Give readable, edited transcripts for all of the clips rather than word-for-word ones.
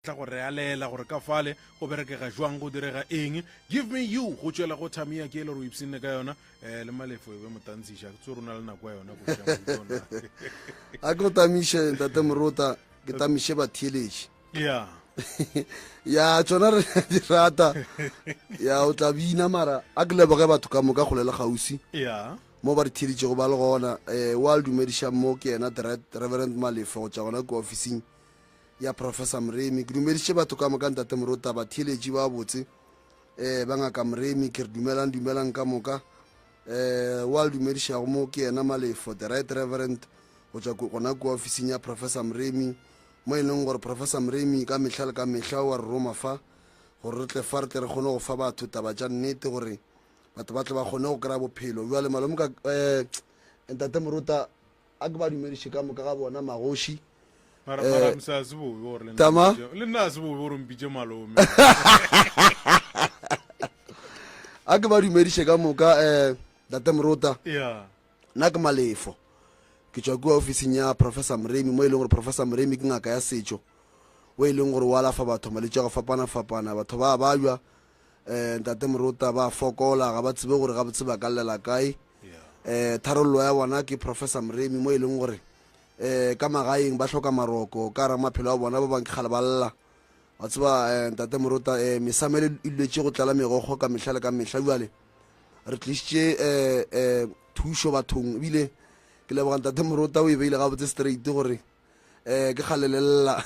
tla go re alela gore ka fale go berekega jwang, go direga eng. Give me you go tšwela go Tamia ke e le gore o ipshinne ka yona um le Malefo e be motantshiša, ke tse gore o na le nako ya yona koša. A ke go tamiše ntate Morota, ke tamiše batheeletši. Ya. Ya tsona re di rata. Ya o tla bina mara a ke leboge batho ka moka kgole le kgauswi. Ya. Mo ba re theeletšego ba le gona. Eh wa le dumediša mo ke yena the Right Reverend Malefo go tšwa gona kua ofising ya Professor Moremi. Ke dumediše batho ka moka ntate Morota, batheeletši ba botse eh ba ngaka Moremi ke re dumelang dumelang ka moka. Eh wa le dumedišago mo ke yena Malefo the Right Reverend go tšwa gona kua ofising ya Professor Moremi. Mo e leng gore Professor Moremi ka mehla le ka mehla o a re roma fa gore re tle fa re tle re kgone go fa batho taba tša nnete gore batho ba tle ba kgone go kry-a bophelo. Bjale malome ka um ntate Morota a ke ba dumediše ka moka ga bona magoši. Mara mara msa se bobe gore le nna Tama? mpitše- le nna a se bobe gore o mpitše malome. A ke ba dumediše ka moka um ntate Morota. Yeah. Nna ke Malefo. Ke tšwa kua ofising ya Professor Moremi, mo e leng gore Professor Moremi ke ngaka ya setšo, o e leng gore o alafa batho malwetši a go fapana-fapana. Batho ba a babja, um Ntate Morota, ba a fokola, ga ba tsebe gore gabotse ba ka llela kae. Um tharollo ya bona ke Professor Moremi, mo e leng gore um ka magaeng ba hloka maroko, ka gare ga maphelo a bona ba bangwe ke kgale ba lla. Wa tseba, um Ntate Morota, um mesamelo e duletše go tlala megokgo ka mehla le ka mehla. Bjale re tlišitše um um thušo bathong, ebile ke leboga Ntate Morota o e beile gabotse straight gore um ke kgale le lla.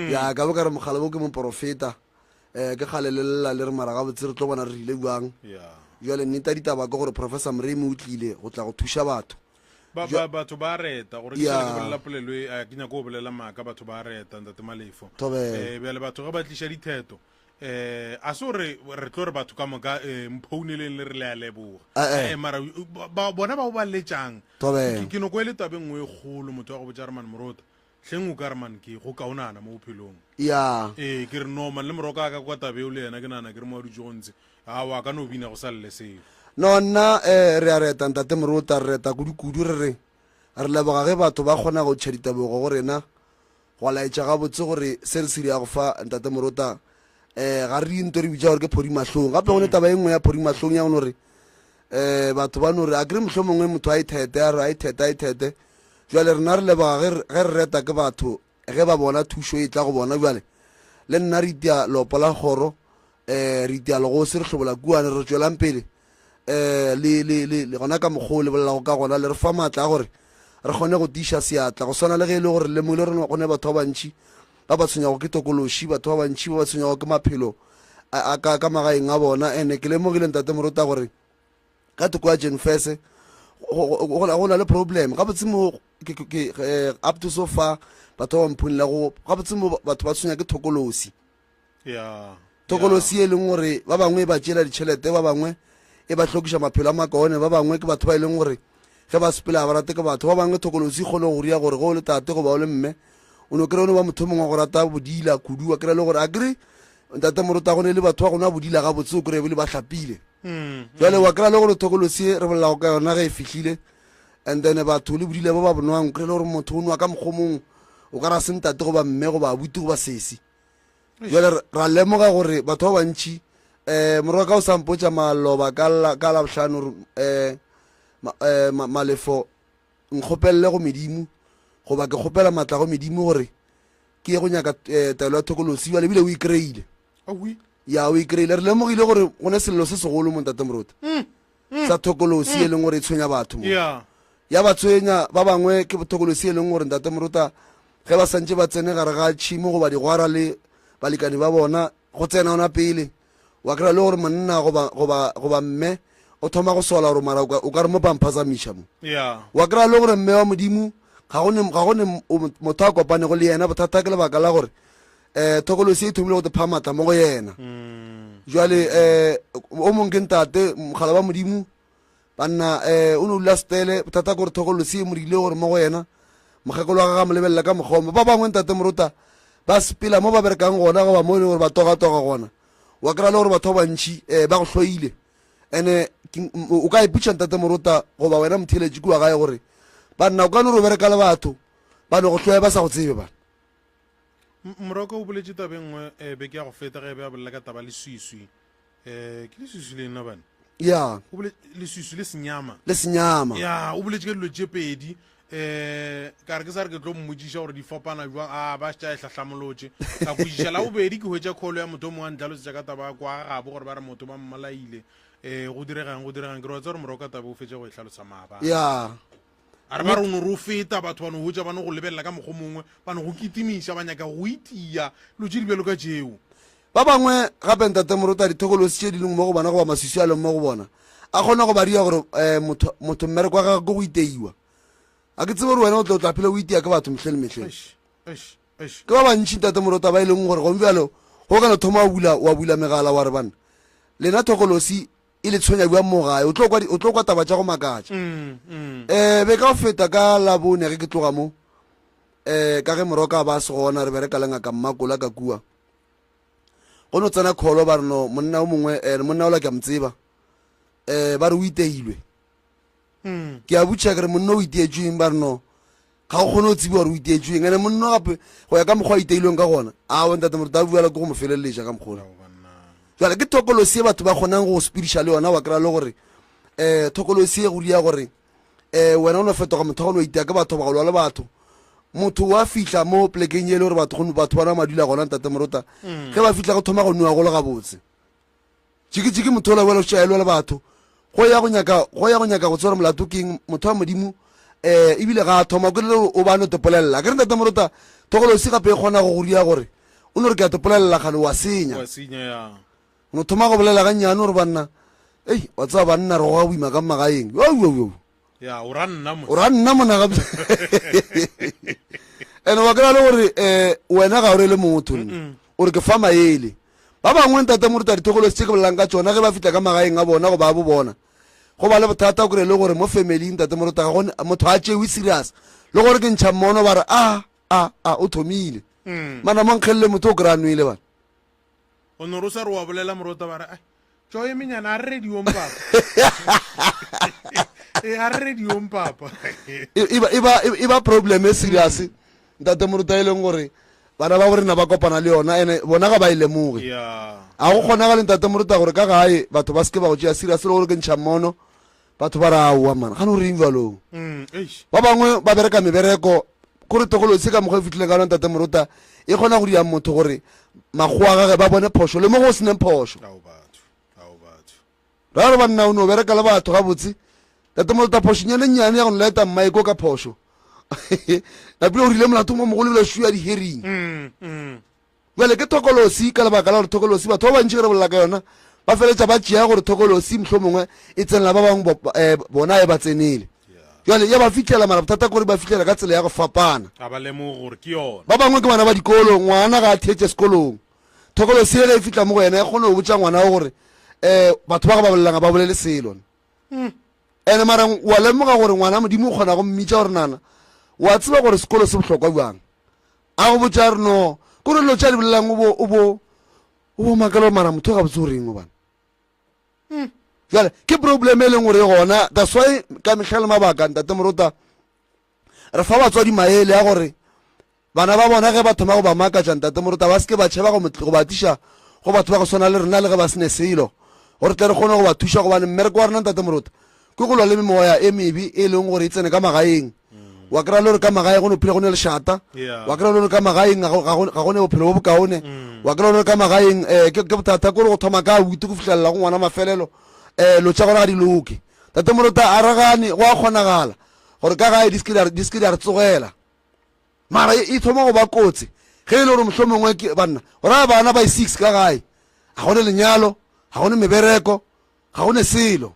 Ya ka bo ka re mogala bo ke moporofeta, um ke kgale le lla le re mara gabotse re tlo bona re rile bjang. Bjale nnete ya ditaba ke gore Professor Moremi o tlile go tla go thuša batho. Ba, ba, batho ba reta gore ke šale ke bolela polelo e, a ke nyako go bolela maaka, batho ba reta Ntate Malefo. Thobela. Eh, bjale batho ge ba tliša ditheto eh a se gore re tlo re batho ka moka eh, mphouneleng le re le a leboga. Eh, eh. Eh, mara ba, ba- bona bao ba letšang Thobela. ke, ke noko e le tabe nngwe e kgolo motho wa go botša re man Morota hleng o ka re man ke go kaonana mo bophelong. Ya. Ee ke re no man le moroka a ka kwa tabe eo le yena ke nagana ke re mo a dutše go ntse awa a ka no bina go sa lle selo. No nna eh, re a reta Ntate Morota, re reta kudu-kudu re re re leboga ge batho ba kgona go tšha ditebogo go rena go laetša gabotse gore se re se dirago fa Ntate Morota eh ga re nto re bitša gore ke phodi mahlong. Gape go ne taba e nngwe ya phodi mahlong ya go no re eh batho ba no re a kere mohlomongwe motho a ithete a re a ithete a ithete. Jwale rena re leboga ge re ge re reta ke batho ge ba bona thušo e tla go bona. Bjale le nna re itia lopo la kgoro eh re itia legosi re hlobola kuane re tšwelang pele eh le le le le gona ka mokgwa o le bolelago ka gona le re fa maatla a gore re kgone go tiiša seatla go swana le ge e le gore lemogile gore go ne batho ba bantši ba ba tshwenyago ke tokološi batho ba bantši ba ba tshwenyago ke maphelo a a ka ka magaeng a bona ene ke lemogile ntate morota gore ka thoko ya Jenfese go na le problem gabotse mo ke ke eh, up to so far batho ba ba mphunela go gabotse mo batho ba tshwenya ke thokolosi ya Tokolosi e leng gore ba bangwe e ba tšeela ditšhelete, ba bangwe e ba hlokiša maphelo a makaone, ba bangwe ke batho ba e leng gore ge ba sepela ga ba rate ke batho, ba bangwe tokolosi e kgone go ria gore ge o le tate goba o le mme o no kry-a o no ba motho mongwe wa go rata bodila kudu, wa kry-a le gore a kry ntate morota go ne le batho ba go nwa bodila gabotse o kry-e bile ba hlapile. Jale wa kry-a le gore tokolosi e re bolelago ka yona ge e fihlile and then batho le bodila ba ba bonwang o kry-e le gore motho o nwa ka mokgwa o mongwe o ka ra se ntate goba mme goba abuti goba sesi. Jale ra lemoga gore batho ba bantši um morwa ka o sa mpotša maloba ka la ka labohlano gore um um malefo nkgopelele go medimo goba ke kgopela matla go medimo gore ke ye go nyaka um taelo ya thokolosi bjale ebile o e kry-ile ya o e kry-ile re lemogile gore go ne sello se segolo mo ntate morota mm, mm, sa thokolosi e leng gore e tshwenya batho mo ya ba tshwenya ba bangwe ke thokolosi e leng gore ntate morota Ge ba santše ba tsene gare ga tšhemo goba digwara le balekani ba bona, go tsena ona pele. Wa kry-a le gore monna goba, goba, goba mme o thoma go sola gore mara o ka, o ka re mo ba mphazamiša mo. Yeah. Wa kry-a le gore mme wa Modimo ga go ne, ga go ne motho a kopanego le yena, bothata ke lebaka la gore um thokolosi e thomile go te pha maatla mo go yena. Jwale um o mongwe ke ntate, mogala wa Modimo, Banna, eh, o no dula setele, bothata ke gore thokolosi e mo dirile gore mo go yena, mokgekolo wa gagwe a mo lebelela ka mokgwa o. Ba bangwe, Ntate Morota, ba sepela mo ba berekang gona goba mo e leng gore ba togatoga gona, wa kry-a le gore batho ba bantši um ba go hloile. Ene o ka ipotšiša Ntate Morota goba wena motheeletši kua gae gore, banna, o ka no re o bereka le batho ba no go hloya ba sa go tsebe, bana. Morwa ka o boletše taba e nngwe um beke ya go feta ge e be a bolela ka taba leswiswi. Um ke leswiswi le nna bane? Ya. O bole leswiswi le senyama. Le senyama. Ya, o boletše ka dilo tše pedi. Um ka re ke sa re ke tlo mmotšiša gore di fapana jwang, a ba šetša e hlahlamolotše. Ka kwešiša la bobedi ke hwetša call ya motho o mongwe a ntlhalosetša ka taba ya kwa gabo gore ba re motho ba mmolaile. Um go diregang, go diregang. Ke re wa tseba gore morwa ka taba o fetša go e hlalosa maabane. Ya. A re ba re o no re o feta, batho ba no hwetša ba no go lebelela ka mokgwa o mongwe, ba no go kitimiša, ba nyaka go itia, dilo tše di bjalo ka tšeo. Ba bangwe gape, Ntate Morota, dithokolosi tše di leng mo go bona goba maswiswi a leng mo go bona, a kgona go ba ria gore um motho, motho mmereko wa gagwe ke go iteiwa. A ke tsebe gore wena o tla, o tla phela o itia ke batho mehleng le mehleng. Eish, eish, eish. Ke ba bantši, Ntate Morota, ba e leng gore gong bjalo go ka no thoma wa bula, wa bula megala wa re, Banna, lena thokolosi e le tshwenya bjang mo gae? O tlo kwa, o tlo kwa taba tša go makatša. Um be ka go feta ka Labone ge ke tloga mo, um ka ge Moroka a ba a se gona, re bereka le ngaka Mmakola ka kua. Go no tsena kholo ba re no monna o mongwe, um monna ola ke a mo tseba, um ba re o iteilwe. Ke a botšiša ke re monna o iteetšwe eng, ba re no ga go kgone go tsebiwa gore o iteetšwe eng. Ene monna gape go ya ka mokgwa a iteilweng ka gona, aowa ntate Moruti a bua ke go mo feleletša ka mokgwa ola. Jwale ke thokolosi e batho ba kgonang go sepediša le yona, wa kry-a le gore um thokolosi e go dia gore um wena o no fetoga motho wa go no itea ke batho ba go lwa le batho. Motho wa fihla mo plekeng e le gore batho batho ba nwa madula gona ntate Morota, ge ba fihla go thoma go nwewa go le gabotse. Tšikitšiki motho ola wela o šetše a elwa le batho go ya go nyaka go ya go nyaka go tseba gore molato ke eng motho wa Modimo um ebile ga a thoma ke le gore o ba no tepolelela. Ke re ntate Morota thokolosi gape e kgona go go dia gore o no re ke a tepolelela kgane wa senya. Wa senya ya. O no thoma go bolela gannyane gore banna ei wa tseba banna re goga boima ka magaeng. Yo yo yo. Ya o ra nna mo. O ra nna mona gape. Ene wa kry-a le gore um wena ga o rele motho nne. O re ke fa maele. Ba bangwe ntate moruta dithokolosi tše ke bolelang ka tšona ge ba fihla ka magaeng a bona goba a bo bona go ba le bothata o kry-e le gore mo family ntate moruta ga go motho a tšewe serious le gore ke ntšha mmono ba re a a a o thomile mana mo nkgelele motho o kry-a nwele bana. O no re o sa re wa bolela morota ba re ai tšo e menyana a re rediong papa. E a re rediong papa. E ba e ba e ba problem e serious ntate moruta e leng gore bana ba borena ba kopana le yona ene bona ga ba e lemoge. Yeah. A go kgonagale ntate moruta gore ka gae batho ba seke ba go tšea serious le gore ke ntšha mmono batho ba re aowa man gane o reng jalo. Ba bangwe ba bereka mebereko kore tokolosi ka mokgwa e fitlhileng ka yona ntate morota e kgona go dia motho gore makgowa gage ba bone phošo le mo go seneng phošo. Ra re banna o no bereka le batho gabotse ntate morota phošonyane nnyane ya go nleta mmaeko ka phošo napile o rile molato mo mogolo ebile šuya di-hearing. Bjale ke thokolosi ka lebaka la gore thokolosi batho ba bantši ge re bolela ka yona ba feletša ba tšea gore thokolosi mohlomongwe e tsenela ba bangwe eh, bona e ba tsenele. Jwale ya ba fihlela mara bothata kore ba fihlela ka tsela ya go fapana. Ga ba lemoge gore ke yona. Ba bangwe ke bana ba dikolo, ngwana ga a theetše sekolong. Thokolosi ye ge e fihla mo go yena e kgone go botša ngwana o gore um batho ba ga ba bolelang ga ba bolele selo. Ene mara wa lemoga gore ngwana Modimo o kgona go mmitša gore nana wa tseba gore sekolo se bohlokwa bjang. A go botša a re no, ke gore dilo tše a di bolelang o bo o bo o bo makala gore mara motho gabotse o reng gobane. Hmm. Jale ke problem e leng gore e gona that's why ka mehla le mabaka ntate Morota re fa batswadi maele a gore bana ba bona ge ba thoma go ba makatša ntate Morota ba seke ba tšhaba go ba tliša go batho ba go swana le rena le ge ba sene selo gore tle re kgone go ba thuša gobane mmereko wa rena ntate Morota ke go lwa le memoya e mebe e leng gore e tsene ka magaeng wa kry-a le gore ka magaeng go no phela go ne lešata wa kry-a le gore ka magaeng ga go ne bophelo bo bokaone wa kry-a le gore ka magaeng um ke bothata kore go thoma ka abuti go fitlhelela go ngwana mafelelo um lo tša gona ga di loke tate morota a ragane go a kgonagala gore ka gae di seke di a re tsogela mara e thoma go ba kotsi ge e le gore mohlho mongwe ke banna go raya bana ba six ka gae ga gone lenyalo ga gone mebereko ga gone selo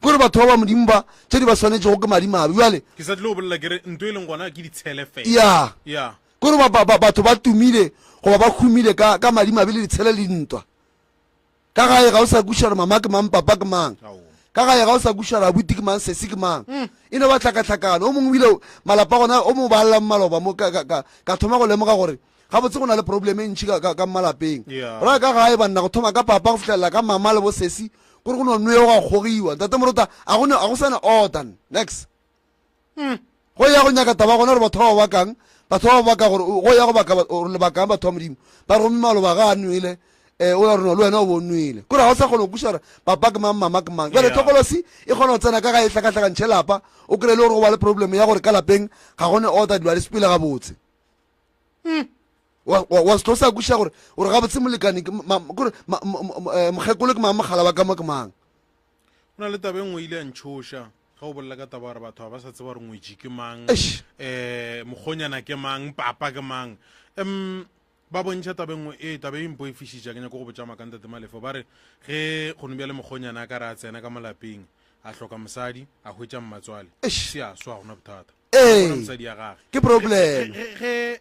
Kore batho ba ba Modimo ba, tše di ba swanetšego ke madimabe. Bjale. Ke sa tlile go bolela ke re nto e leng gona ke ditshele fela. Ya. Ya. Kore ba, ba, ba, batho ba tumile goba ba humile ka, ka madimabe le ditshele le dintwa. Ka gae ga o sa kwešiša gore mama ke mang, papa ke mang. Aowa. Ka gae ga o sa kwešiša gore abuti ke mang, sesi ke mang. E no ba tlhakatlhakano. O mongwe o ile malapa gona, o mongwe ba llang maloba mo, ka, ka, ka, ka thoma go lemoga gore gabotse go na le problem e ntši ka, ka, ka malapeng. Yeah. Ra ka gae banna go thoma ka papa go fihlelela ka mama le bosesi kore go no nwewa gwa kgogiwa. Ntate Morota a go ne a go sana order next. Go ya go nyaka taba gona gore batho ba ba bakang Batho ba ba baka gore go ya go baka gore lebakang batho ba Modimo. Ba re gomme maloba ga a nwele um o ya rona le wena o bo o nwele. Kore ga o sa kgona go kwešiša gore papa ke mang mama ke mang. Jwale thokolosi e kgona go tsena ka gae e hlakahlakantšhe lapa. O kry-e le gore go ba le problem ya gore ka lapeng ga go ne order dilo ga di sepele gabotse. Wa, wa, wa se tlo sa kwešiša gore gore gabotse molekane ke ma, kore ma, ma, mokgekolo ke mang mogala wa ka mo ke mang. Go na le taba e nngwe e ile ya ntšhoša ge o bolela ka taba gore batho ga ba sa tseba gore ngwetši ke mang, um mokgonyana ke mang, papa ke mang. Um ba bontšha taba e nngwe e taba e mpoifišitša ke nyako go botša maka ntate Malefo ba re ge gone bjale mokgonyana a ka re a tsena ka mo lapeng a hloka mosadi a hwetša mmatswale se a swa gona bothata ee mosadi ya gage ke problem ge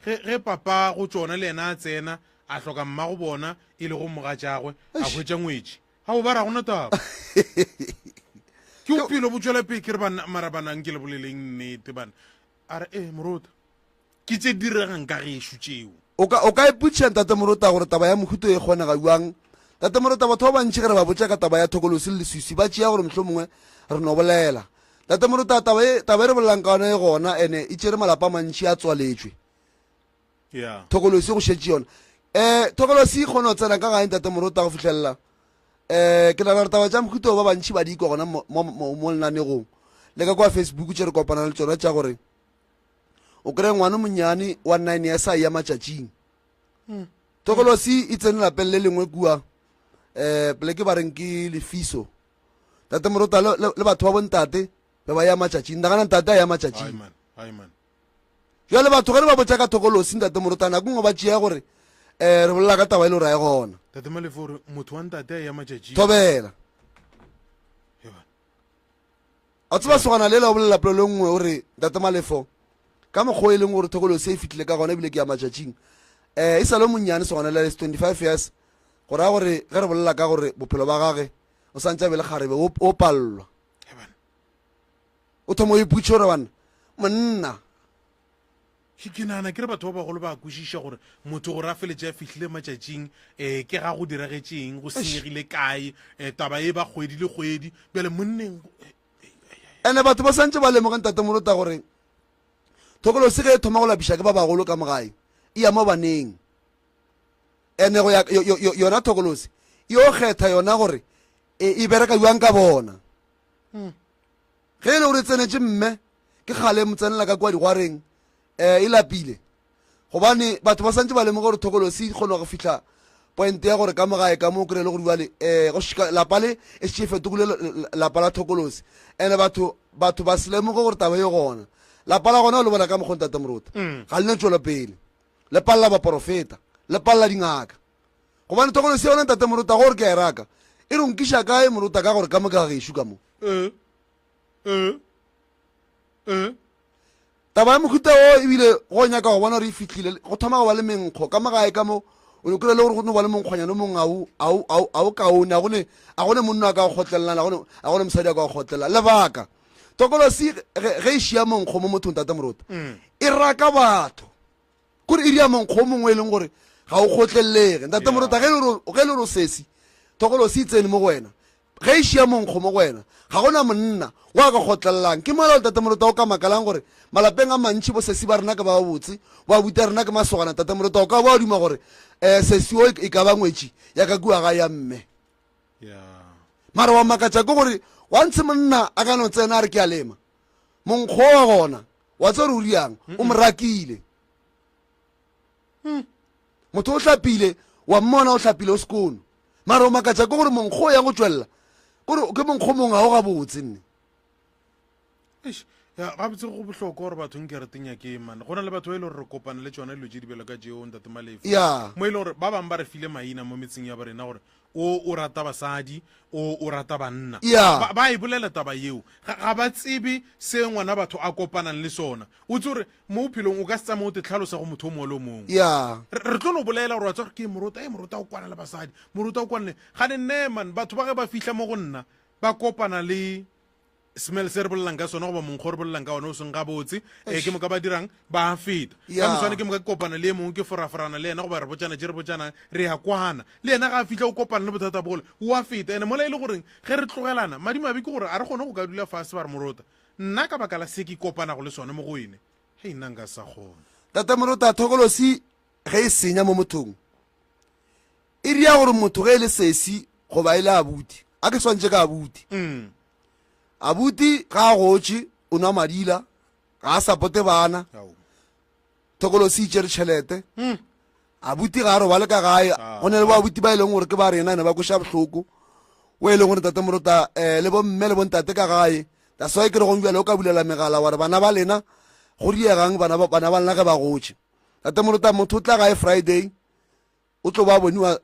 ge ge papa go tšona le yena a tsena a hloka mma go bona e lego mogatšagwe a hwetša ngwetši Ao ba ra gona taba. Ke bophelo bo tšwela pele ke re bana mara bana nke le boleleng nnete bana. A re eh morota. Ke tše diregang ka gešo tšeo. O ka o ka ipotšiša Ntate Morota gore taba ya mohuto e kgonega bjang? Ntate Morota batho ba bantši ge re ba botša ka taba ya thokolosi le leswiswi ba tšea gore mohlomongwe re no bolela. Ntate Morota taba e taba e re bolelang ka yona e gona ene e tšere malapa a mantši a tswaletšwe. Yeah. Thokolosi go šetše yona. Eh thokolosi e kgona go tsena ka gae Ntate Morota go fihlelela eh ke nagana gore taba tša mohuta ba bantši ba di kwa gona mo, mo, mo, mo lenanegong le ka kwa Facebook tše re kopana le tšona tša gore o kry ngwana monnyane wa 9 years a ya matšatšing. Thokolosi e tsene lapeng le lengwe kua eh poleke ba reng ke lefiso. Ntate Morota le, le, le batho ba bontate be ba ya matšatšing. Nagana ntate a ya matšatšing. Ai man, ai man. Jwale batho ge re ba botša ka thokolosi, Ntate Morota, nako nngwe ba tšea gore um re bolela ka taba e le gore ga e gona. Tate Malefo o re motho wa ntate a eya matšatšing. Thobela. A tseba sogana lela o bolela polelo e nngwe o re Ntate Malefo ka mokgwa o e leng gore thokolosi e fihlile ka gona ebile ke ya matšatšing. Um e sa le monnyane sogana lela is 25 years go raya gore ge re bolela ka gore bophelo ba gage o santse a be le kgarebe o palelwa. O thoma o ipotšiša gore banna, monna. Ke nagana ke re batho ba bagolo ba kwešiša gore motho gore a feletše a fihlile matšatšing um ke ga go diragetšeng, go senyegile kae, um taba e ba kgwedi le kgwedi. Bjale monneng. Ene batho ba santše ba lemoge Ntate Morota gore thokolosi ge e thoma go lapiša ke ba bagolo ka mo gae e ya mo baneng. Ene go ya yona thokolosi e yo kgetha yona gore e, e bereka bjang ka bona. Ge e le gore e tsenetše mme, ke kgale e mo tsenela ka kua digwareng, um e lapile. Gobane batho ba santše ba lemoga gore thokolosi e kgona go fihla point ya gore ka mo gae ka mo o kry-e le gore bjale um lapa le e šetše e fetogile lapa la thokolosi. And batho batho ba se lemoge gore taba e gona. Lapa la gona o le bona ka mokgwa Ntate Morota. Ga le no tšwelopele. Le palela baporofeta, le palela dingaka. Gobane thokolosi yona Ntate Morota gore ke a e raka, e re o nkiša kae Morota ka gore ka mo ke ga gešo ka mo. Eh, eh, eh. Taba ya mohuta wo ebile go nyaka go bona gore e fihlile go thoma go ba le menkgo ka mo gae ka mo o no kry-a le gore go no ba le monkgwanyana o mongwe a o a o a o kaone a go ne a go ne monna a ka go kgotlelelang a go ne a go ne mosadi a ka go kgotlelela lebaka tokolosi ge e šia monkgo mo mothong Tate Morota e raka batho Kore e dia monkgo o mongwe e leng gore ga o kgotlelelege. Ntate Morota, ge e le gore ge e le gore o sesi, thokolosi e tsene mo go wena. Ge e šia monkgo mo go wena, ga go na monna wa ka kgotlelelang. Ke mola Ntate Morota o ka makalang gore malapeng a mantši bo sesi ba rena ke ba babotse, bo abuti a rena ke masogana. Ntate Morota o ka ba wa duma gore um sesi o e ka ba ngwetši ya ka kua gae ya mme. Mara wa makatša ke gore once monna a ka no tsena a re ke a lema, Monkgo wa gona, wa tseba gore o riang, o mo rakile. Motho o hlapile, wa mmona o hlapile o sekono. Mara o makatša ke gore monkgo o yang go tšwelela, kore ke monkgo mongwe ga o gabotse nne. Eish, ya gabotse go bohlokwa gore batho nke re tenyakeng man. Go na le batho ba e le gore re kopana le tšona dilo tše di bjalo ka tšeo Ntate Malefo. Ya. Mo e le gore ba bangwe ba re file maina mo metseng ya bo rena gore O o rata basadi, o o rata banna. Yeah. Ba, ba e bolela taba yeo. Ga, ga ba tsebe se ngwana batho a kopanang le sona. O tse gore mo bophelong o ka se tsamaye o te tlhalosa go motho o mongwe le o mongwe. Yeah. Re, re tlo no bolela gore wa tseba gore ke morota, e morota o kwana le basadi, morota o kwana le. Gane nne man, batho ba ge ba fihla mo go nna, ba kopana le smell se re bolelang ka sona goba monkgo re bolelang ka ona o seng gabotse um ke moka ba dirang ba feta ka moswane ke moka ke kopana le e mongwe ke foraforana le yena goba re botšana tše re botšanang re ya kwana le yena ga a fitlha o kopana le bothata bole o a feta ene mola e le goreng ge re tlogelana madimabe ke gore a re kgone go ka dula fase ba re morota nna ka baka la se ke kopanago le sone mo go ene hei nna nka sa kgona. Tate Morota, thokolosi ge e senya mo mothong e ria gore motho ge e le sesi goba e le abuti, a ke swantše ka abuti. Abuti ga a gotše, o nwa madila, ga a sapote bana. Thokolosi e tšere tšhelete. Abuti ga a robale ka gae. Go na le bo abuti ba e leng gore ke ba rena, ne ba kweša bohloko. O e leng gore Tate Morota, le bomme le bontate ka gae. That's why ke re gong bjale o ka bulela megala wa re bana ba lena go diegang bana ba bana ba lena ge ba gotše. Tate Morota, motho o tla gae Friday, o tlo ba boniwa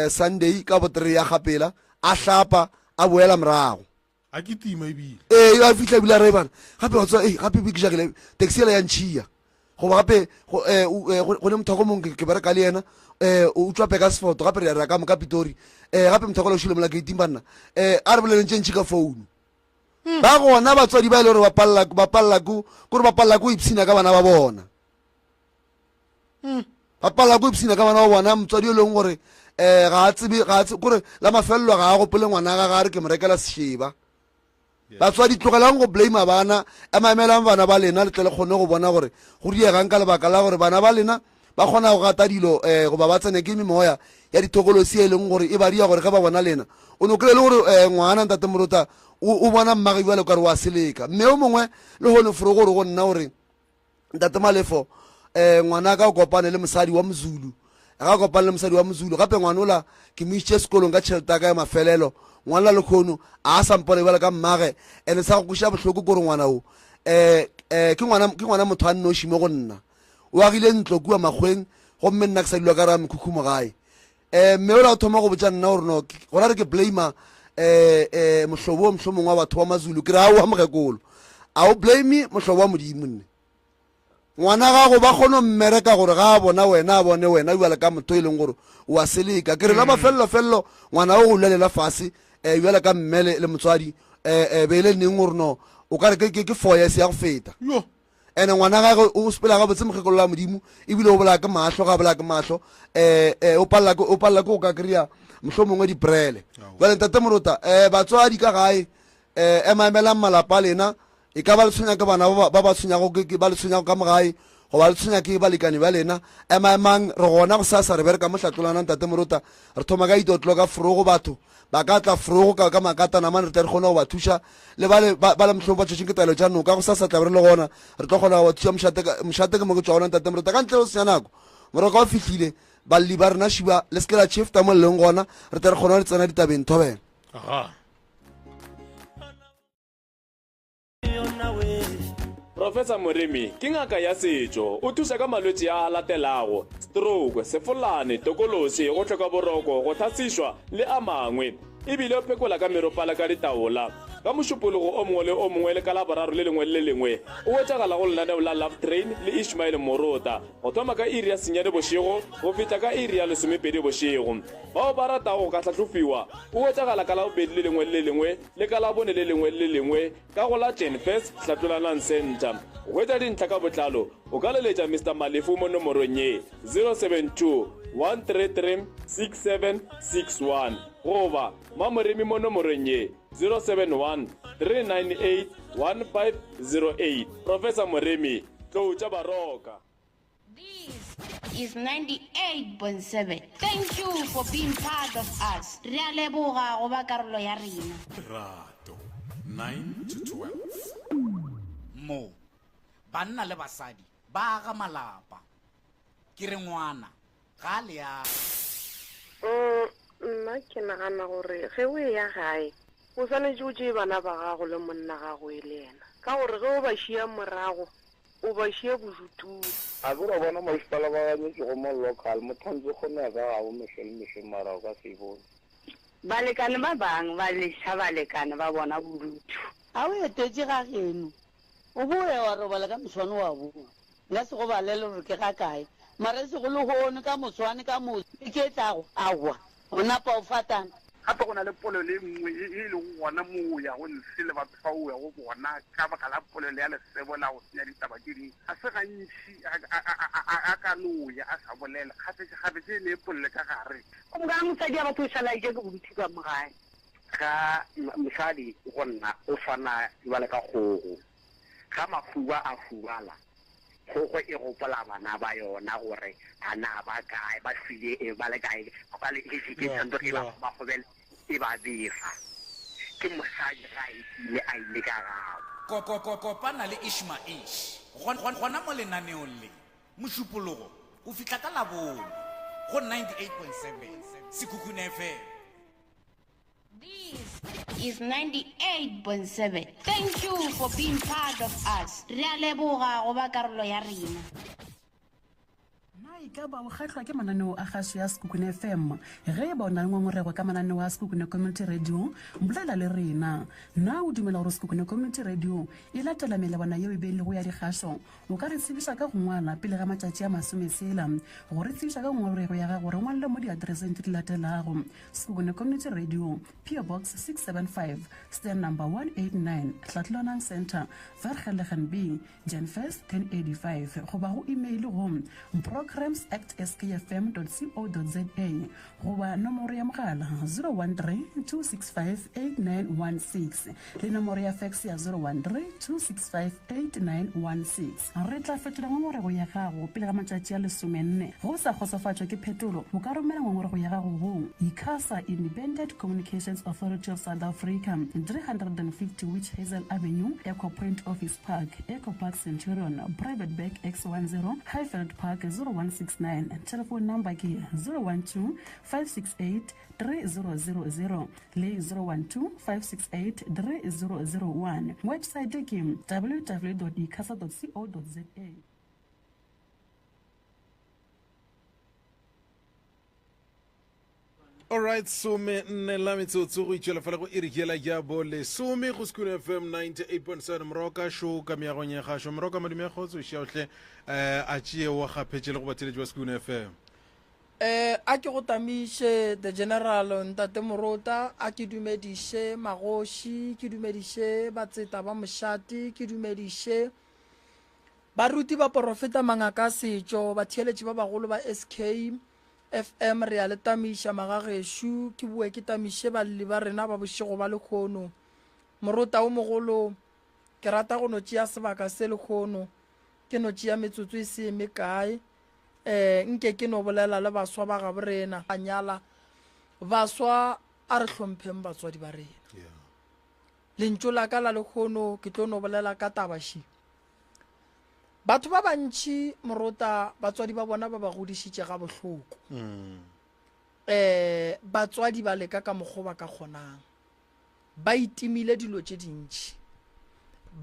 Sunday ka bo 3 ya gapela, a hlapa, a boela morago. A kitima ebile. Ee, a fihla ebile a re bana gape wa tseba, ei gape ke jagile taxi ela ya ntšhia. Goba gape go ne motho wa ko mongwe ke bereka le yena, o utswa peka sefoto gape re ya ka mo ka Pitori, gape motho wa ko šile mola gating banna, a re boleleng tše ntši ka founu. Ba gona batswadi ba e le gore ba palela, ba palela ko, kore ba palela ko ipshina ka bana ba bona. Ba palela ko ipshina ka bana ba bona. Motswadi e leng gore um ga a tsebe, ga a tsebe, kore la mafelelo ga a gopole ngwana ga gare ke mo rekela sešeba. Batswadi tlogelang go blame bana, emaemelang bana ba lena le tle le kgone go bona gore go diegang ka lebaka la gore bana ba lena ba kgona go gata dilo um goba ba tsene ke memoya ya dithokolosi e leng gore e ba dia gore ge ba bona lena o no kry le gore um ngwana ntate Morota o bona mmage bjale kare wa seleka. Mme o mongwe le gone foro gore go nna gore ntate Malefo um ngwana ka o kopane le mosadi wa Mozulu, ga kopane le mosadi wa Mozulu gape ngwanola ke mo isitše sekolong ka tšhelete ya ka ya mafelelo, ngwana le kgono a sa mpone bjale ka mmage. Ene sa go kweša bohloko kore ngwana o um ke ngwana, ke ngwana motho a nnoši mo go nna, o agile ntlo kua makgweng gomme nna ke sa dula ka ra mekhukhu mo gae. Um mme ola o thoma go botša nna gore no gona re ke blame um um mohlobo o mohlomongwe wa batho ba Mazulu, ke re aowa mokgekolo a o blame mohlobo wa Modimo nne ngwana gago ba kgone go mmereka gore ga a bona wena a bone wena bjale ka motho e leng gore o a seleka. Ke re la mafelelo-felelo ngwana o go lwelela fase um bjale ka mme le motswadi um be e le neng gore no o ka re ke 4 years ya go feta. Ene ngwana gagwe o sepela gabotse mokgekolo la Modimo, ebile o bolaya ke mahlo, ga a bolaya ke mahlo um o palela ke, o palela ke go ka kry-a mohlomongwe diprele. Jwale ntate Morota, um batswadi ka gae um emaemelang malapa a lena, e ka ba le tshwenya ke bana ba ba tshwenyago ke ba le tshwenyago ka mo gae goba le tshwenya ke balekane ba lena, emaemang re gona gosasa re bereka mo Hlatlolana ntate Morota, re thoma ka 8 o'clock ka forogo batho ba ka tla forogo ka, ka makatana mane re tle re kgone go ba thuša le ba le ba, ba le mohlomong ba tšwetšeng ke taelo tša noka go sa sa tla be re le gona re tlo kgona go ba thuša. Mošate ka, mošate ke mo ke tšwa gona ntate Morota, ka ntle le go senya nako moroka o fihlile balli ba rena šiba le se ke la shifta mo le leng gona re tle re kgone go tsena ditabeng thobela. Aga. Professor Moremi ke ngaka ya setšo. O thuša ka malwetši a a latelago, stroke, sefolane, tokološi, go hloka boroko, go hlasišwa le a mangwe. E bile o phekola ka meropa le ka ditaola. Ka Mošupologo o mongwe le o mongwe le ka Laboraro le lengwe le le lengwe o hwetšagala go lenaneo la Love Train le Ishmael Morota go thoma ka iri ya senyane bošego go fihla ka iri ya lesomepedi bošego. Bao ba ratago go ka hlahlofiwa o hwetšagala ka Labobedi le lengwe le le lengwe le ka Labone le lengwe le le lengwe ka go la Genfest Hlatlolanang Centre. Go hwetša dintlha ka botlalo, o ka leletša Mister Malefu mo nomorong ye, 072 133 6761 goba Mamoremi mo nomorong ye, 071 398 1508. Professor Moremi, Tlou tša Baroka. This is 98.7. Thank you for being part of us. Re a leboga go ba karolo ya rena. Lerato, 9 to 12. Mo, banna le basadi ba aga malapa. Ke re ngwana ga a leago. Mm, nna ke nagana gore ge o eya gae o swanetše o tšee bana ba gago le monna gago e le yena, ka gore ge o ba šia morago o ba šia bodutung. A ke ra bona masepala ba ganyetšego mo local mo tshwantse kgone ya ka gabo mehle le mehle mara o ka se e bone. Balekane ba bang ba leša balekane ba bona bodutu. A o etetše ga geno, o boe wa robala ka moswane wa boa. Nka se go balele gore ke ga kae, mara e sego lehono, ka moswane, ka moso, beke e tlago, aowa, o napa o fatana. Gape go na le polelo e nngwe ye e lego gona mo o yago ntshe le batho ba o yago bona ka baka la polelo ya lesebo la go senya ditaba tše dingwe. Ga se gantši a ka no ya a sa bolela. Kgafetšakgafetša e ne polelo ka gare. Gomme ka mosadi ya batho o šala a eja ke bodutu ka mo gae. Ga mosadi go nna o swana bjale ka kgogo. Ga mahuba a hubala. Kgogo e gopola bana ba yona gore a na ba kae, ba hlwile e ba le kae, ba le ke ke tshwanetse e ba ba gobele e ba befa. Ke mosadi ga a etile a ile ka gabo. Kopana le Ishmaish gona mo lenaneong le, Mošupologo go fihla ka Labone go 98.7 Sekhukhune FM. This is 98.7. Thank you for being part of us. Re a leboga go ba karolo ya rena. Na e ka ba o kgahlwa ke mananeo a kgašo ya Sekhukhune FM? Ge e ba o na le ngongorego ka mananeo a Sekhukhune Community Radio, bolela le rena. Na o dumela gore Sekhukhune Community Radio e latela melawana yeo e beilwego ya dikgašo? O ka re tsebiša ka go ngwala pele ga matšatši a masometshela. Go re tsebiša ka ngongorego ya gago, re ngwalele mo diatereseng tše di latelago, Sekhukhune Community Radio, PO Box 675, Stand Number 189, Hlatlonang Centre, Vergelegen B, Jan 1st, 1085, goba go email go programmes at skfm dot co dot za goba nomoro ya mogala 013 265 8916 le nomoro ya fax ya 013 265 8916. Re tla fetola ngongorego ya gago pele ga matšatši a lesomenne. Ge o sa kgotsofatšwa ke phetolo, o ka romela ngongorego ya gago go ICASA, Independent Communications Authority of South Africa, 350 Witch Hazel Avenue, Echo Point Office Park, Echo Park Centurion, Private Bag X10, Highveld Park 0169. Telephone number ke 012 568 3000 le 012 568 3001. Website ke www.icasa.co.za. Alright, some nne la metsotso go itšwela fela go iri yela ya bo lesome go Sekhukhune FM 98.7 Moroka šo ka meagong ya gašo Moroka madume a kgotso šiaohle eh, a tšee wa gaphetše le go batheletši ba Sekhukhune FM. Eh, a ke go tamiše the general ntate Morota, a ke dumediše magoši, ke dumediše batseta ba mošate, ke dumediše baruti ba porofeta mangaka a setšo, batheeletši ba bagolo ba SK FM, re a le tamiša magagešo, ke boe ke tamiše balli ba rena ba bošego ba lekgono. Morota o mogolo, ke rata go no tšea sebaka se lekgono, ke no tšea metsotso e se mekae, um nke ke no bolela le baswa ba gabo rena a nyala baswa a re hlompheng batswadi ba rena lentšu la ka la lekgono ke tlo no bolela ka tabaši batho ba bantši morota batswadi ba bona ba ba godišitše ga bohloko um batswadi ba leka ka mokgwa ba ka kgonang ba itimile dilo tše dintši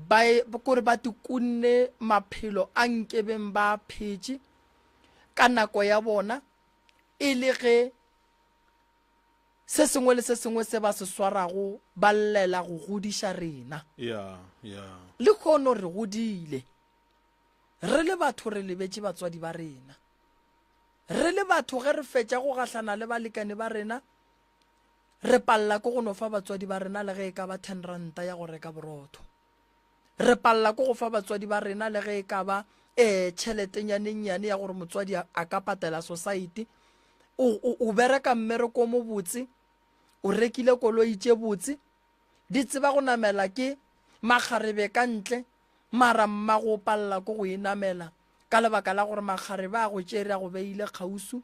ba e, kore ba tikunne maphelo a nkebeng ba phetše ka nako ya bona e le ge se sengwe le se sengwe se ba se swarago ba llela go godiša rena yeah, yeah. Le kgono re godile re le batho re lebetše batswadi ba rena re le batho ge re fetša go gahlana le balekane ba rena Re palela ke go no fa batswadi ba rena le ge e ka ba ten ranta ya go reka borotho. Re palela ke go fa batswadi ba rena le ge e ka ba um tšheletenyanennyane ya gore motswadi a ka patela society. O, o, o bereka mmereko o mobotse, o rekile koloi tše botse, di tseba go namela ke makgarebe ka ntle, mara mmago o palela ke go e namela ka lebaka la gore makgarebe a go tšere a go beile kgauswi,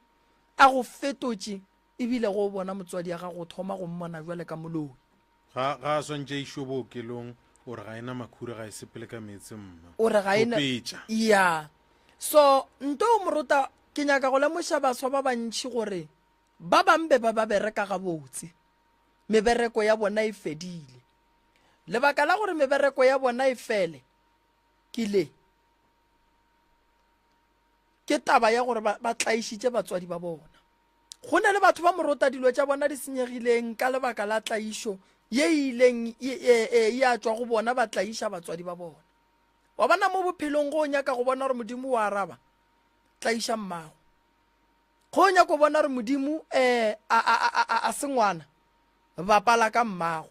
a go fetotše E bile ge o bona motswadi ya gago o thoma go mmona bjale ka moloi. Ga, ga a swantše a išwe bookelong, o re ga e na makhura, ga e sepele ka meetse mma. O re ga e na. Topetša. Ya. So, nto o morota, ke nyaka go lemoša baswa ba bantši gore ba bang be ba ba bereka gabotse, mebereko ya bona e fedile. Lebaka la gore mebereko ya bona e fele ke le, ke taba ya gore ba, ba tlaišitše batswadi ba bona. Go na le batho ba morota dilo tša bona di senyegileng ka lebaka la tlaišo ye e ileng ya tšwa go bona ba tlaiša batswadi ba bona. Wa bona mo bophelong go o nyaka go bona gore Modimo o araba, tlaiša mmago. Go o nyaka go bona gore Modimo um a, a, a, a, a se ngwana, bapala ka mmago.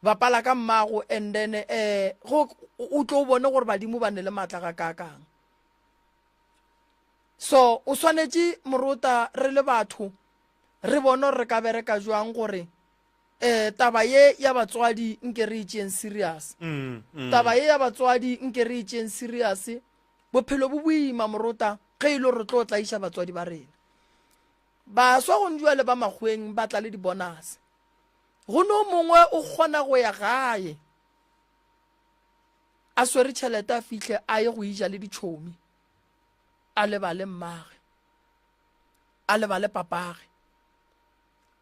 Bapala ka mmago and then um go o tlo o bone gore badimo ba ne le maatla ga kaakang. So o swanetše morota re le batho re bone gore re ka bereka jwang gore Um taba ye ya batswadi nke re e tšeeng serious. Mm, mm. Taba ye ya batswadi nke re e tšeeng serious. Bophelo bo boima morota ge e le gore re tlo tlaiša batswadi ba rena. Baswa gonjua le ba makgweng ba tla le di-bonus. Go no mongwe o kgona go ya gae a swere tšhelete a fihle a ye go ija le ditšhomi a lebale mmage a lebale papage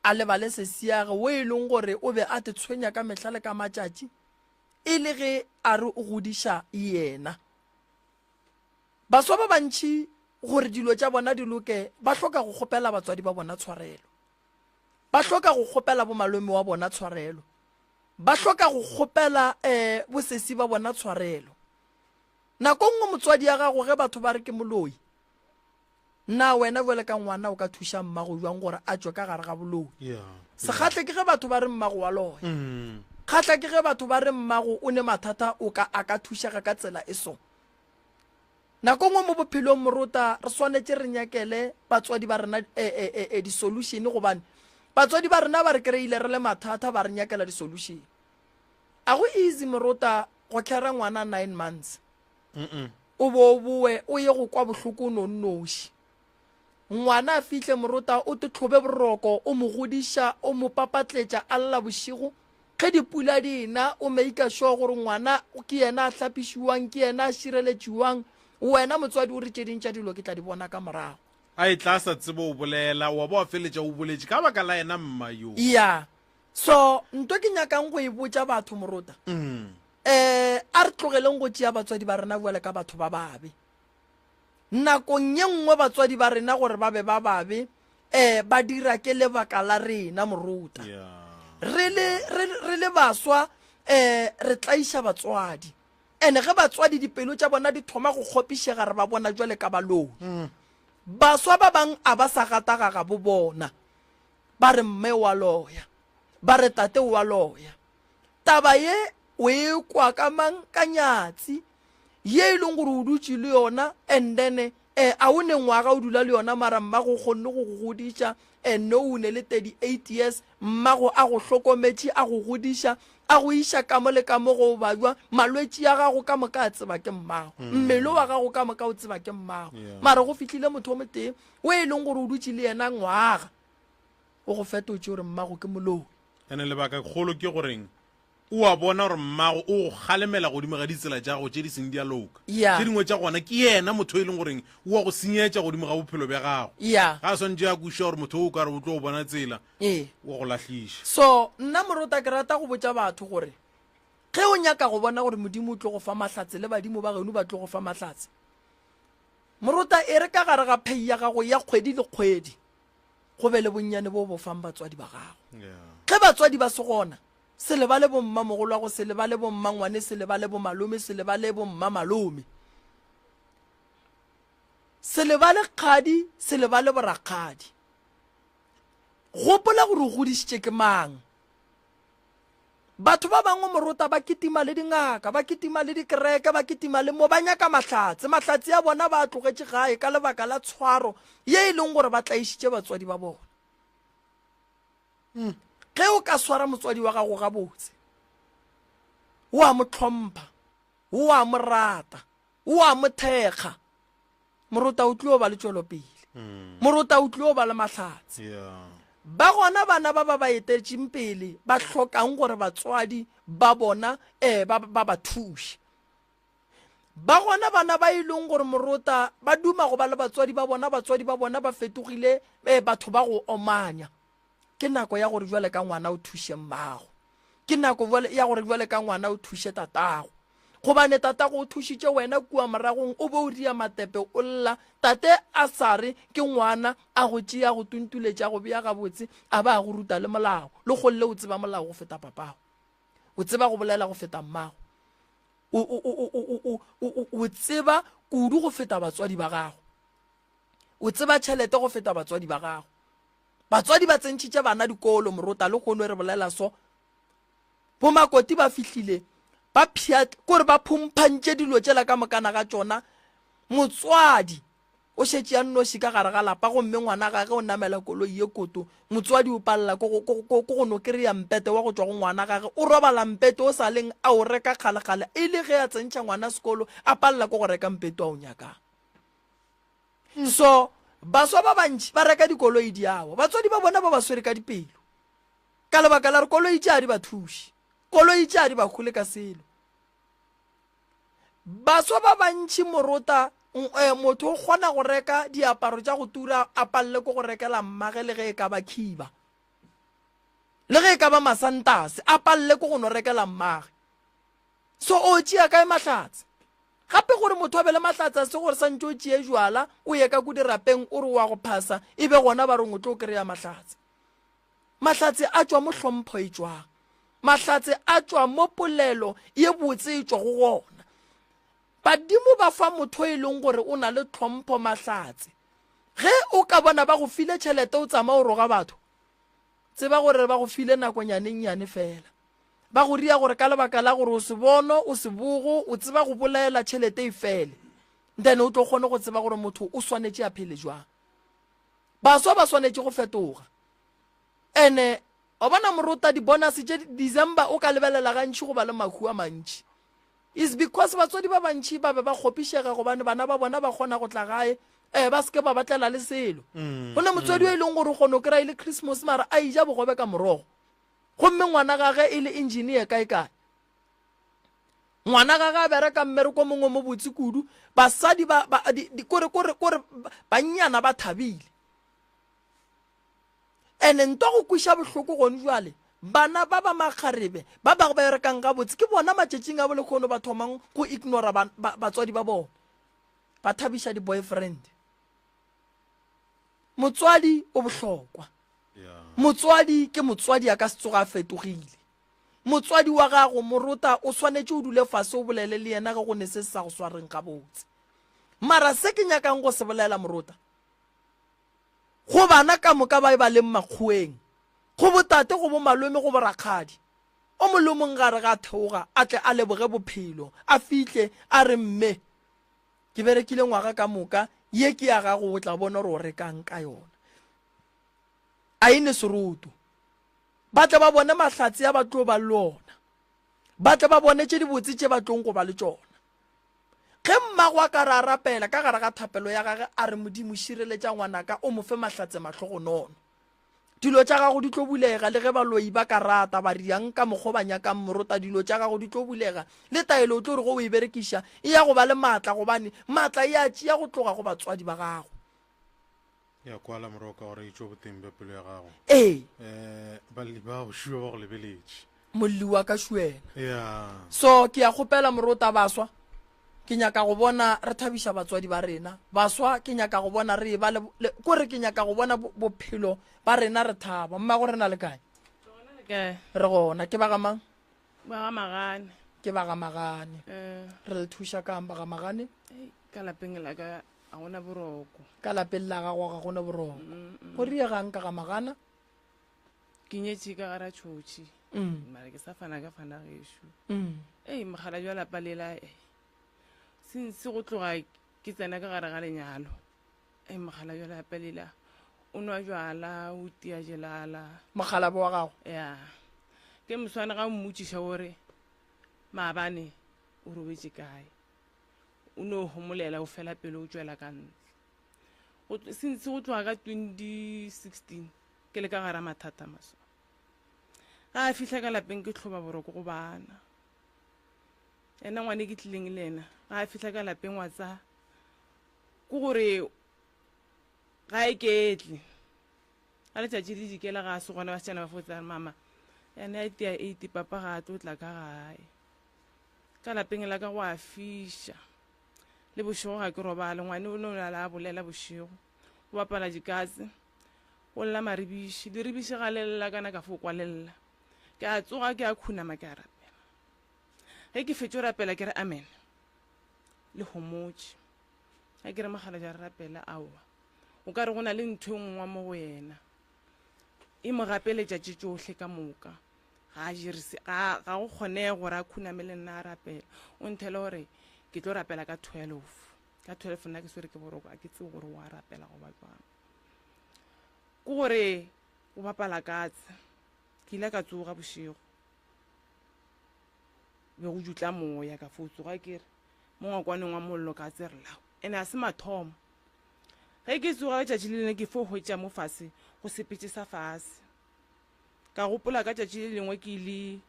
a lebale sesiage wo e leng gore o be a te tshwenya ka mehla le ka matšatši e le ge a re o godiša yena. Baswa ba bantši gore dilo tša bona di loke ba hloka go kgopela batswadi ba bona tshwarelo. Ba hloka go kgopela bomalome wa bona tshwarelo. Ba hloka go kgopela um bosesi ba bona tshwarelo. Nako nngwe motswadi ya gago ge batho ba re ke moloi, na wena bjale ka ngwana o ka thuša mmago bjang gore a tšwe ka gare ga boloi? Sekgahle ke ge batho ba re mmago wa loya. Mm. Kgahla ke ge batho ba re mmago o ne mathata o ka a ka thušega ka tsela e so. Nako nngwe mo bophelong morota re swanetše re nyakele batswadi ba rena e, e, e, e, di-solution gobane batswadi ba rena ba re kry-ile re le mathata ba re nyakela di-solution. A go easy morota go tlhera ngwana 9 months o bo o boe o ye go kwa bohloko o no nnoši. Ngwana a fihle morota o te tlhobe boroko o mo godiša o mo papatletša a lla bošego ge dipula di ena o maker sure gore ngwana ke yena a hlapišiwang ke yena a šireletšiwang wena motswadi o re tše ding tša dilo ke tla di bona ka morago. A e tla sa tsebe o bolela wa ba wa feletša o boletše ka baka la yena mma yo. Ya so nto ke nyakang go e botša batho morota mm. eh a re tlogeleng go tšea batswadi ba rena bjale ka batho ba babe nakong ye nngwe batswadi ba rena gore ba be ba babe um ba dira ke lebaka la rena morota re le re le baswa um re tlaiša batswadi ene ge batswadi dipelo tša bona di thoma go kgopišega re ba bona jwale ka baloi mm. baswa ba bang a ba sa gatagaga bo bona ba re mme wa loya ba re tate wa loya taba ye o e kwa ka mang ka nyatsi ye e leng gore o dutše le yona and then eh, a o ne ngwaga o dula le yona mara mmago o kgonne go go godiša and no o ne le 38 years mmago a go hlokometše a go godiša a go iša ka mo le ka mo go bajwa malwetši a gago ka moka a tseba ke mmago mm. mmele wa gago ka moka o tseba ke mmago yeah. mara go fihlile motho o motee o e leng gore o dutše le yena ngwaga o go fetotše gore mmago ke moloi ene lebaka kgolo ke goreng o a bona gore mmago o go kgalemela godimo ga ditsela tša gago tše di seng di a loka Yeah. tše dingwe tša gona ke yena motho e leng goreng o a go senyetša godimo ga bophelo bja gago Yeah. ga a swantše a kwešiša gore motho o o ka re o tlo go bona tsela Ee. o go lahliša so nna morota ke rata go botša batho gore ge o nyaka go bona gore modimo o tlo go fa mahlatse le badimo ba geno ba tlo go fa mahlatse morota e re ka gare ga phei ya gago ya kgwedi le kgwedi go be le bonnyane bo bo fang batswadi ba gago ge batswadi ba se gona Se lebale bommamogolwago, se lebale bommangwane, se lebale bomalome, se lebale bommamalome. Se lebale kgadi, se lebale borakgadi. Gopola gore o godišitše ke mang. Batho ba bangwe morota ba kitima le dingaka, ba kitima le dikereke, ba kitima le mo, ba nyaka mahlatse. Mahlatse a bona ba a tlogetše gae ka lebaka la tshwaro ye e leng gore ba tlaišitše batswadi ba bona. Mm. Ge o ka swara motswadi wa gago gabotse, o a mo hlompha, o a mo rata, o a mo thekga, morota o tlio ba le tšwelopele. Mm. Morota o tlio ba le mahlatse. Ba gona bana ba ba ba etetšeng pele ba hlokang gore batswadi ba bona eh, ba ba ba thuše. Ba gona bana ba e leng gore morota ba duma go ba le batswadi ba bona, batswadi ba bona ba fetogile eh, batho ba go omanya. Ke nako ya gore bjale ka ngwana o thuše mmago. Ke nako ya gore bjale ka ngwana o thuše tatago. Gobane tatago o thušitše wena kua moragong o be o ria matepe o lla, tate a sa re ke ngwana a go tšea go tuntuletša go bea gabotse a ba a go ruta le molao. Le golle o tseba molao go feta papago. O tseba go bolela go feta mmago. O, o, o, o, o, o, o tseba kudu go feta batswadi ba gago. O tseba tšhelete go feta batswadi ba gago. Batswadi ba tsentšhitše bana dikolo morota le kgono re bolela so. Bomakoti ba fihlile ba pšhat kore ba phumphantše dilo tšela ka mokana ga tšona. Motswadi. O šetše a nnoši ka gare ga lapa gomme ngwana gage o namela koloi ye koto. Motswadi o palela ke go, ke, ke, ke go no kry-a mpete wa go tšwa go ngwana gage. O robala mpete o sa leng a o reka kgalekgale e le ge a tsentšha ngwana sekolo a palela ke go reka mpete a o nyakang. So baswa ba bantši ba reka dikoloi di awa. Batswadi ba bona ba ba swere ka dipelo ka lebaka la gore koloi tše a di ba thuše. Koloi tše a di ba hole ka selo. Baswa ba bantši morota eh, motho o kgona go reka diaparo tša go tura a palele ko go rekela mmage le ge e ka ba khiba le ge e ka ba masantase a palele ko go no rekela mmage. So o tšea kae mahlatse? Gape gore motho a be le mahlatse a se gore santše o tšee jwala o ye ka ko dirapeng o re wa go phasa e be gona ba reng o tlo kry-a mahlatse. Mahlatse a tšwa mo hlompho e tšwang. Mahlatse a tšwa mo polelo ye botse e tšwago gona. Badimo ba fa motho e leng gore o na le tlhompho mahlatse. Ge o ka bona ba go file tšhelete o tsama o roga batho, tseba gore ba go file nakonyanennyane fela. Ba go ria gore ka lebaka la gore o sebono, o sebogo, o tseba go bolaela tšhelete e fele. Then o tlo kgone go tseba gore motho o swanetše a phele jwang. Baswa ba swanetše go fetoga. Ene wa bona morota di-bonus tše December o ka lebelela gantši go ba le mahu a mantši. Is because batswadi ba bantši ba be ba kgopišega gobane bana ba bona ba kgona go tla gae eh ba seke ba batlela le selo. Mm, Go ne motswadi o e leng gore o kgona go kry-a e le Christmas mara a ija bogobe ka morogo. Gomme ngwana gage e le engineer kae kae. Ngwana gage a bereka mmereko mongwe mo botse kudu, basadi ba, ba di, di, kore, kore, kore bannyana ba thabile. Ene ntwa go kwiša bohloko gone jwale, bana ba ba makgarebe ba ba berekang gabotse ke bona matšatšing a bolekgono ba thomang go ignora ba, ba, batswadi ba bona, ba thabiša di-boyfriend. Motswadi o bohlokwa. Motswadi ke motswadi a ka se tsoga a fetogile. Motswadi wa gago, morota, o swanetše o dule fase o bolele le yena ge go ne se se sa go swareng gabotse. Mara se ke nyakang go se bolela, morota, go bana ka moka ba e ba leng makgoweng, go botate, go bomalome, go borakgadi, o mong le o mong gare ga a theoga a tle a leboge bophelo, a fihle a re, Mme, ke berekile ngwaga ka moka, ye ke ya gago, o tla bona gore o rekang ka yona. A e ne seroto. Ba tle ba bone mahlatse a ba tlo ba le ona. Ba tle ba bone tše dibotse tše ba tlong go ba le tšona. Ge mmago a ka re a rapela ka gare ga thapelo ya gage a re, Modimo, šireletša ngwanaka, o mo fe mahlatse mahlogonono. Dilo tša gago di tlo bulega, le ge baloi ba ka rata, ba riang ka mokgo ba nyakang morota, dilo tša gago di tlo bulega. Le taelo o tlo re go o e berekiša, e ya go ba le maatla, gobane maatla e a tšea go tloga go batswadi ba gago. Ya kwala moroka gore e tšwe boteng bja pelo ya gago. Ee. Eh, balli ba go šua ba go lebeletše. Molli wa ka šuena. Ya. So ke ya kgopela morota baswa. Ke nyaka go bona re thabiša batswadi ba rena. Baswa ke nyaka go bona re ba le kore ke nyaka go bona bophelo ba rena re thaba. Mmago rena le kae? Re gona. Ke ba ga mang? Ba ga Magane. Ke ba ga Magane. Eh. Re le thuša kang ba ga Magane? Ka lapeng la ka ga gona boroko. Ka lapeng la gago ga gona boroko. Go riegang ka ga Magana? Ke nyetše ka gara tšhotšhi. Mm. Mara ke sa fana ka fana gešo. Mm. Ei, mogala jwa lapa lela eh. Since go tloga ke tsena ka gare ga lenyalo. Ei, mogala jwa lapa lela o nwa jwala, o tia jelala. Mokgalabo wa gago? Ya. Ke moswane ga o mmotšiša o re maabane o robetše kae. O no homolela o fela pele o tšwela ka ntle. Go since go tloga ka 2016 ke le ka gara mathata maso. Ga a fihla ka lapeng ke hloba boroko go bana. Ena ngwane ke tlileng le ena ga a fihla ka lapeng wa tsa ke gore ga e ketle. Ga letšatši le dikela ga a se gona basetsana ba fotsa mama yana ya tia 8 papa ga a tlo tla ka gae. Ka lapeng la ka go a fiša. Le bošego ga ke robale, ngwane o no lala a bolela bošego. O bapala dikatse, o lla maribiši, diribiši ga le lla kana ka fo kwa le lla. Ke a tsoga ke a khunama ke a rapela. Ge ke fetšo rapela ke re amen. Le homotše. Ga ke re mogala ja re rapela aowa. O ka re go na le ntho e nngwe mo go yena. E mo gapeletša tše tšohle ka moka. Ga a jere se, ga, ga go kgonege gore a khuname le nna a rapela. O nthele gore ke tlo rapela ka 12. Ka 12 nna ke swere ke boroko, a ke tsebe gore wa rapela goba jwang. Ke gore o bapala katse. Ke ile ka tsoga bošego. Be go dutla moya ka fo tsoga ke re mo ngwakwaneng wa mollo ka tse re lao. Ene a se mathomo. Ge ke tsoga letšatši le lengwe ke fo hwetša mo fase go sepetše sa fase. Ka gopola ka tšatši le lengwe ke ile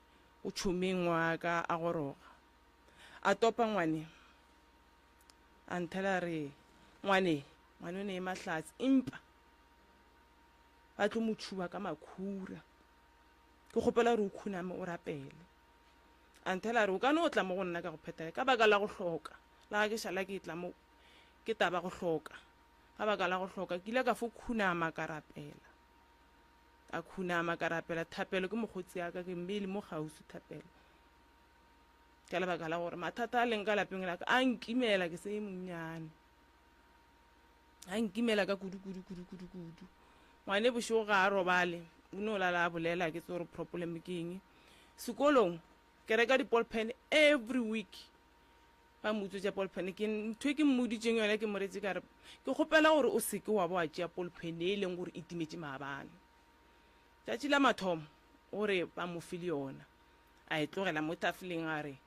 go tšhomeng wa ka a goroga. A topa ngwane. A nthela a re ngwane, ngwane o ne e mahlatse empa ba tlo mo tšhuba ka makhura. Ke kgopela gore o khuname o rapele. A nthela a re o ka no tla mo go nna ka go phethela ka baka la go hloka. La ga ke šala ke tla mo ke taba go hloka. Ka baka la go hloka ke ile ka fo khunama ka rapela. Ka khunama ka rapela thapelo ke mokgotsi ya ka ke mmele mo kgauswi thapelo. Ka lebaka la gore mathata a leng ka lapeng la ka a nkimela ke se e monnyane. A nkimela ka kudu kudu kudu kudu kudu. Ngwane bošego ga a robale, o no lala a bolela ke tse gore problem ke eng. Sekolong ke reka di-ball pen every week. Ba mo utswetša ball pen ke ntho e ke mmoditšeng yona ke moretse ka re ke kgopela gore o seke wa ba wa tšea ball pen e leng gore e timetše maabane. Tšatši la mathomo o re ba mo file yona a e tlogela mo tafoleng a re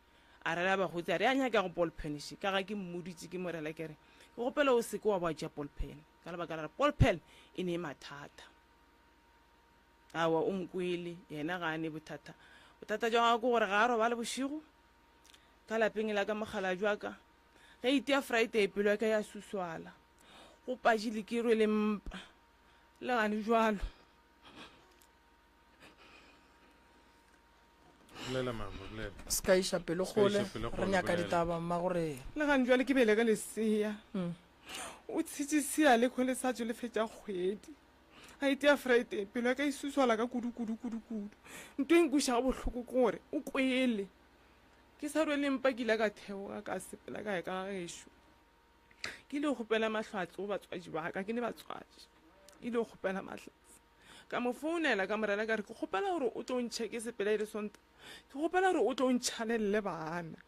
A rela bakgotsi a re a nyaka go ball pen še ka ga ke mmoditše ke mo rela ke re ke kgopela o seke wa ba tšea ball pen ka lebaka la gore ball pen e ne mathata. Awa o nkwele yena ga a ne bothata. Bothata jwa gagwe ke gore ga a robale bošego ka lapeng la ka mokgalabje wa ka ge itia Friday pelo ya ka ya suswala go pajile ke rwele mpa le gane jwalo. Bolela mama, bolela. Se ka iša pelo Se ka kgole, iša pelo re kgole, nyaka bolela. ditaba mma gore. Le gane jwale ke belege lesea. O tshetše sea le kgole sa tšo le fetša kgwedi. A itia Friday, pelo ya ka e suswala ka kudu kudu kudu kudu. Nto e nkwišago bohloko ke gore o kwele. Ke sa rwele mpa ke ile ka theoga ka sepela ka ya ka ga gešo. Ke ile go kgopela mahlatse go batswadi ba ka, ke ne batswadi. Ke ile go kgopela mahlatse. Ka mo founela ka mo rela ka re ke kgopela gore o tlo ntšhe ke sepela e le Sontaga. Ke kgopela gore o tlo ntšhalelele bana.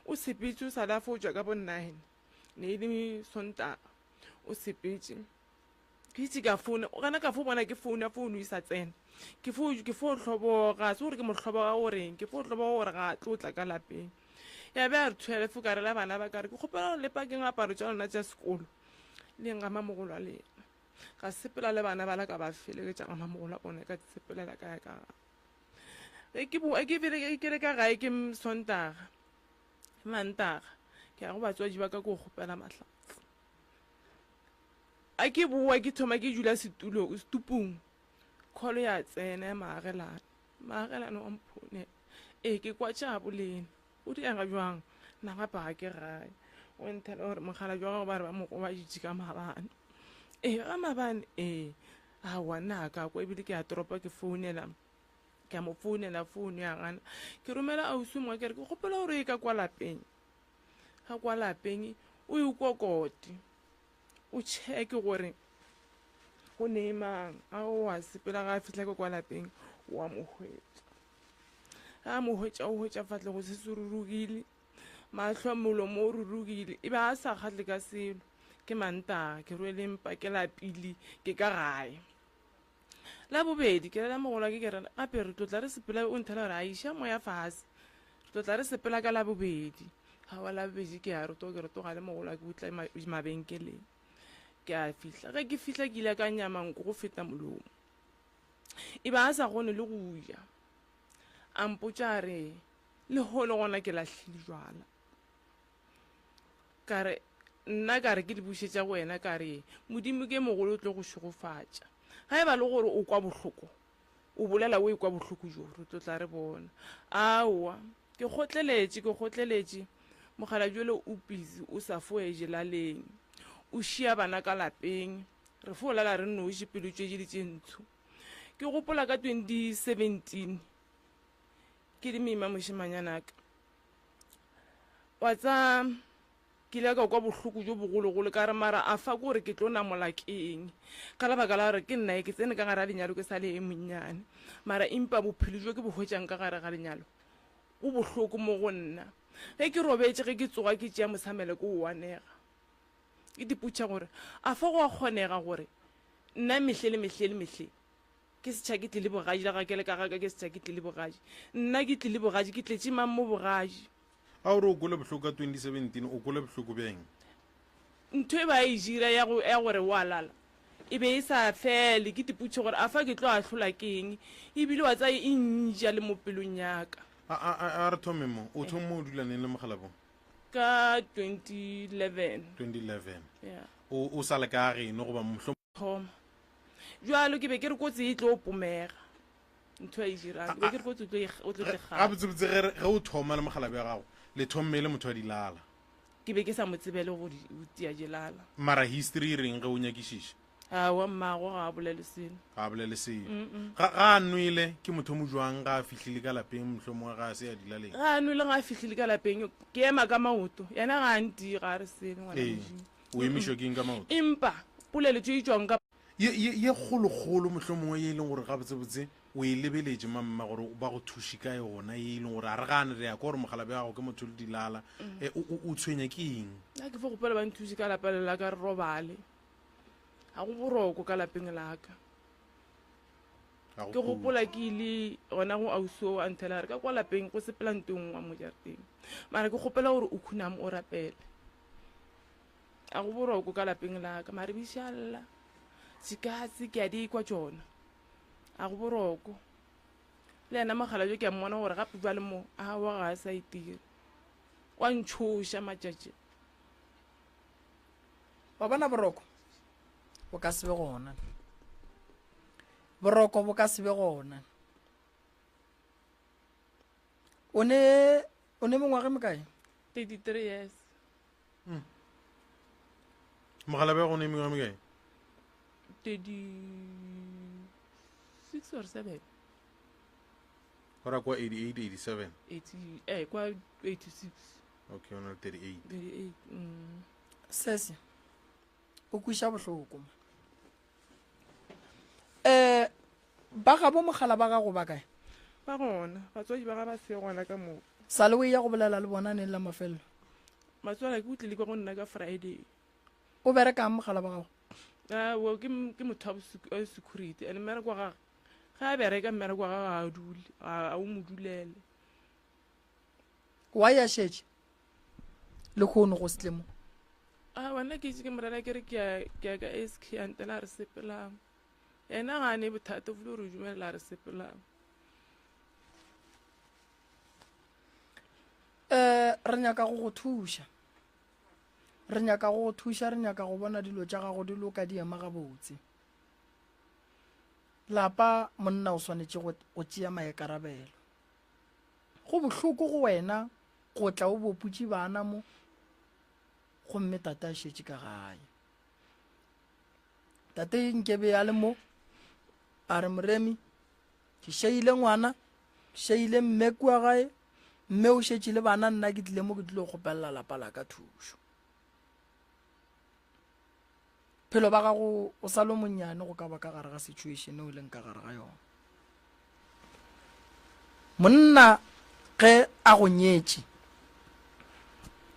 O sepetše o sa le a fo tšwa ka bo 9. Ne e le Sontaga. O sepetše. Ke itse ka founa, o gana ka fo bona ke founa founu e sa tsena. Ke fo ke fo hloboga, se gore ke mo hloboga goreng, ke fo hloboga gore ga a tlo tla ka lapeng. Ya be a re 12 ka rela bana ba ka re ke kgopela gore le pakeng aparo tša lona tša sekolo le eng ga mamogolo a lena. Ka sepela le bana bala ka ba felegetša ga mamogolo a bona ka sepelela ka ya ka gae. Ge ke boa ke bile ke le ka gae ke Sontaga, Mantaga ke ya go batswadi ba ka ko kgopela mahlatse. A ke boa ke thoma ke dula setulong setupung call ya tsena ya maagelane maagelane wa mphone ee ke kwa tša bolena o diega jwang nna gape ga ke gae o nthela gore mogala jwa gago ba re ba mo gobaditše ka maabane ee ga maabane ee aowa nna ga ka kwa ebile ke ya toropo ke founela ke a mo founela founu ya gana ke romela ausi mongwe ke re ke kgopela gore e ka kwa lapeng ga kwa lapeng o e kokote o checke gore go ne mang a o a sepela ga a fihla ke kwa lapeng wa mo hwetša ga a mo hwetša o hwetša fatlego se se rurugile mahlo molomo o rurugile e be a sa kgatle ka selo ke mantaga ke rwele mpa ke lapile ke ka gae La bobedi, ke rela mogolwake ke re, gape re tlo tla re sepela, o nthela gore a iša moya fase. Re tlo tla re sepela ka Labobedi. Aowa Labobedi ke a rotoga, ke rotoga le mogolwake o tla mabenkeleng. Ke a fihla, ge ke fihla ke ile ka nyama nko go feta molomo. E ba a sa kgone le go ja. A mpotša a re, lehono gona ke lahlile jwala. Ka re, Nna ka re ke di bušetša go wena, ka re, Modimo ke mogolo o tlo go šegofatša. Ga e ba le gore o kwa bohloko, o bolela o ekwa bohloko bjo, re tlo tla re bona. Aowa, ke kgotleletše, ke kgotleletše, mokgalabje yola o busy o sa fo ejelaleng, o šia bana ka lapeng, re fo lala re nnoši pelo tše di tše ntsho. Ke gopola ka 2017 ke le moima mošemanyanaka, Wa tsaya, ke ile ka kwa bohloko bjo bogologolo, ka re, Mara a fa ke gore ke tlo namola ke eng? Ka lebaka la gore ke nna e ke tsene ka gare ga lenyalo ke sa le e monnyane. Mara empa bophelo bjo ke bo hwetšang ka gare ga lenyalo bo bohloko mo go nna. Ge ke robetše, ge ke tsoga ke tšea mosamelo ke o anega. Ke dipotša gore a fa go a kgonega gore nna mehle le mehle le mehle ke setšha ke tlile bogaji la ga ke le ka ga ka ke setšha ke tlile bogaji. Nna ke tlile bogaji ke tletše mang mo bogaji? A o re o kwele bohloko ka 2017, o kwele bohloko bjang? Ntho e ba e dira ya go ya gore wa lala e be e sa fele. Ke tipotše gore a fa ke tlo ahlola ke eng, ebile wa tsaya e nja le mo pelong ya ka. A, a, a, a re thome mo. O thome o dula neng le mogalabo? Ka 2011. 2011. Yeah. O, o sa le ka geno goba mohlomong? Thoma. Bjalo ke be ke re kotsi e tlo pomega. Ntho e dirang. Ke be ke re kotsi o tlo e, o tlo tle gape. Gabotsebotse ge, ge o thoma le mogalabi wa gago, le thomme e le motho wa dilala. Ke be ke sa mo tsebele go di, go tia dilala. Mara history e reng ge o nyakišiša? Aowa, mmago ga a bolele selo. Ga a bolele selo. Ga, ga a nwele, ke motho mo jwang ga a fihlile ka lapeng, mohlomongwe ga a se a dilaleng? Ga a nwele ga a fihlile ka lapeng, ke ema ka maoto. Yena ga a ntie, ga a re selo, ngwana Ee, Modimo. o emišwa ke eng ka maoto? Empa polelo tše di tšwang ka. Ye, ye, ye kgolokgolo mohlomongwe ye e leng gore gabotsebotse o e lebeletše mamma gore ba go thuše ka yona, ye e leng gore a re gane re ya kwa gore mogalabi wa gago ke motho le dilala, e, o, o, o tshwenya ke eng? Nna ke fo kgopela ba nthuše ka lapa le la ka re robale. Ga go boroko ka lapeng la ka. Ga go Ke gopola khutšo. ke ile gona go ausi oo a nthela a re ka kwa lapeng go sepela ntong wa mo jarateng. Mara ke kgopela gore o khuname o rapele. A go boroko ka lapeng la ka, mare bišalla dikatse ke a di kwa tšona. A go boroko. Le yena mogala jo ke a mmona gore gape bjale mo aowa ga a sa itira. Wa ntšhoša matšatši. Wa bona boroko bo ka se be gona. Boroko bo ka se be gona. O ne o ne mengwaga e mekae? 33 years. Mm. Mogala bja go ne mengwaga mekae? 36 or 7. Go ra kwa 88 87. 80 eh kwa 86. Okay, o na le 38. 38. Mm. Sese o kwiša bohloko ma. Eh ba gabo mogala ba gago ba kae? Ba gona, batswadi ba ga ba se gona ka mo. Sa le o eya go bolela le bona neng la mafelelo? Matswala ke o tlile kwa go nna ka Friday. O berekang mogala wa gago? Aowa, ke, ke motho wa security and mmereko wa gage ge a bereka mmereko wa gage ga a dule, ga o mo dulele. Why a šetše lehono go se tle mo? Aowa, nna ke itse ke morena ke re ke ya ke ya ka SK a ntela a re sepelang. Yena ga a ne bothata, o file gore o dumelela a re sepelang. Um re nyaka go go thuša. Re nyaka go go thuša, re nyaka go bona dilo tša gago di loka di ema gabotse. Lapa monna o swanetše go, go tšea maikarabelo. Go bohloko go wena go tla o boputše bana mo gomme tate a šetše ka gae. Tate nkebe a le mo a re Moremi Ke šeile ngwana, ke šeile mme kua gae, mme o šetše le bana, nna ke tlile mo ke tlilo kgopelela lapa la ka thušo. Phelo ba gago o sa le monnyane go ka ba ka gare ga situation o leng ka gare ga yona. Monna ge a go nyetše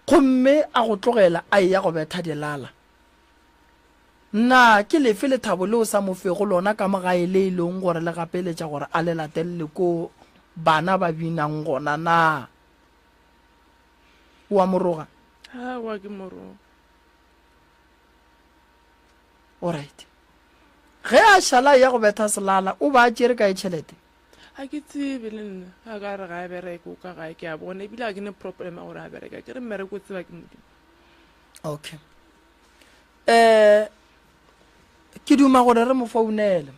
gomme a go tlogela a eya go betha dilala, Na ke lefe lethabo leo sa mo fego lona ka mo gae le e leng gore le gapeletša gore a le latelele koo bana ba binang gona? Na o a mo roga? Aowa, ke mo roga. Alright. Ge a šala a eya go betha selala, o ba a tšere kae tšhelete? Ga ke tsebe le nna. Ge a ka re ga a bereke, o ka gae, ke a bona. Ebile ga ke ne problem ya gore a bereke. Akere mmereko o tseba ke Modimo. Okay. Eh ke duma gore re mo founele.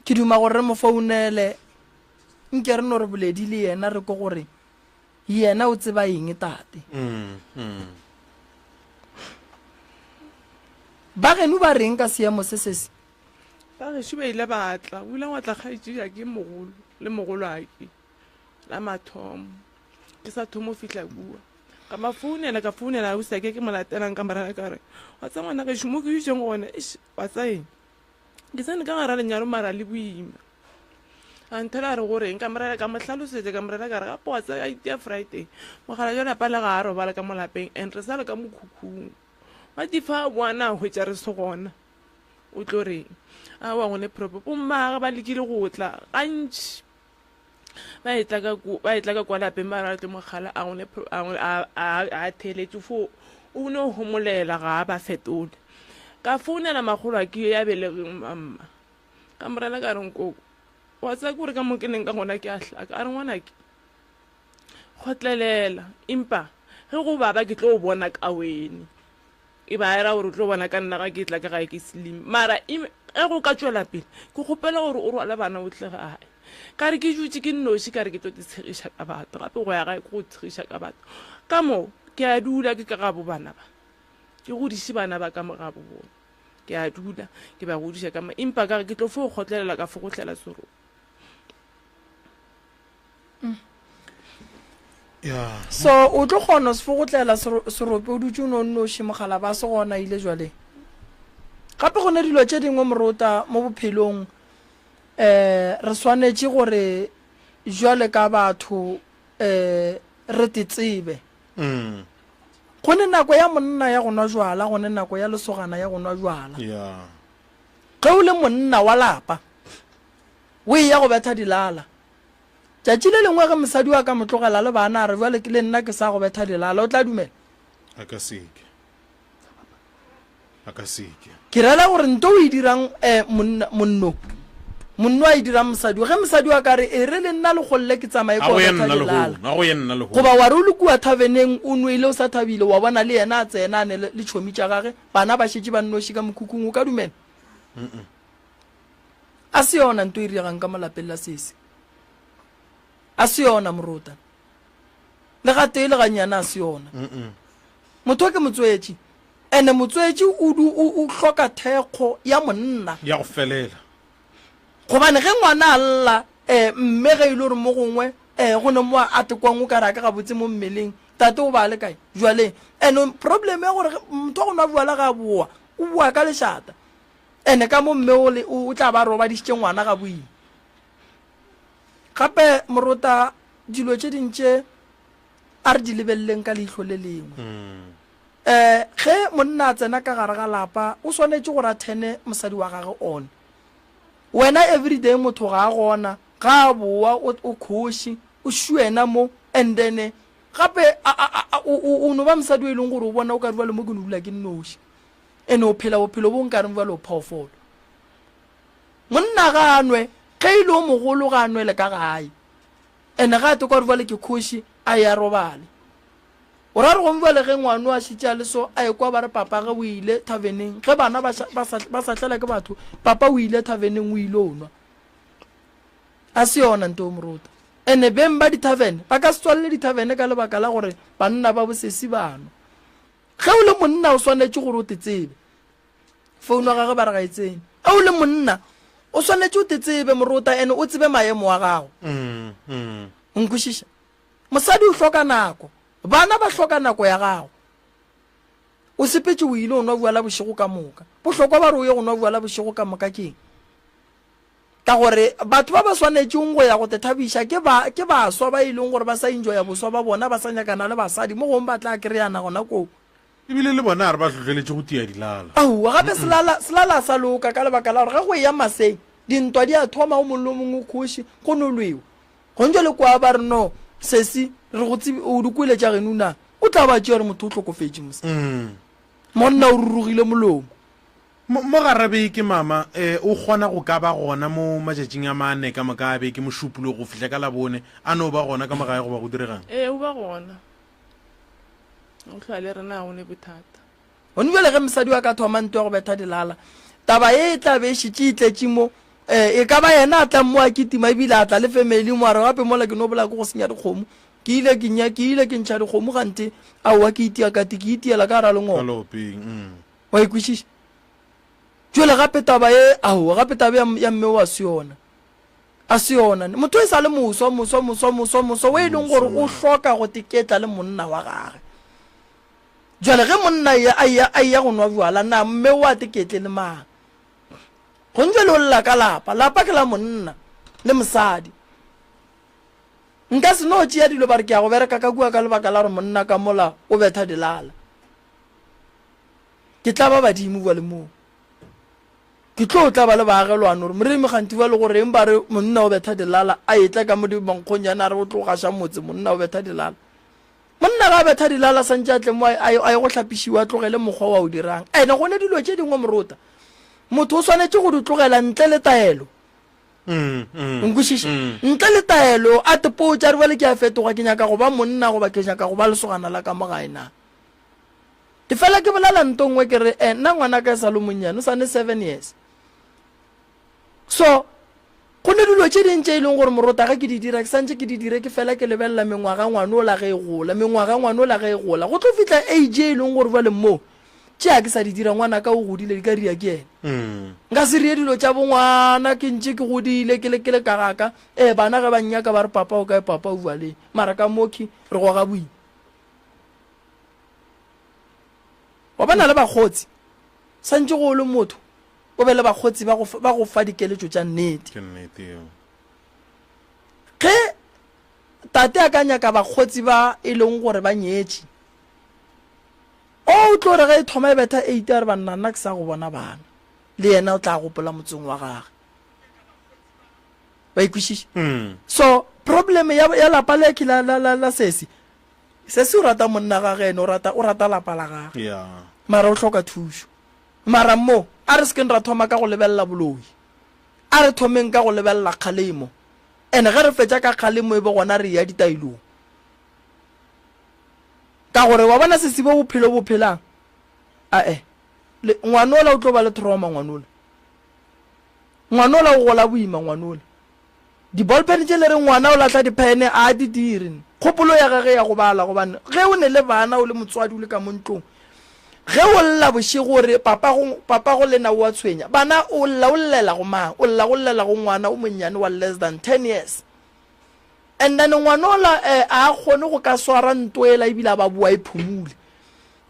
Ke duma gore re mo founele nke re no re boledi le yena re ko gore yena o tseba eng tate. Mm, mm. Ba geno ba reng ka seemo se se se? Ba gešo ba ile ba tla, o ile wa tla kgaetšedi ke mogolo le mogolwake la mathomo. Ke sa thomo fihla kua. Ka ma founela, ka founela ausi ake ke mo latelang ka morago ka re, wa tsa ngwana gešo mo ke dutšeng gona, eish, wa tsa eng? Ke tsene ka gara lenyalo mara le boima. A nthela a re go reng? Ka mo rela, ka mo hlalosetša, ka mo rela ka re gape wa tseba a itia Friday. Mogala jwa lapa le ga a robala ka mo lapeng and re sa le ka mokhukhung. Wa tifa a boa na hwetša re se gona. O tlo reng? Aowa go ne problem. Bommagwe ba lekile go tla gantši. Ba etla ka ku, ba etla ka kwa lapeng ba re ba tlo mo kgala a go ne a a a a theeletše fo o no homolela ga a ba fetole. Ka founela makgolo a ke ya belegeng mamma. Ka mo rela ka re nkoko wa tseba ke gore ka mo ke leng ka gona ke a hlaka. A re ngwanake kgotlelela empa ge go baba ke tlo bona ka wene. E ba era gore o tlo bona ka nna ga ke tla ka gae ke slim. Mara ge go ka tšwela pele ke kgopela gore o rwale bana o tle gae. Ka re ke dutše ke nnoši ka re ke tlo te tshegiša ka batho gape go ya gae ke go tshegiša ka batho. Ka mo ke a dula ke ka gabo bana ba. Ke godiše bana ba ka mo gabo bona. Ke a dula ke ba godiša ka mo empa ka re ke tlo fo kgotlelela ka fo go hlela serope. Yeah. So o tlo kgona se fo-gotlela serope o dutše o no nnoši mogala ba se gona ile jwale. Gape go ne dilo tše dingwe morota mo bophelong eh re swanetše gore jwale ka batho eh re te tsebe. Mm. Go ne nako ya monna ya go nwa jwala, go ne nako ya lesogana ya go nwa jwala. Yeah. Ge o le monna wa lapa o eya go betha dilala, tšatši le lengwe ge mosadi wa ka mo tlogela le bana a re bjale le nna ke sa go betha dilala, o tla dumela? A ka se ke. A ka se ke. Ke rela gore nto o e dirang eh, monna, monno, monno a e dirang mosadi, ge mosadi wa ka re e re le nna lekgolle ke tsamaye A ko go ye betha nna dilala, lehono, a go ye nna lehono. goba wa re o le kua thaveneng o nwele o sa thabile, wa bona le yena a tsena a ne le tšhomi tša gage, bana ba šetše ba nnoši ka mokhukhung, o ka dumela? Mm-mm. A se yona nto e diregang ka mo lapeng la sesi. A se yona morota. Le gatee le gannyane a se yona. Mm-mm. Motho o ke motswetši. Ene motswetši o du o, o hloka thekgo ya monna. Ya go felela. Gobane ge ngwana a lla, eh, mme ge e le gore mo gongwe, eh, go ne mo a tekwang o ka re a ka gabotse mo mmeleng, tate o ba a le kae? Jwaleng. Ene problem ya gore motho wa go nwa bjala ga a boa, o boa ka lešata. Ene ka mo mme o le, o tla ba robadišitše ngwana ga boima. Gape morota dilo tše ding tše a re di lebeleleng ka leihlo le lengwe. Um ge monna a tsena ka gare ga lapa o swanetše gore a thene mosadi wa gage on. Wena everyday motho ga a gona, ga a boa o, o khoši, o šuena mo and then gape a, a, a, o, o, o no ba mosadi o e leng gore o bona o ka re bjale mo ke no dula ke nnoši. Ene o phela bophelo bo nkareng bjale o phoofolo. Monna ga a nwe, ge e le o mogolo ga a nwele ka gae. Ene ga a te kwa re bjale ke khoši a ye a robale. O ra re gong bjale ge ngwano a šetše a le so a ekwa ba re papa ge o ile thaveneng ge bana ba, ba, sa, ba sa hlela ke batho papa o ile thaveneng o ile o nwa. A se yona nto moruta. Ene beng ba dithavene ba ka se tswalele dithavene ka lebaka la gore banna ba bosesi ba nwa. Ge o le monna o swanetše gore o te tsebe. Founu ya gagwe ba re ga e tsene. Ge o le monna o swanetše o te tsebe morota ene o tsebe maemo a gago. Mm, mm. O nkwešiša? Mosadi o hloka nako. Bana ba hloka nako ya gago. O sepetše o ile o nwa bjala bošego ka moka. Bohlokwa ba re o ye go nwa bjala bošego ka moka ke eng? Ka gore batho ba ba swanetšeng go ya go te thabiša ke ba, ke baswa ba e leng gore ba sa enjoya boswa ba bona, ba sa nyakana le basadi, mo gongwe ba tla kry-ana gona koo. Ebile le bona a re ba hlohleletše go tia dilala. Aowa, gape selala, selala a sa loka ka lebaka la gore ge go eya maseng, dintwa di a thoma, o mongwe le o mongwe o kgoši, go no lwewa. Gong jwale kwa ba re no, sesi, re go tsebi, o di kwele tša geno na? O tla ba tšea gore motho o hlokofetše mos. Monna o rurugile molomo. Mo, mo gara beke, mama, e, o kgona go ka ba gona mo matšatšing a mane ka moka a beke, Mošupologo go fihla ka Labone, a no ba gona ka mo gae goba go direga'ng? Ee, o ba gona. O hlwa le rena, ga go ne bothata. Gone bjale ge mosadi wa ka thoma ntwa ya go betha dilala, taba ye e tla be e šetše e tletše mo. E, e ka ba yena a tlang mo a kitima ebile a tla le family mo, a re gape mola ke no bolaya ke go senya dikgomo. Ke ile ke nya, ke ile ke ntšha dikgomo kganthe, aowa ke itia kati, ke itiela ka gara Ka lengoko. leopeng, mm. Wa e kwešiša? Jwale gape taba ye, aowa, gape taba ya, ya mme o a se yona. A se yona. Motho e sa le moswa, moswa, moswa, moswa, moswa, o e leng gore o hloka go teketla le monna wa gage. Jwale ge monna a eya, a eya, a eya go nwa bjala, na mme o a teketle le mang? Gong jwale o lla ka lapa. Lapa ke la monna. Le mosadi. Nka se no tšea dilo ba re ke ya go bereka ka kua ka lebaka la gore monna ka mola o betha dilala. Ke tla ba badimo bjale moo. Ke tlo tla ba le baagelwane gore moremi kganthi bjale go reng ba re monna o betha dilala a etla ka mo dimankgonyane a re o tlo gaša motse monna o betha dilala. Monna ga a betha dilala santše a tle mo a ye go hlapišiwa a tlogele mokgwa wa o dirang. Ene go ne dilo tše dingwe morota motho o swanetše go di tlogela ntle le taelo. Nkwešiša? Ntle le taelo a tepotša a re bjale ke a fetoga ke nyaka go ba monna goba ke nyaka go ba lesogana la ka mo gae na. Ke fela ke bolela nto nngwe ke re eh, nna ngwanaka e sa le monnyane o sa ne seven years. So go ne dilo tše ding tše e leng gore morota ge ke di dira ke santše ke di dire ke fela ke lebelela mengwaga ngwanola ge e gola mengwaga ngwanola ge e gola go tlo fihla age e leng gore jwale mo tše a ke sa di dira ngwanaka o godile di ka ria ke yena mm. nka se rie dilo tša bongwana ke ntše ke godile ke le ke le kagaka ee bana ge ba nnyaka ba re papa o kae papa o bua mara ka mokhi re goga boima Wa bona le bakgotsi, swantše go o le motho o be le bakgotsi ba go, ba go fa dikeletšo tša nnete. Ke nnete yeo. Ge tate a ka nyaka bakgotsi ba e leng gore ba nyetše, o tlo re ge e thoma e betha eight a re banna nna ke sa go bona bana, le yena o tla gopola motseng wa gage. Wa ikwešiša? So problem ya, ya lapa le ke la, la, la, la sesi, Sesi o rata monna gage ene o rata o rata lapa la gage. Yeah. Mara o hloka thušo. Mara mo a re sekeng ra thoma ka go lebelela boloi. A re thomeng ka go lebelela kgalemo. Ene ge re fetša ka kgalemo e be gona re eya ditaelong. Ka gore wa bona sesi bo bophelo bo phelang. Ae. Le ngwanola o tlo ba le trauma ngwanola. Ngwanola o gola boima ngwanola. Di-ballpen tše le re ngwana o lahla diphene a di dire. Kgopolo ya gage ya go bala gobane ge o ne le bana o le motswadi o le ka mo ntlong ge o lla bošego o re papago papago lena o a tshwenya bana o lla o llela go mang o lla go llela go ngwana o monnyane wa less than 10 years and then ngwanola eh, a kgone go ka swara nto ela ebile a ba boa e phumule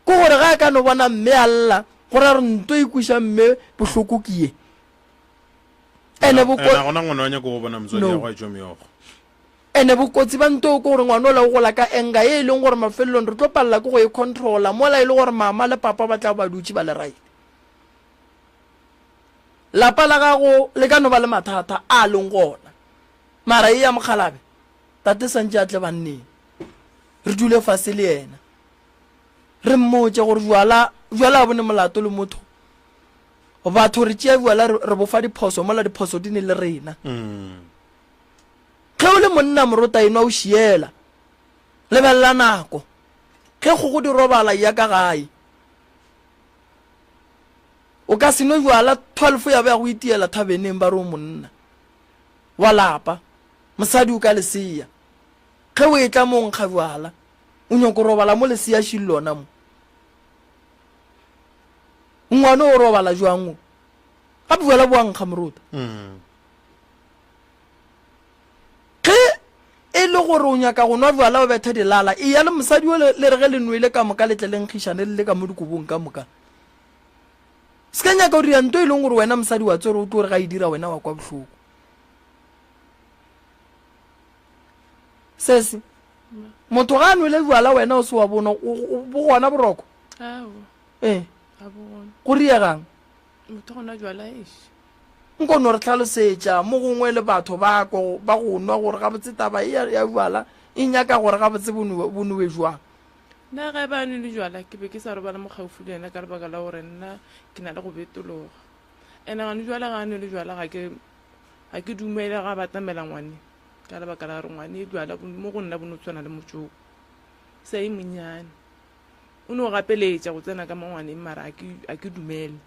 ke gore ge a ka no bona mme a lla go ra gore nto e kweša mme bohloko ke ye Ene boko Ena gona ngwana wa nyako go bona motswadi ya No. go a tšwa meokgo. Ene bokotsi ba nto ke gore ngwana ola o gola ka anger ye e leng gore mafelelong re tlo palela ke go e controla mola e le gore mama le papa ba tla ba dutše ba le right. Lapa la gago le ka no ba le mathata a leng gona mara e ya mokgalabe tate santše a tle banneng re dule fase le yena re mmotše gore jwala jwala a bone molato le motho Batho re tšea bjala re, re bofa diphoso mola diphoso di ne le rena. Ge o le monna morota enwa o šiela. Lebelela nako. Ge kgogo di robala ya ka gae. O ka se nwe bjala 12 ya ba ya go itiela thabeneng ba re o monna wa lapa. Mosadi o ka lesea. Ge o etla mo o nkga bjala. O nyoko robala mo lesea šil lona mo. Ngwana o robala jwang o? Gape bjala bo a nkga morota. Ge e le gore o nyaka go nwa bjala o bethe dilala, eya le mosadi yo le re ge le nwele ka moka le tle le nkgišane le le ka mo dikobong ka moka. Se ka nyaka go dira nto e leng gore wena mosadi wa tsere o tlo re ga e dira wena wa kwa bohloko. Sesi, motho ga a nwele bjala wena o se wa bonwa, bo gona boroko? Ee. Go riegang? Motho gona jwala eš. Nko no re hlalosetša mo gongwe le batho ba ko ba go nwa gore gabotse taba e ya jwala e nyaka gore gabotse bo nowe bo nowe jwang. Nna ge ba nwele jwala ke be ke sa robala mo kgaufsi le yena ka lebaka la gore nna ke na le go betologa. Ene gane jwale ga a nwele jwala ga ke ga ke dumele ga ba batamela ngwane ka lebaka la gore ngwane jwala mo go nna bo no tshwana le motšoko. Sa e monnyane. O no gapeletša go tsena ka mo ngwaneng mara a ke a ke dumele.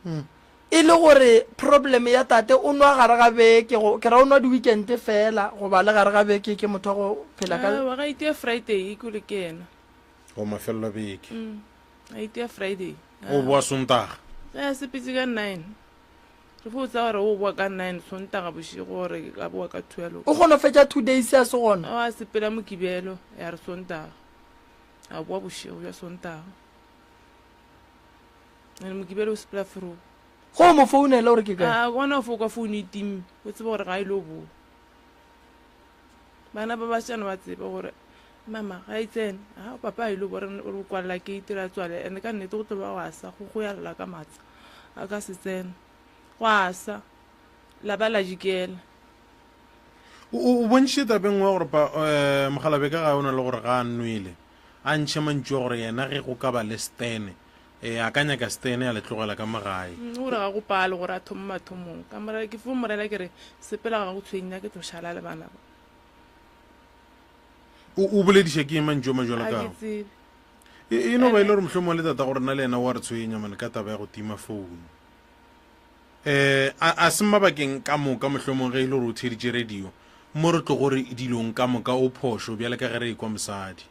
Hmm. E le gore problem ya tate o nwa gare ga beke go ke ra o nwa di-weekend fela goba le gare ga beke ke motho wa go phela ka Aowa ga itia Friday ke le ke yena. Go mafelelo a beke. Mm. A itia Friday. O boa Sontaga. Ge a sepetse ka 9. Re fo tsa gore o boa ka 9 Sontaga bošego gore a boa ka 12. O kgona go fetša 2 days a se gona? O a sepela Mokibelo ya re Sontaga. A boa bošego bja Sontaga. And Mokibelo o sepela fro. Go o mo founela o re ke kae? A gona o fo kwa founu e timme, o tsebe gore ga e lo boa. Bana ba basetsana ba tsebe gore mama ga e tsene, a papa a ile bo re re kwalela keiti ra tswale and ka nnete go tlo ba go sa go go ya lla ka matsa a ka se tsene. Go a sa la ba la jikela. O bontšhitše tabeng nngwe gore pa um mokgalabje ka ga o na le gore ga a nwele a ntšhe mantšu a gore yena ge go ka ba le stene Ee, a ka nyaka Stene a le tlogela ka mo gae. O re ga go pale gore a thome mathomong. Ka mo ke fo mo rela ke re, sepela ga go tshwenye, nna ke tlo šala le bana ba. O, o bolediša ke eng mantšu a majwalo Ga ka ke ao? tsebe. E, e no ba e le gore mohlomongwe le tata go rena le yena o a re tshwenya mane ka taba ya go tima founu. Um a, a se mabakeng ka moka mohlomongwe ge e le gore o theeditše radio mo re tlogo re dilong ka moka o phošo bjale ka ge re ekwa mosadi.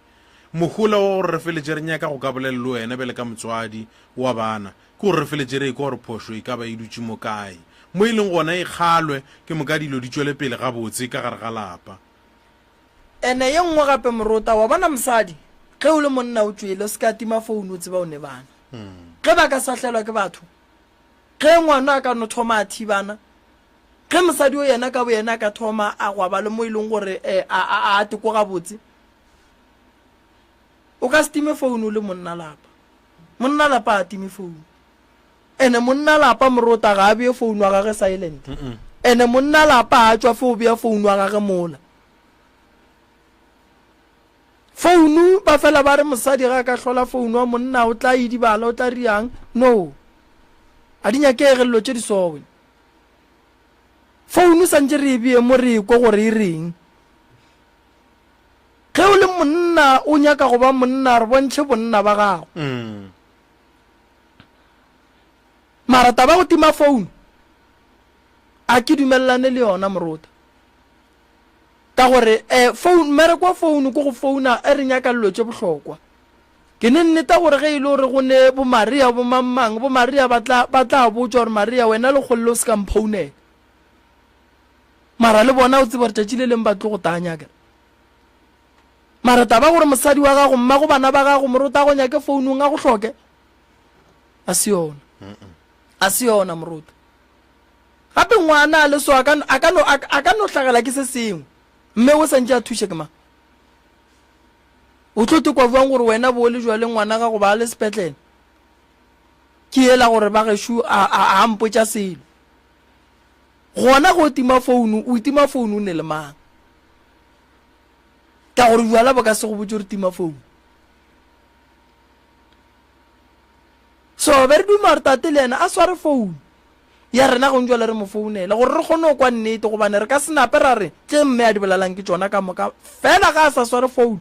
Mohola wa gore re feletše re nyaka go ka bolela le wena bjale ka motswadi wa bana ke gore re feletše re ekwa gore phošo e ka ba e dutše mo kae. Mo e leng gona e kgalwe ke moka dilo di tšwele pele gabotse ka gare ga lapa. Ene ye nngwe gape morota, wa bona mosadi ge o le monna o tšwele o se ka tima phone o tseba o ne bana. Ge ba ka sahlelwa ke batho, ge ngwana a ka no thoma a thibana, ge mosadi o yena ka boyena a ka thoma a gwaba le mo e leng gore a, a, a teko gabotse, O ka se time founu o le monna lapa. Monna lapa a time founu. Ene monna lapa morota ga a beye founu wa gage silent. Ene monna lapa a tšwa fo o beya founu wa gage mola. Founu ba fela ba re mosadi ga a ka hlola founu wa monna o tla idibala o tla riang. No. A di nyakege dilo tše di sowe. Founu santše re e beye mo re ekwe gore e reng. Ge o le monna o nyaka go ba monna, re bontšhe bonna ba gago. Mara taba ya go tima phone a ke dumelelane le yona morota. Ka gore eh, phone mmereko wa phone ke go founa e re nyaka dilo tše bohlokwa. Ke ne nneta gore ge e le gore go ne bo Maria bo mang mang, bo Maria ba tla ba tla botšwa gore Maria wena le kgolle o se ka mphounela. Mara le bona o tseba gore tšatši le leng ba tlo go tanya akere. Mara taba gore mosadi wa gago, mmago bana ba gago, moruti a go nyake founung a go hloke, a se yona. A se yona moruti. Gape ngwana a le so a ka a ka no a ka no hlagela ke se sengwe. Mme o santše a thuše ke mang? O tlo tekwa bjang gore wena bo le jwale ngwana gago ba le sepetlele? Ke yela gore ba gešo a a a mpotša selo. Gona ge o tima founu, o tima founu o ne le mang? Ka gore bjala bo ka se go botše gore tima founu. So be re duma gore tate le yena a sware founu ya rena gong jwale re mo founele gore re kgone go kwa nnete gobane re ka se nape ra re tše mme a di bolelang ke tšona ka moka fela ga a sa sware founu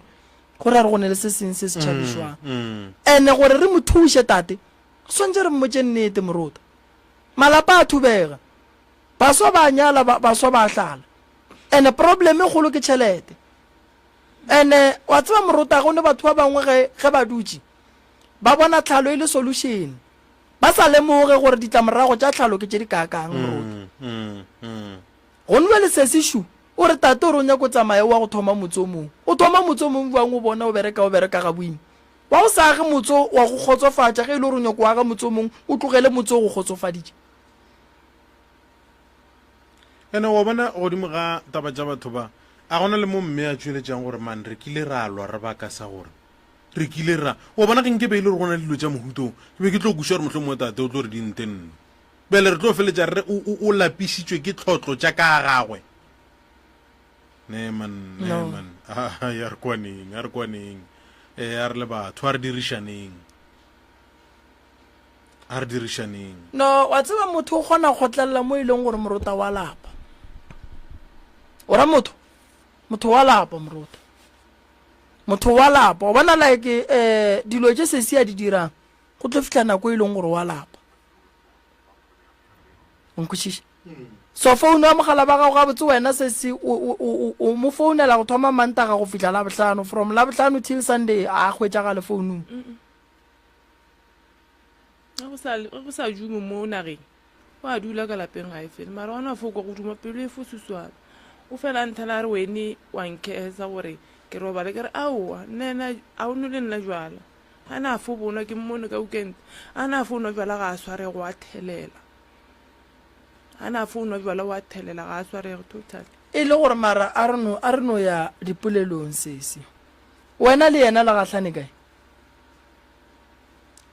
go ra re go ne le se seng se se tšhabišwang. Ene gore re mo thuše tate re swantše re mmotše nnete morota. Malapa a thubega. Baswa ba a nyala, ba, baswa ba a hlala. Ene problem e kgolo ke tšhelete. Ene wa tseba morota go ne batho ba bangwe ge, ge ba dutše ba bona tlhalo e le solution. Ba sa lemoge gore ditlamorago tša tlhalo ke tše di kaakang morota. Gone bjale sesi šu o re tate o re o nyako tsamaya o wa go thoma motse o mongwe. O thoma motse o mongwe bjang o bona o bereka o bereka ga boima. Wa go sa age motse o wa go kgotsofatša ge e le gore o nyako aga motse o mongwe o tlogele motse o go kgotsofaditše. Ene wa bona godimo ga taba tša batho ba a gona le mo mme a tšweletšang gore man re kile ra lwa re baka sa gore re kile ra wa bona ge nke be e le gore go na le dilo tša mohuto ke be ke tlo kuša gore mohlomongwe tate o tlo re di nte nno bjale re tlo feletša re o lapišitšwe ke tlhotlo tša ka gagwe Ne man, ne No. man. Ai, a re kwaneng, a re kwaneng. Eh, a re le batho, a re dirišaneng. A re dirišaneng. No, wa tseba motho o kgona go kgotlelela mo e leng gore morota wa lapa. O ra motho? Motho wa lapa morota. Motho wa lapa. O bona like eh dilo tše sesi a di dirang, go tlo fihla nako e leng gore wa lapa. O nkwešiša? So founu ya mogala ba gago gabotse wena sesi o mo founela go thoma Mantaga go fihla Labohlano, from Labohlano till Sunday a hwetšagale founung. Ge go sa dume mo nageng o a dula ka lapeng ga e fele mara ona fo kwa go duma pelo e fo suswana o fela nthela a re wene wa nkehesa gore ke robale ke re aowa nna ena a o nwele nna jwala a na fo bonwa ke mmone ka weekend a na fo nwa jwala ga a sware go a thelela. A na founwa bjala wa thelela ga a swarege totally. E le gore mara a re no a re no ya dipolelong sesi. Wena le yena le gahlane kae?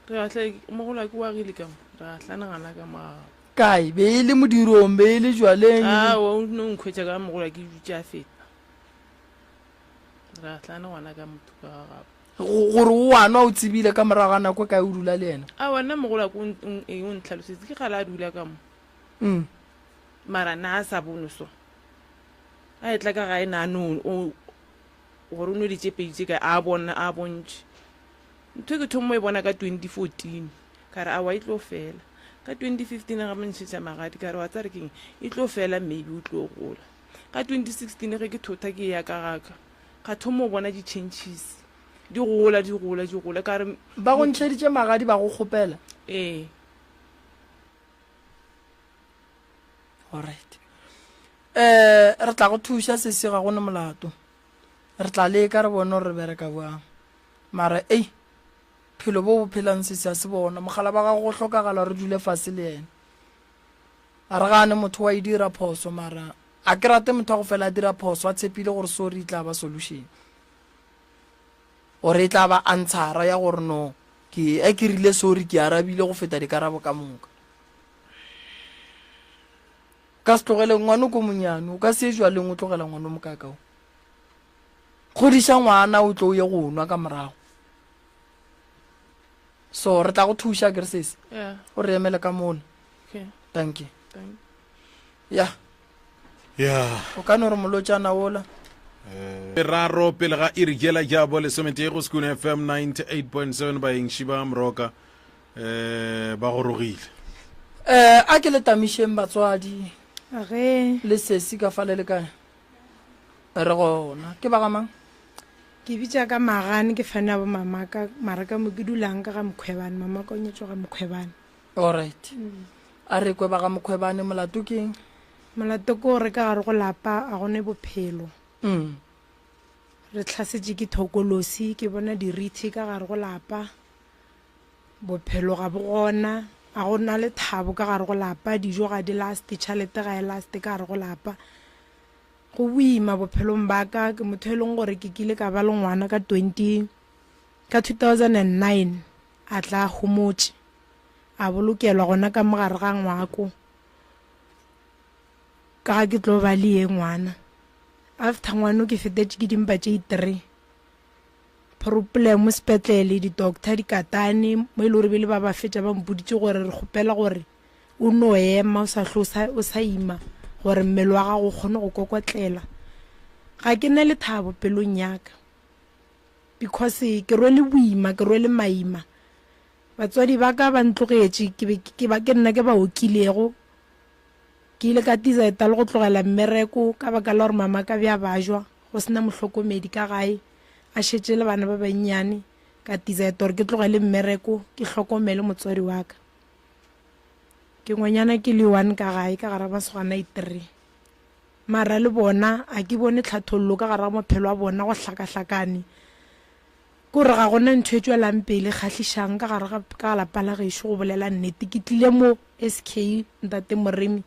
Re gahle mogolo ke wa gile ka mo. Re gahlane gana ka mo ga. Kae? Be e le modirong, be e le jwaleng? A o no nkhwetša ka mogolo ke dutše a feta. Re gahlane gona ka motho ka ga gabo. Gore o a nwa o tsebile ka morago ga nako e kae o dula le yena? Aowa nna mogolo wa ka o ntlhalosetše ke kgale a dula ka mo. Mara na a sa bone so. A etla ka gae na no gore o nwele tše pedi tše kae a bona a bontšhe. Ntho e ke thomo e bona ka 2014 ka re aowa e tlo fela. Ka 2015 ga mo ntšhetša magadi ka re wa tsare keng e tlo fela maybe o tlo gola. Ka 2016 ge ke thotha ke ya ka gaka Ka thoma go bona di-changes di gola, di gola, di gola. Ka re. Ba go ntšheditše magadi ba go kgopela? Ee. Alright. Eh, re tla go thuša sesi ga go ne molato. Re tla leka re bone gore re bereka bjang. Mara ei, phelo bo bo phelang sesi a se bona. Mogala ba gago go hlokagala re dule fase le yena. A re gane motho wa e dira phoso mara A ke rate motho wa go fela a dira phoso a tshepile gore sorry e tla ba solution or e tla ba answera ya gore no ke e ke rile sorry ke arabile go feta dikarabo ka moka. Ka se tlogele ngwana o ko monyane o ka se jwaleng o tlogela ngwana o mokaka o. Kgodiša ngwana o tlo o ye go nwa ka morago. So re tla go thuša ke re sese. Yeah. O re emele ka mola. Okay. Thank you. Thank you. Ya. Ya. O ka no re molotšana wola. Meraro pele ga iri yela ya bo lesometee go Sekune FM 98.7 baeng Šiba Moroka eh ba gorogile. Eh a ke le tamišeng batswadi. Ge. Le sesi ka fale le kae? Re gona. Ke ba ga mang? Ke bitša ka Magane ke fane ya bo mamaka mara ka mo ke dulang ka ga Mkhwebane mamaka o nyetšwe ga Mkhwebane. Alright. A re kwe ba ga Mkhwebane molato ke eng? Molato ke gore ka gare go lapa a gone bophelo. Re hlasetše ke thokolosi, ke bona dirithi ka gare go lapa. Bophelo ga bo gona, a go na lethabo ka gare go lapa, dijo ga di laste, tšhalete ga e laste ka gare go lapa. Go boima bophelong ba ka, ke motho e leng gore ke kile ka ba le ngwana ka 20 ka 2009 a tla a homotše. A bolokelwa gona ka mo gare ga ngwako, ka ga ke tlo ba le ye ngwana. After ngwano ke fetetše ke dimpa tše three. Problem sepetlele, di-doctor di katane, mo e le gore bele ba ba fetša ba mpoditše gore re kgopela gore o no ema o sa hlo o sa ima gore mmele wa gago o kgone go kokotlela. Ga ke na lethabo pelong ya ka because ke rwele boima, ke rwele maima. Batswadi ba ka ba ntlogetše, ke be ke ba ke nna ke ba okilego. Ke ile ka tisaeta le go tlogela mmereko ka baka la gore mama ka bja bajwa, go sena mohlokomedi ka gae, a šetše le bana ba bannyane. Ka tisaeta gore ke tlogele mmereko ke hlokomele motswadi wa ka. Ke ngwanyana ke le one ka gae ka gara masogana a three. Mara le bona a ke bone tlhathollo ka gara maphelo a bona go hlakahlakane. Ke gore ga gona ntho e tšwelang pele e kgahlišang ka gare ga ka lapa la gešo go bolela nnete. Ke tlile mo SK Ntate Moremi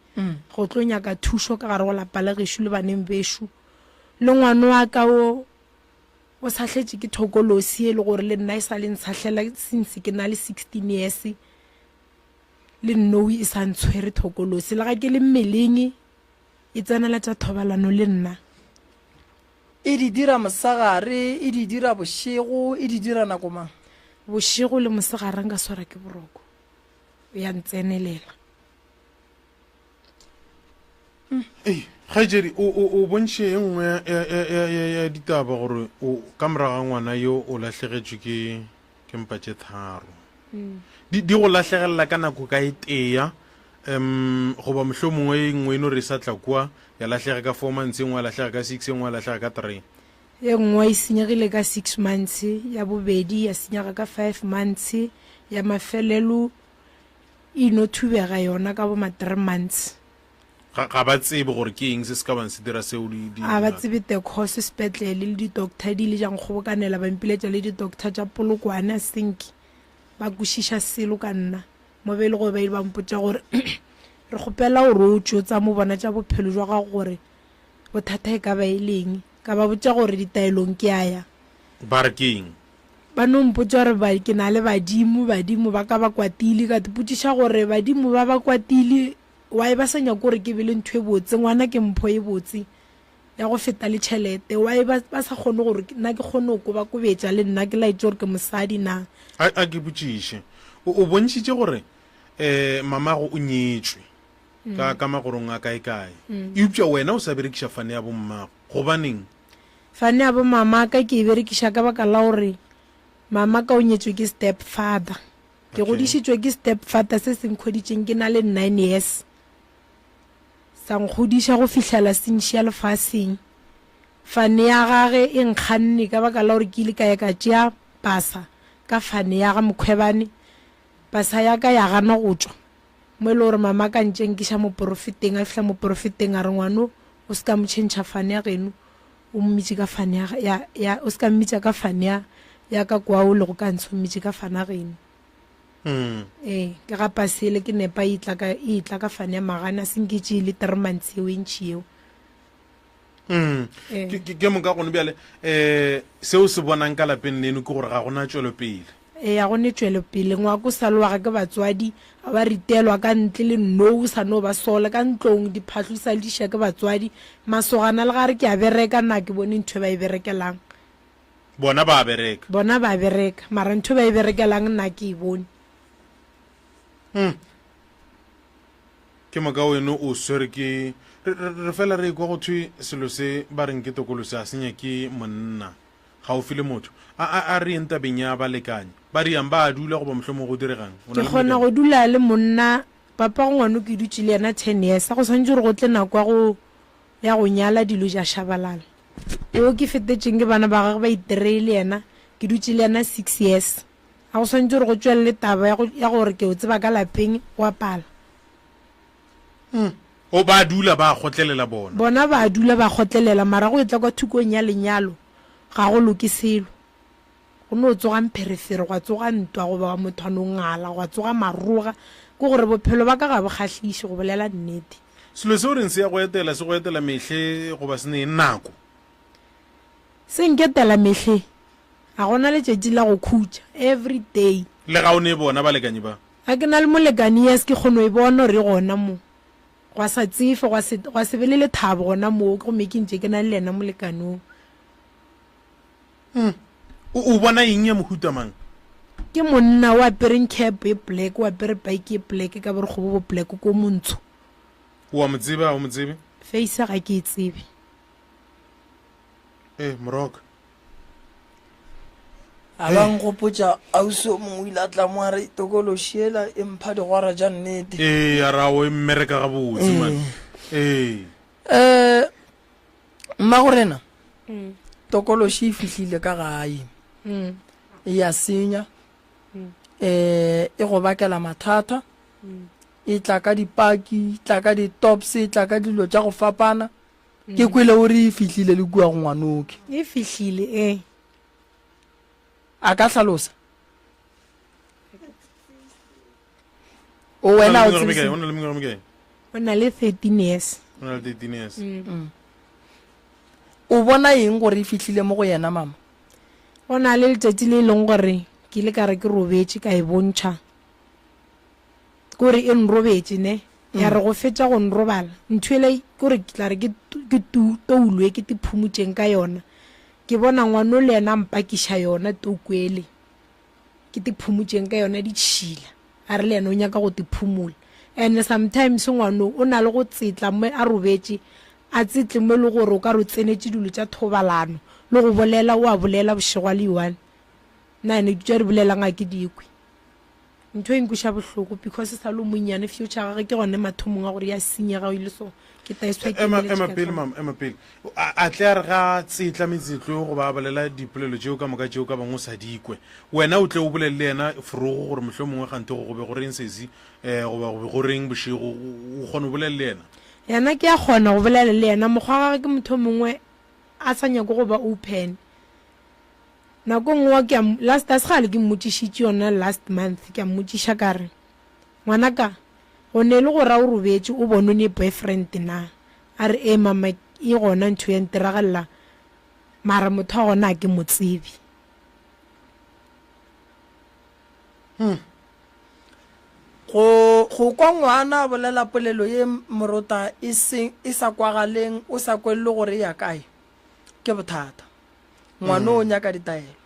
go tlo nyaka thušo ka gare go lapa la gešo le baneng bešo. Le ngwano wa ka o o sahletše ke thokolosi e le gore le nna e sa le ntshahlela since ke na le 16 years le nnowi e sa ntshwere thokolosi. Le ga ke le mmeleng e tsenela tša thobalano le nna. E di dira mosegare, e di dira bošego, e di dira nako mang? Bošego le mosegare nka swara ke boroko, ya ntsenelela. Ei, kgaetšedi, o, o, o bontšhe e nngwe ya, ya, ya, ya, ya, ya ditaba gore o, ka morago ga ngwana yo o lahlegetšwe ke, ke mpa tše tharo. Di, di go lahlegelela ka nako ka e tea, um goba mohlomongwe e nngwe e no re e sa tla kua ya lahlega ka four months, e nngwe ya lahlega ka six, e nngwe ya lahlega ka three. E nngwe e senyegile ka six months, ya bobedi ya senyega ka five months, ya mafelelo e no thubega yona ka bo ma three months. Ga, ga ba tsebe gore ke eng se se ka bang se dira seo di, di, A ba tsebe the cause sepetlele le di-doctor di ile tša nkgobokanela ba mpiletša le di-doctor tša Polokwane I think ba kwešiša selo ka nna. Mo be e le gore ba ile ba mpotša gore Re kgopela gore o tšwe o tsamo bona tša bophelo jwa gago gore bothata e ka ba e le eng. Ka ba botša gore ditaelong ke a ya. Ba re ke eng? Ba no mpotša gore ba, ke na le badimo, badimo ba ka ba kwatile. Ka ipotšiša gore badimo ba ba kwatile, why ba sa nyake gore ke be le ntho e botse? Ngwana ke mpho e botse ya go feta le tšhelete. Why ba, ba sa kgone gore nna ke kgone go kobakobetša le nna ke laetše gore ke mosadi na? A, a ke botšiše. O, o bontšhitše gore um mamago o nyetšwe ka, mm. ka magorong a kae-kae mm. eupša wena o sa berekiša fane ya bommago gobaneng fane ya bomama ka ke e berekiša ka baka la gore mama ka o nyetswe ke step father ke okay. godišitšwe ke step father se se nkgoditšeng ke na le nine years sa nkgodiša go fihlela se nšia lefaseng fane ya gage e nkganne ka baka la gore ke ile ka ya ka tšea pasa ka fane ya ga mokgwebane Pasa ya ka ya gana go tšwa, mo e le gore mama ka ntše nkiša moporofeteng, a fihla moporofeteng a re ngwano o se ka mo tšhentšha fane ya geno, o mmitše ka fane ya, ya, ya, o se ka mmitša ka fane ya, ya ka kwa o lego ka ntshe, o mmitše ka fane ya geno. Mm. Ee, ke ga pase ele ke nepa e tla ka, e tla ka fane ya magana, se nke tše le three months yeo e ntši yeo. Mm. Ee. Ke, ke, ke moka gone bjale um seo se bonang ka lapeng leno ke gore ga gona tšwelopele. Ee, ga go ne tšwelopele. Ngwako o sa lowaga ke batswadi, ga ba ritelwa ka ntle le nnou, o sa no ba sola ka ntlong, diphahlo di sa le diša ke batswadi. Masogana le ga a re ke a bereka, nna ga ke bone ntho e ba e berekelang. Bona ba a bereka. Bona ba a bereka, mara ntho e ba e berekelang nna ga ke e bone. Mm. Ke moka weno o swere ke re, re, re fela re ekwa go thwe selo se ba reng ke tokolo se a se nyake monna. Gaufi le motho. A, a, a re yeng tabeng ya balekane. Ba riang ba a dula goba mohlomongwe go direga'ng? O na Ke le kgona molekane? go dula le monna, papago ngwano ke dutše le yena ten years, go swanetše gore go tle nako ya go, ya go nyala dilo tša šabalala. Yo ke fetetšeng ke bana ba gagwe ba itereye le yena, ke dutše le yena six years. A go swanetše gore go tšwelele taba ya go, ya gore ke o tseba ka lapeng, go a pala. O, ba dula ba kgotlelela bona. Bona ba dula ba kgotlelela, mara go etla kwa thukong ya lenyalo, ga go loke selo. Go no tsoga mpherefere, gwa tsoga ntwa, goba motho a no ngala, gwa tsoga maroga. Ke gore bophelo ba ka ga bo kgahliše, go bolela nnete. Selo se o reng se ya go etela, se go etela mehle goba se ne nako? Se nketela mehle. Ga go na letšatši la go khutša, every day. Le ga o ne bona balekani ba? Ga ke na le molekani, yes, ke kgono e bona gore e gona mo. Gwa sa tsefe, gwa se, gwa se be le lethabo gona moo, gomme ke ntše ke na le yena molekani wo. Mm. O, o bona eng ya mohuta mang? Ke monna o apereng cap e black, o apere bike e black ka borokgo bo bo black ko montsho. O a mo tseba, ga o mo tsebe? Face ga ke e tsebe. Eh, moroka. A ba nkgopotša ausi o mongwe o ile a tla mo a re tokološi ela e mpha digwara tša nnete. Ee, a ra o e mmereka gabotse man. Ee. Um mmagorena mm. tokološi e fihlile ka gae mm. e ya senya um e go bakela mathata e tla ka dipaki e tla ka di-tops e tla ka dilo tša go fapana Ke kwele o re e fihlile le kua go ngwanoke. E fihlile, ee. A ka hlalosa? O wena o tsebe. O na le mengwaga mekae? O na le 13 years. O na le 13 years. Mm. O bona eng gore e fihlile mo go yena mama? Go na le letšatši le e leng gore ke ile ka re ke robetše ka e bontšha. Kore e nrobetše ne. Ya re go fetša go nrobala, ntho ele kore ke tla re ke ke toulo e ke te phumutšeng ka yona. Ke bona ngwano le yena a mpakiša yona touku ele ke te phumutšeng ka yona ditšhila. A re le yena o nyaka go te phumula. And sometimes ngwano o na le go tsetla mo a robetše, a tsetle mo e le gore o ka re o tsenetše dilo tša thobalano. Le go bolela o a bolela bošego a le one. Nna ene dilo tše a di bolelang ga ke di kwe. Ntho e nkweša bohloko because e sa le o monnyane future ya gagwe ke gone mathomong a gore ya senyega o ile so ke taeswa ke Ema ema pele mama ema pele a a tle a re ga tsetla metsetlo goba a bolela dipolelo tšeo ka moka tšeo ka bangwe o sa di kwe wena o tle o bolele le yena forogo gore mohlomongwe kganthe go go be go reng sesi um goba go be go reng bošego o kgona go bolela le yena Yena ke a kgona go bolela le yena mokgwa wa gagwe ke motho o mongwe a sa nyake go ba open. Nako nngwe ke a last a se kgale ke mmotšišitše yona last month ke a mmotšiša ka re ngwanaka. Go ne le go ra o robetše o bone o ne boyfriend na? A re, Ee mama e gona ntho ya ntiragalela mara motho wa gona a ke mo tsebe. Hmm. Go, go kwa ngwana a bolela polelo ye morota e se, e sa kwagaleng, o sa kwelele gore e ya kae, ke bothata. Ngwana o nyaka ditaelo.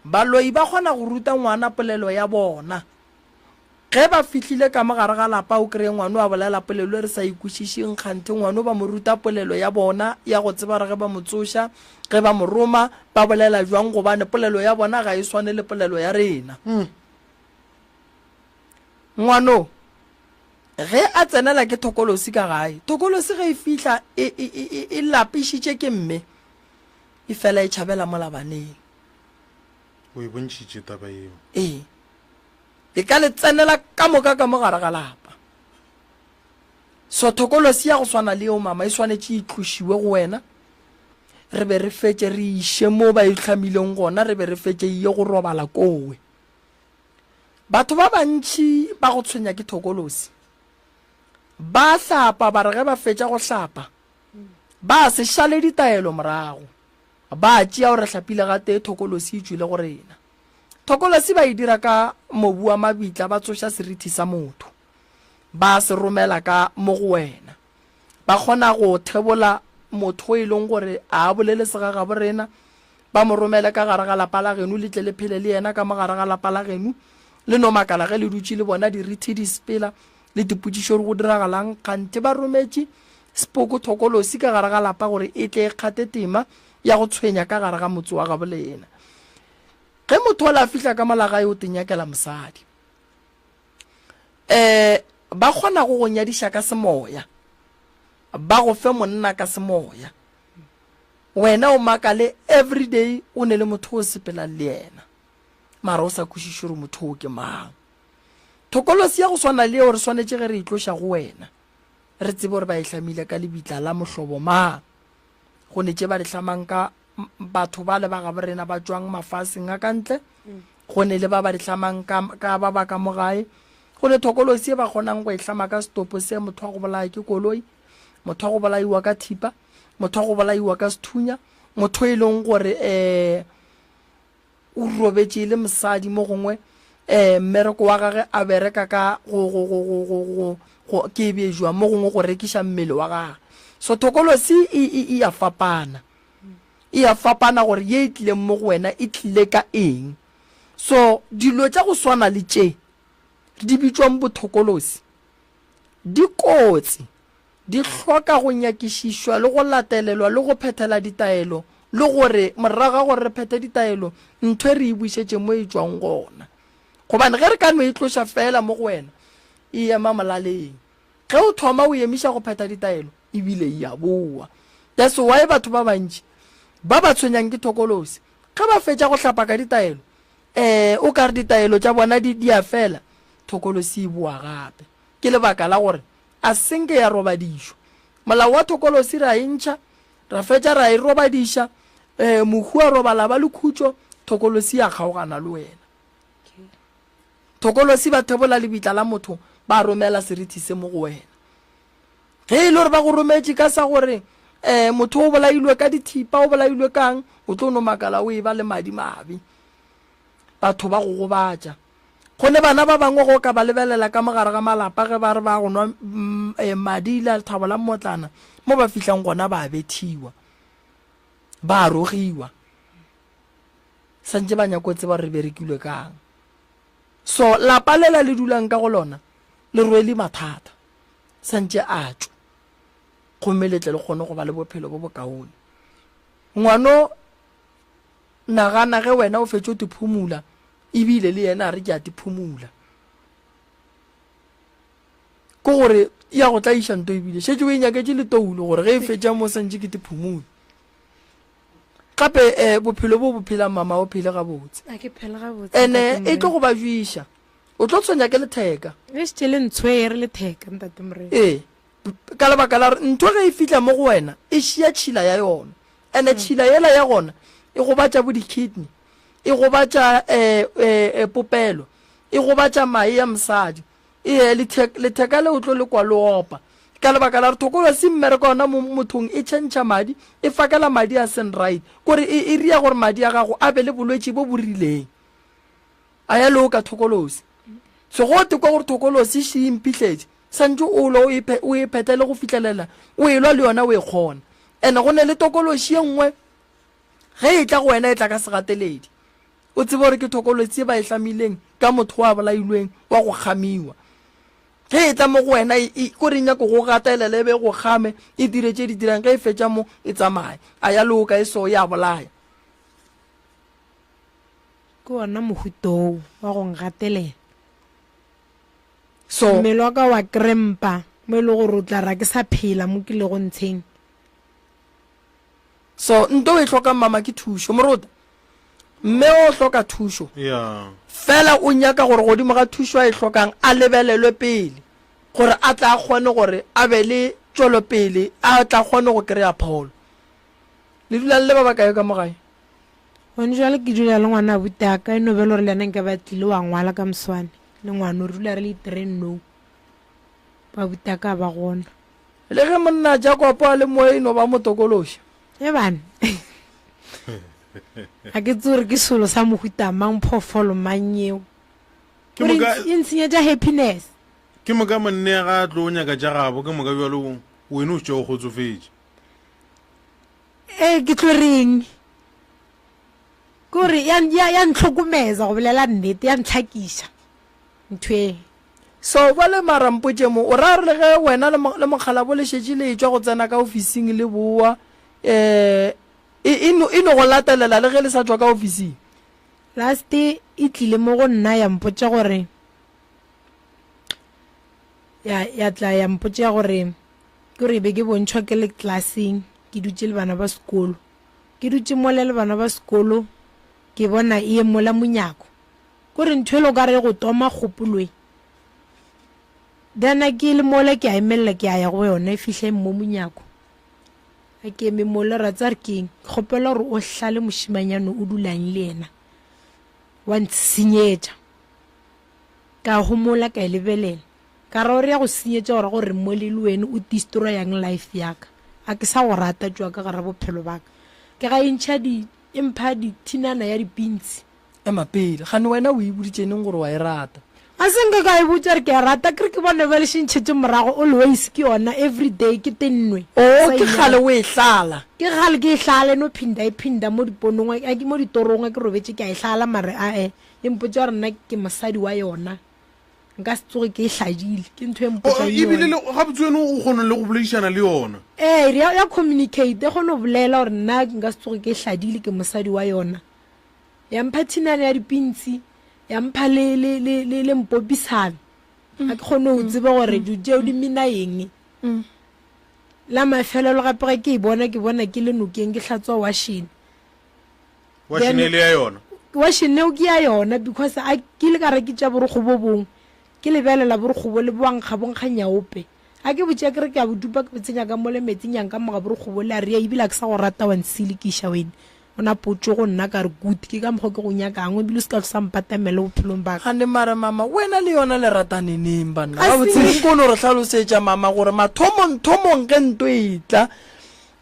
Baloi ba kgona go ruta ngwana polelo ya bona. Ge ba fihlile ka mo gare ga lapa o kreye ngwano a bolela polelo e re sa e kwešišeng, kganthe ngwano ba mo ruta polelo ya bona ya go tseba gore ge ba mo tsoša, ge ba mo roma, ba bolela jwang gobane polelo ya bona ga e swane le polelo ya rena. Ngwano ge a tsenela ke thokolosi ka gae, thokolosi ge e fihla e, e, e, e, e lapišitše ke mme, e fela e tšhabela mola baneng. O e bontšhitše taba yeo. Ee. E ka le tsenela ka moka ka mo gare ga lapa. So thokolosi ya go swana le yeo mama e swanetše e tlošiwe go wena. Re be re fetše re iše mo ba e hlamileng gona, re be re fetše e ye go robala kowe. Batho ba bantši ba go tshwenya ke thokolosi. Ba hlapa ba re ge ba fetša go hlapa ba se šale ditaelo morago. Ba tšea gore hlapile gatee thokolosi e tšwile go rena. Thokolosi ba e dira ka mobu wa mabitla, ba tsoša serithi sa motho, ba se romela ka mo go wena. Ba kgona go thebola motho e leng gore a a bolele segagabo rena, ba mo romele ka gare ga lapa la geno, le tle le phele le yena ka mo gare ga lapa la geno. Le no makala ge le dutše le bona dirithi di sepela, le dipotšišo gore go diragalang, kganthe ba rometše sepoko thokolosi ka gare ga lapa gore e tle e kgate tema ya go tshwenya ka gare ga motse wa gabo lena. Ge motho ola a fihla ka mola gae o tenyakela mosadi. Um ba kgona go go nyadiša ka semoya, ba go fe monna ka semoya. Wena o makale everyday o ne le motho o sepelang le yena, mara o sa kwešiše gore motho o ke mang. Thokolosi ya go swana le yeo re swanetše ge re e tloša go wena, re tsebe gore ba e hlamile ka lebitla la mohlobo mang. Go ne tše ba di hlamang ka batho ba le ba gabo rena ba tšwang mafaseng a ka ntle, go ne le ba ba di hlamang ka, ka ba ba ka mo gae. Go ne thokolosi e ba kgonang go e hlama ka setopo se motho wa go bolaya ke koloi, motho wa go bolaiwa ka thipa, motho wa go bolaiwa ka sethunya, motho e leng gore um o robetše e le mosadi mo gongwe um mmereko wa gage a bereka ka go, go, go, go, go, go, go ke e bejwa mo gongwe go rekiša mmele wa gage. So thokolosi e, e, e a fapana. E a fapana gore ye e tlileng mo go wena e tlile ka eng. So dilo tša go swana le tše di bitšwang bothokolosi di kotsi. Di hloka go nyakišišwa le go latelelwa le go phethela ditaelo, le gore morago ga gore re phethe ditaelo, ntho e re e bušetše mo e tšwang gona. Gobane ge re ka no e tloša feela mo go wena, e ema molaleng. Ge o thoma o emiša go phetha ditaelo, e bile e a boa. That's why batho ba bantši ba ba tshwenyang ke thokolosi, ge ba fetša go hlapa ka ditaelo, eh, o ka re ditaelo tša bona di, di a fela, thokolosi e boa gape. Ke lebaka la gore A se nke ya robadišwa. Molao wa thokolosi ra e ntšha, ra fetša ra e robadiša, eh, mohu a robala ba le khutšo, thokolosi ya kgaogana le wena. Thokolosi ba thebola lebitla la motho, ba romela serithi se mo go wena. Ge e le gore ba go rometše ka sa gore eh, motho o bolailwe ka dithipa, o bolailwe kang, o tlo no makala o e ba le madi mabe. Batho ba go gobatša. Go ne bana ba bangwe go ka ba lebelela ka mo gare ga malapa ge ba re ba go nwa madi le lethabo la mmotlana, mo ba fihlang gona ba a bethiwa, ba a rogiwa. Santše ba nyako tseba gore re berekilwe kang. So lapa lela le dulang ka go lona le rwele mathata, santše a tšwe gomme le tle le kgone go ba le bophelo bo bokaone. Ngwano Nagana ge wena o fetše o te phumula, ebile le yena a re ke a te phumula. Ke gore ya go tlaiša nto ebile šetše o e nyaketše le toulo gore ge e fetša mo santše ke te phumule. Gape eh, bophelo bo bo phelang mama o phele gabotse. A ke phele gabotse. Ene e tlo go ba jwiša. O tlo tshwenya ke letheka. E šetše le ntshwere letheka ntate Morena. Ee. Ka lebaka la gore ntho ge e fihla mo go wena e šia tšhila ya yona. Ene tšhila yela ya gona e gobatša bo di-kidney, e gobatša um popelo, e gobatša mae ya mosadi. Ee, letheka le o tlo le kwa le opa. Ka lebaka la gore thokolosi mmereko yona mo mothong e tšhentšha madi, e fakela madi a seng right. Kore e, e ria gore madi a gago a be le bolwetši bo bo rileng. A ya loka thokolosi. Segote kwa gore thokolosi e e mphihletše, santše o lwa o e, o e phetlele go fihlelela o e lwa le yona o e kgona. Ene go ne le tokološi ye nngwe ge e tla go wena e tla ka segateledi. O tsebe gore ke thokolotsi ye ba e hlamileng ka motho wa bolailweng wa go kgamiwa. Ge e tla mo go wena, e, e, kore e nyako go gatelela e be e go kgame, e dire tše di dirang, ge e fetša mo e tsamaye. A ya loka e so, ya bolaya. Ke wona mohuta oo wa go ngatelela. So. Mmele wa ka wa krempa mo e le gore o tla ra ke sa phela mo ke lego ntsheng. So nto o e hlokang mama ke thušo. Morota, mme o hloka thušo. Yeah. Fela o nyaka gore godimo ga thušo a e hlokang a lebelelwe pele gore a tla kgone gore a be le tšwelopele, a tla kgone go kry-a pholo. Le dulang le ba bakae ka mo gae? Gone jwale ke dula le ngwana abuti a ka, e no be le gore le yena nka ba tlile wa ngwala ka moswane le ngwana, re dula re le three nou, ba abuti a ka ba gona. Le ge monna Jakopo a le mo e no ba motokološi. E bane. Ga ke tsebe gore ke selo sa mohuta mang, phoofolo mang yeo. Ke moka- E ntshenyetša happiness. Ke moka monna ga a tlo nyaka tša gabo, ke moka bjalo wena o šetše o kgotsofetše. Ee, ke tlo reng? Ke gore ya, ya, ya ntlhokomeza go bolela nnete, ya ntlhakiša ntho e. So bjale mara mpotše mo, o ra gore le ge wena le, le mokgalabo le šetše le etšwa go tsena ka ofising le boa, eh, e, e no, e no go latelela le ge le sa tšwa ka ofising? Last e tlile mo go nna ya mpotša gore, ya, ya tla ya mpotša gore, ke gore e be ke bontšhwa ke le klaseng, ke dutše le bana ba sekolo. Ke dutše mola le bana ba sekolo, ke bona e ye mola monyako. Kore ntho ele o ka re e go toma kgopolo e. Then a ke le mola ke a emelela ke a ya go yona e fihla e mmo monyako. A ke eme mola ra tsa re keng? Ke kgopela gore o hlale mošimanyane o dulang le yena. Wa ntshenyetša. Ka homola ka e lebelela. Ka ra gore ya go senyetša o ra gore mole le wene o destroyang life ya ka. A ke sa go rata tšwa ka gara bophelo ba ka. Ke ga e ntšha di e mpha dithinana ya dipintshi. Ema pele, kgane wena o e boditše neng gore wa e rata? Ga se nka ka e botša gore ke a rata, ke re ke bone bjale še ntšhetše morago always ke yona everyday ke tennwe. Oh, ke kgale o e hlala. Ke kgale ke e hlala, e no phinda e phinda mo diponong, a ke mo ditorong a ke robetše ke a e hlala mare ae e mpotša gore nna ke mosadi wa yona. Nka se tsoge ke e hladile, ke ntho e mpotšang Oh, ebile yona. le gabotse wena o kgona le go boledišana le yona. Ee, ya, ya communicate, e kgona go bolela gore nna nka se tsoge ke e hladile, ke mosadi wa yona. Ya mpha thinane ya dipintshi, ya mpha le, le, le, le, le mpopisano. Ga ke kgone go tseba gore dilo tšeo di mina eng. La mafelelo gape ge ke e bona, ke bona ke le nokeng ke hlatswa washene. Washene e le ya yona? Washene eo ke ya yona because a ke ile ka re ke tša borokgo bo bongwe, ke lebelela borokgo bo le bo a nkga bo nkga nyaope. A ke botša ke re ke a bo dupa ke bo tsenya ka mole metsing ya nka moga borokgo bo le a re ebile a ke sa go rata wa nsilekiša wene. O na potšo go nna ka re good ke ka mokgwa ke go nyakang ebile o se ka tlo sa mpatamela bophelong ba ka. Gane mara mama wena le yona le ratane neng banna? A Gabotse se- nko no re hlalosetša mama gore mathomong thomong ge nto e tla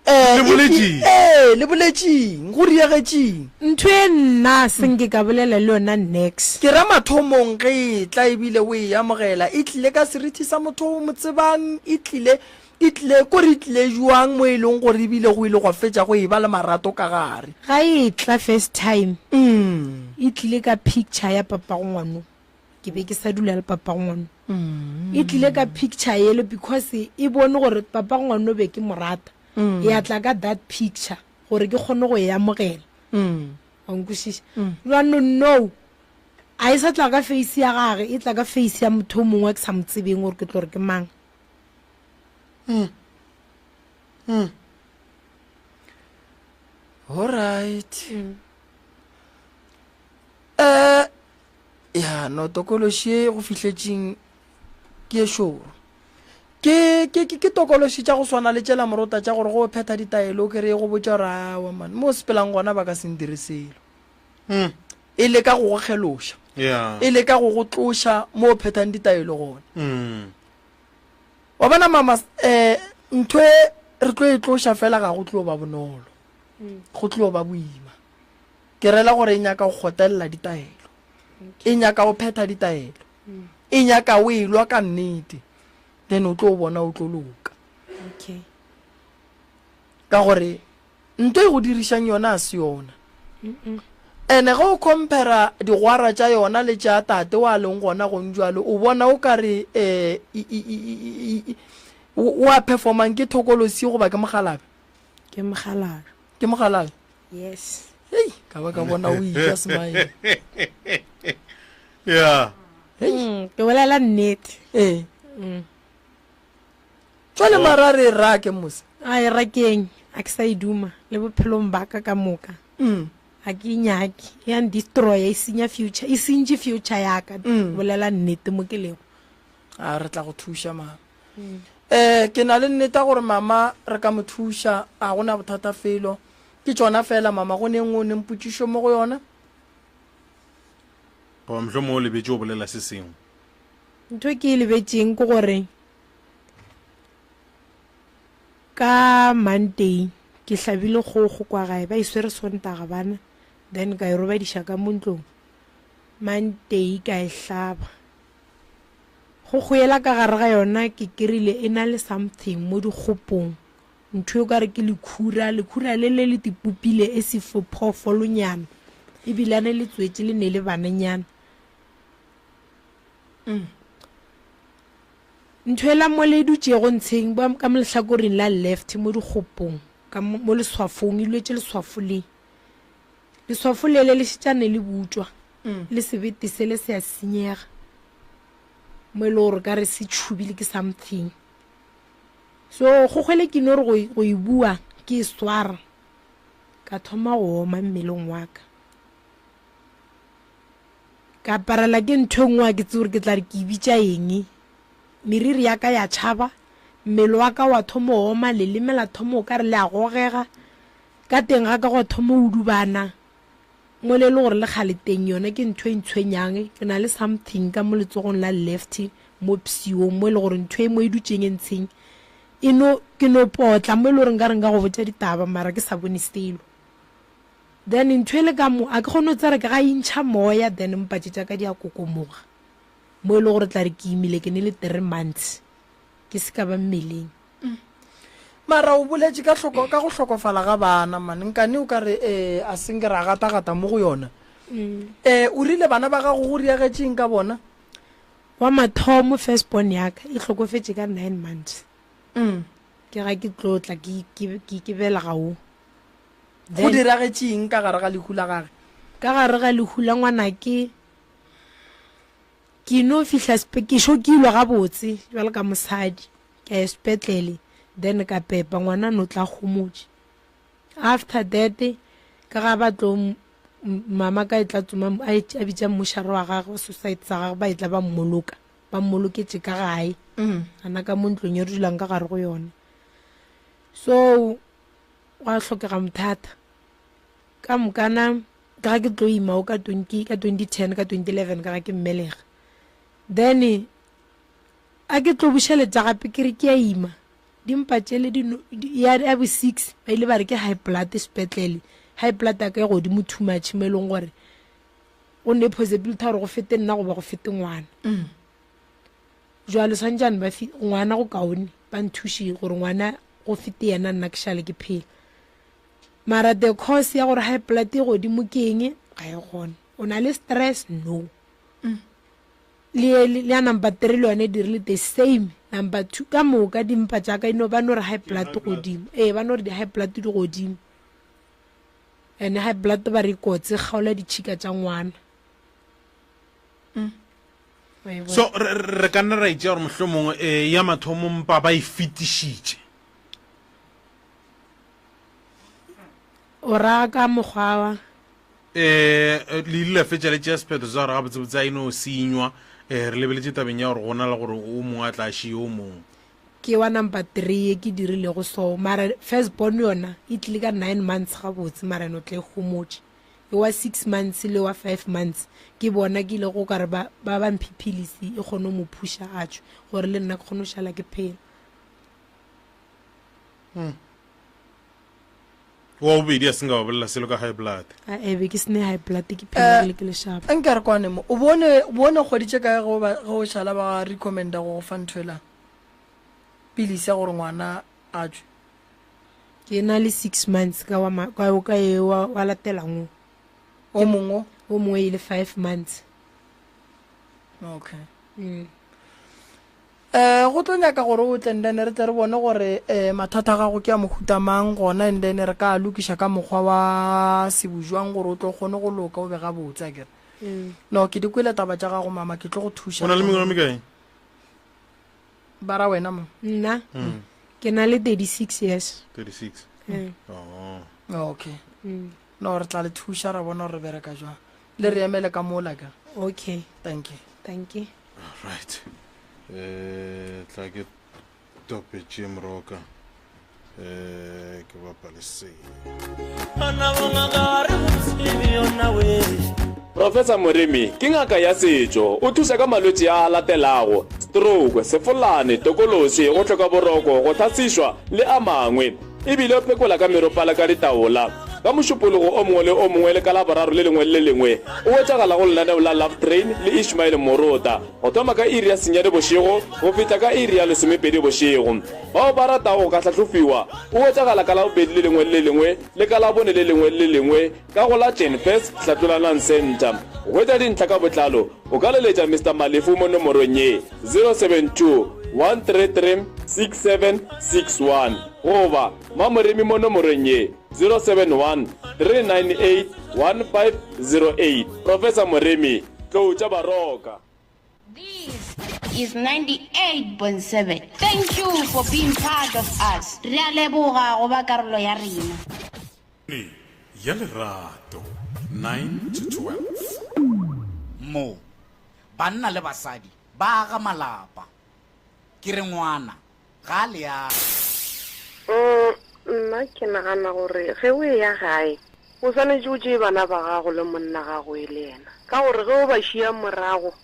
Eh, Le boletšeng? Ee, le boletšeng? Go riegetšeng? Ntho e nna se nke ka bolela le yona nex. Ke ra mathomong ge e etla ebile o e amogela, e tlile ka serithi sa motho o mo tsebang, e tlile, e tlile, kore e tlile jwang mo e leng gore ebile go ile gwa fetša go eba le marato ka gare. Ga e etla first time, e tlile ka picture ya papago ngwano. Ke be ke sa dula le papago ngwano. E tlile ka picture yele because e bone gore papago ngwano be ke mo rata. Ya tla ka that picture gore ke kgone go e amogela. Wa nkwešiša? Jwanong no, a e sa tla ka face ya gage, e tla ka face ya motho o mongwe ke sa mo tsebeng gore ke tlo re ke mang. Alright. Eh, ya no tokološi ye go fihletšeng ke ye šoro. Ke, ke, ke, ke tokološi tša go swana le tšela morota tša gore go o phetha ditaelo o kere e go botša gore awa man, mo o sepelang gona ba ka se ndire selo. Mm. E leka go go kgeloša. Yeah. E leka go go tloša mo o phethang ditaelo gona. Mm. Wa bona mama, eh, ntho e re tlo e tloša fela ga go tlo ba bonolo. Go tlo ba boima. Ke rela gore e nyaka go kgotelela ditaelo. E nyaka go phetha ditaelo. E nyaka o e lwa ka nnete. Then o tlo bona o tlo loka. Okay. Ka gore nto e go dirišang yona a se yona. Ene ge o compara digwara tša yona le tša tate wa leng gona gong jwalo, o bona o ka re um o a performang ke thokolosi goba ke mokgalabje? Ke mokgalabje. Ke mokgalabje? Yes. Hei, ka ba ka bona o ija smile. Yeah. Hei. Ke bolela nnete. Ee. Jwale mara re e rake mose. A e rakeng, a ke sa e duma le bophelong ba ka ka moka. A ke e nyake, e a ndestroya, e senya future, e sentše future ya ka. Bolela nnete mo ke lego. A re tla go thuša mama. Eh ke na le nnete ya gore mama re ka mo thuša, a go na bothata felo. Ke tšona fela mama, go ne nngwe o neng potšišo mo go yona? Goba mohlomongwe o lebetše go bolela se sengwe. Ntho e ke e lebetšeng ke gore Ka Monday ke hlabile kgogo kwa gae, ba e swere Sontaga bana, then ka e robadiša ka mo ntlong. Monday ka e hlaba. Kgogo yela ka gare ga yona ke kerile e na le something mo dikgopong, ntho e ka re ke lekhura, lekhura le le le tipopile e se phoofolonyana, ebilane le tswetše le ne le bananyana. Ntho ela mo le dutšego ntsheng, ba ka mo lehlakoreng la left mo dikgopong, ka mo, mo leswafong, e lwetše leswafo le. Leswafo lele le šetšane le butšwa, le sebete sele se a senyega, mo e le gore ka re se tšhubile ke something. So kgogwele ke no re go, go e bua, ke e swara, ka thoma go oma mmeleng wa ka. Ka aparela ke ntho e nngwe ga ke tsebe gore ke tla re ke e bitša eng. Meriri ya ka ya tšhaba, mmele wa ka wa thoma go oma, leleme la thoma o ka re le a gogega, ka teng ga ka gwa thoma go dubana, mola e le gore le kgale teng yona ke ntho e ntshwenyang. Ke na le something ka mo letsogong la left mo pshiong mo e le gore ntho e mo e dutšeng e ntsheng e no ke no potla mo e le gore nka re nka go botša ditaba mara ke sa bone selo. Then ntho e le ka mo, a ke kgone go tseba ke ga e ntšha moya then mpatše tša ka di a kokomoga. Mo e le gore tla re ke imile ke ne le 3 months ke se ka ba mmeleng. Mara o boletše ka hloko ka go hlokofala ga bana man nkane o ka re eh a se nke ra gatagata mo go yona. Eh o rile bana ba gago go riagetše eng ka bona? Wa mathomo first born ya ka e hlokofetše ka 9 months. Ke ga ke tlo tla ke ke ke belega wo. Go diragetše eng ka gare ga lehu la gage? Ka gare ga lehu la ngwanake, ke no fihla ke šokilwe gabotse bjalo ka mosadi, ka ya sepetlele then ka pepa ngwana no tla homotše. After that ka ga ba tlo mama ka e tla tsoma a bitša mmošara wa gagwe wa society sa gagwe ba e tla ba mmoloka, ba mmoloketše ka gae gana ka mo ntlong e re dulang ka gare go yona. So gwa hlokega mothata ka mokana ka ga ke tlo ima o ka 20 ka 2010 ka 2011 ka ga ke mmelega then a ke tlo bušeletša gape ke re ke a ima dimpa tšele di ya ya bo 6 ba ile ba re ke high blood sepetlele high blood ya ka e godimo too much mo e leng gore go ne possibility ya gore go fete nna goba go fete ngwana Jwale swantšane ba fi ngwana go kaone ba nthuše gore ngwana go fete yena nna ke šale ke phela. Mara the cause ya gore high blood e godimo ke eng ga e gona. O na le stress no. Le le ya number 3 le yone e dirile the same number 2 ka moka dimpa tša ka ino ba no re high blood godimo. Ee ba no re di high blood di godimo. And high blood ba re kotsi e kgaola ditšhika tša ngwana. So re ka nna ra itšea gore mohlomongwe um ya mathomo mpa ba e fetišitše. O ra ka mokgwa wa? Um le ile la fetša le tšea sephetho sa gore gabotsebotse a e no senywa um re lebeletše tabeng ya gore go na le gore o mongwe a tla šie o mongwe. Ke wa number 3 ye ke dirilego so mara first born yona e tlile ka 9 months gabotse mara eno tla e homotše. Wa 6 months le wa 5 months ke bona ke ile go ka re ba ba ba mphe philisi e kgone go mo phusha a tšwe gore le nna ke kgone go šala ke phela. Hmm. Wa bobedi a se nka wa bolela selo ka high blood. A ebe ke sene high blood ke phela ke le ke lešaba. Nka re kwane mo. O bone o bone kgweditše kae go ba go šala ba recommenda go go fa ntho ela. Pilisi ya gore ngwana a tšwe. Ke na le 6 months ka wa ka o ka e wa, wa latelang o. O mongwe? O mongwe e le 5 months. Okay. Mm. Eh go tlo nyaka gore o tle and then re tle re bone gore eh mathata a gago ke a mohuta mang gona and then re ka a lokiša ka mokgwa wa sebujwang gore o tlo kgone go loka o be gabotse a kere. Mm. No ke di kwele taba tša gago mama ke tlo go thuša. O na le mengwaga mekae? Ba ra wena mo? Nna Mm. ke na le 36 years. 36. Mm. Oh. Okay. Mm. No re tla le thuša ra bona gore re bereka jwang. Le re emele ka mola ka. Okay. Thank you. Thank you. Right. Eh tla ke topetše moroka. Eh ke bapale se. Professor Moremi ke ngaka ya setšo. O thuša ka malwetši a a latelago, stroke, sefolane, tokološi, go hloka boroko, go hlasišwa le a mangwe. E bile o phekola ka meropa le ka ditaola. Ka Mošupologo o mongwe le o mongwe le ka Laboraro le lengwe le le lengwe o hwetšagala go lenaneo la Love Train le Ishmael Morota go thoma ka iri ya senyane bošego go fihla ka iri ya lesomepedi bošego. Bao ba ratago go ka hlahlofiwa o hwetšagala ka Labobedi le lengwe le le lengwe le ka Labone le lengwe le le lengwe ka go la Jenfes Hlatlolanang Centre. Go hwetša dintlha ka botlalo o ka leletša Mister Malefu mo nomorong ye, 072 133 6761 goba Mamoremi mo nomorong ye, 071 398 1508. Professor Moremi, Tlou tša Baroka. This is 98.7. Thank you for being part of us. Re a leboga go ba karolo ya rena. Ya lerato 9 to 12. Mo, banna le basadi ba aga malapa. Ke re ngwana ga a leago. Mm, nna ke nagana gore ge o eya gae o swanetše o tšee bana ba gago le monna gago e le yena ka gore ge o ba šia morago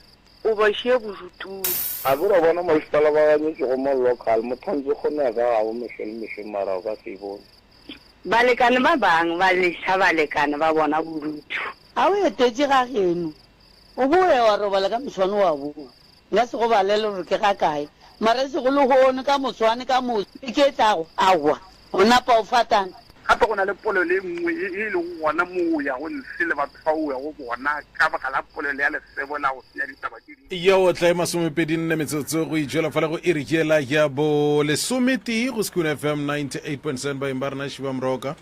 o ba šia bodutung. A ke ra bona masepala ba ganyetšego mo local motho ntse kgone ya ka gabo mehle le mehle mara o ka se e bone. Balekane ba bang ba leša balekane ba bona bodutu. A o etetše ga geno, o boe wa robala ka moswane wa boa. Nka se go balele gore ke ga kae, mara e sego lehono, ka moswane, ka moso, beke e tlago, aowa, o napa o fatana. Gape go na le polelo e nngwe e e lego gona mo o yago ntshe le batho ba o yago bona ka baka la polelo ya lesebo la go senya ditaba tše dingwe. Ya otla e masomepedinne metsotso go itšwela fale go iri yela ya bo lesometee go Sekhukhune FM 98.7 baeng ba rena Shiba Moroka.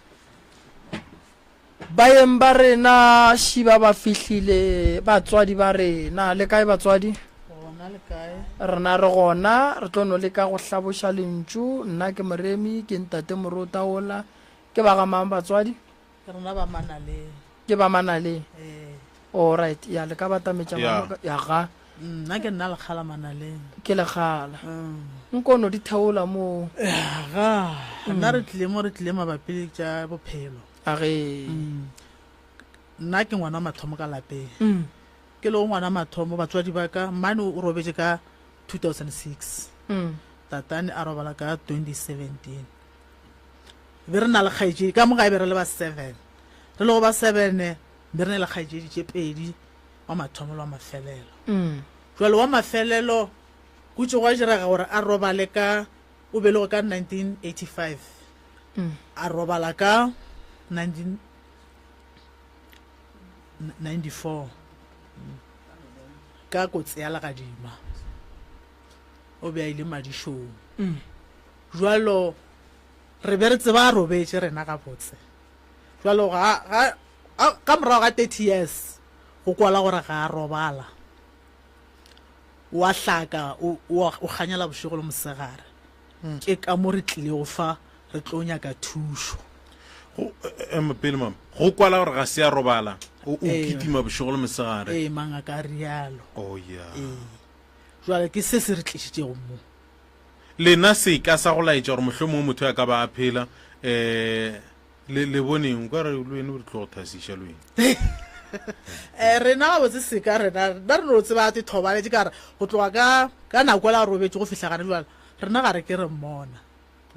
Baeng ba rena šiba ba fihlile, batswadi ba rena. Le kae batswadi? Gona le kae? Rena re gona, re tlo no leka go hlaboša lentšu. Nna ke Moremi, ke ntate Morota ola. Ke ba ga mang batswadi? Ke rena ba Manaleng. Ke ba Manaleng? Ee. All right, ya le ka batametša Ya. mama ka- ya ga. Nna ke nna Lekgala Manaleng. Ke Lekgala. Nkono di theola moo. Ya ga. Nna re tlile mo re tlile mabapi le tša bophelo. A ge. Nna ke ngwana wa mathomo ka lapeng. Ke lego ngwana wa mathomo, batswadi ba ka, mmane o robetše ka 2006. Tatane a robala ka 2017. Be re na le kgaetšedi, ka mo gae be re le ba seven. Re lego ba seven, be re na le kgaetšedi tše pedi, wa mathomo le wa mafelelo. Jwale wa mafelelo, go itše gwa direga gore a robale ka, o belegwe ka 1985. A robala ka 1994 ka kotsi ya legadima. O be a ile madišong. Jwalo re be re tseba a robetše rena gabotse. Jwalo ga, ga, a, ka morago ga 30 years go kwala gore ga a robala. O a hlaka, o, o, o kganyela bošego le mosegare. Ke ka mo re tlilego fa re tlo nyaka thušo. Go, ema pele mama. Go kwala gore ga se a robala, o, o Ee. kitima bošego le mosegare. Ee, mangaka a rialo. Oh, yeah. Ee. Jwale ke se se re tlišitšego mo. Lena seka sa go laetša gore mohlomongwe motho a ka ba a phela, um Le le boneng o ka re le wene o re tlo go thasiša le wene. Eh, rena gabotse seka rena rena re no tseba te thobaletše ka re go tloga ka ka nako la robetše go fihla gane jwale rena ga re ke re mmona.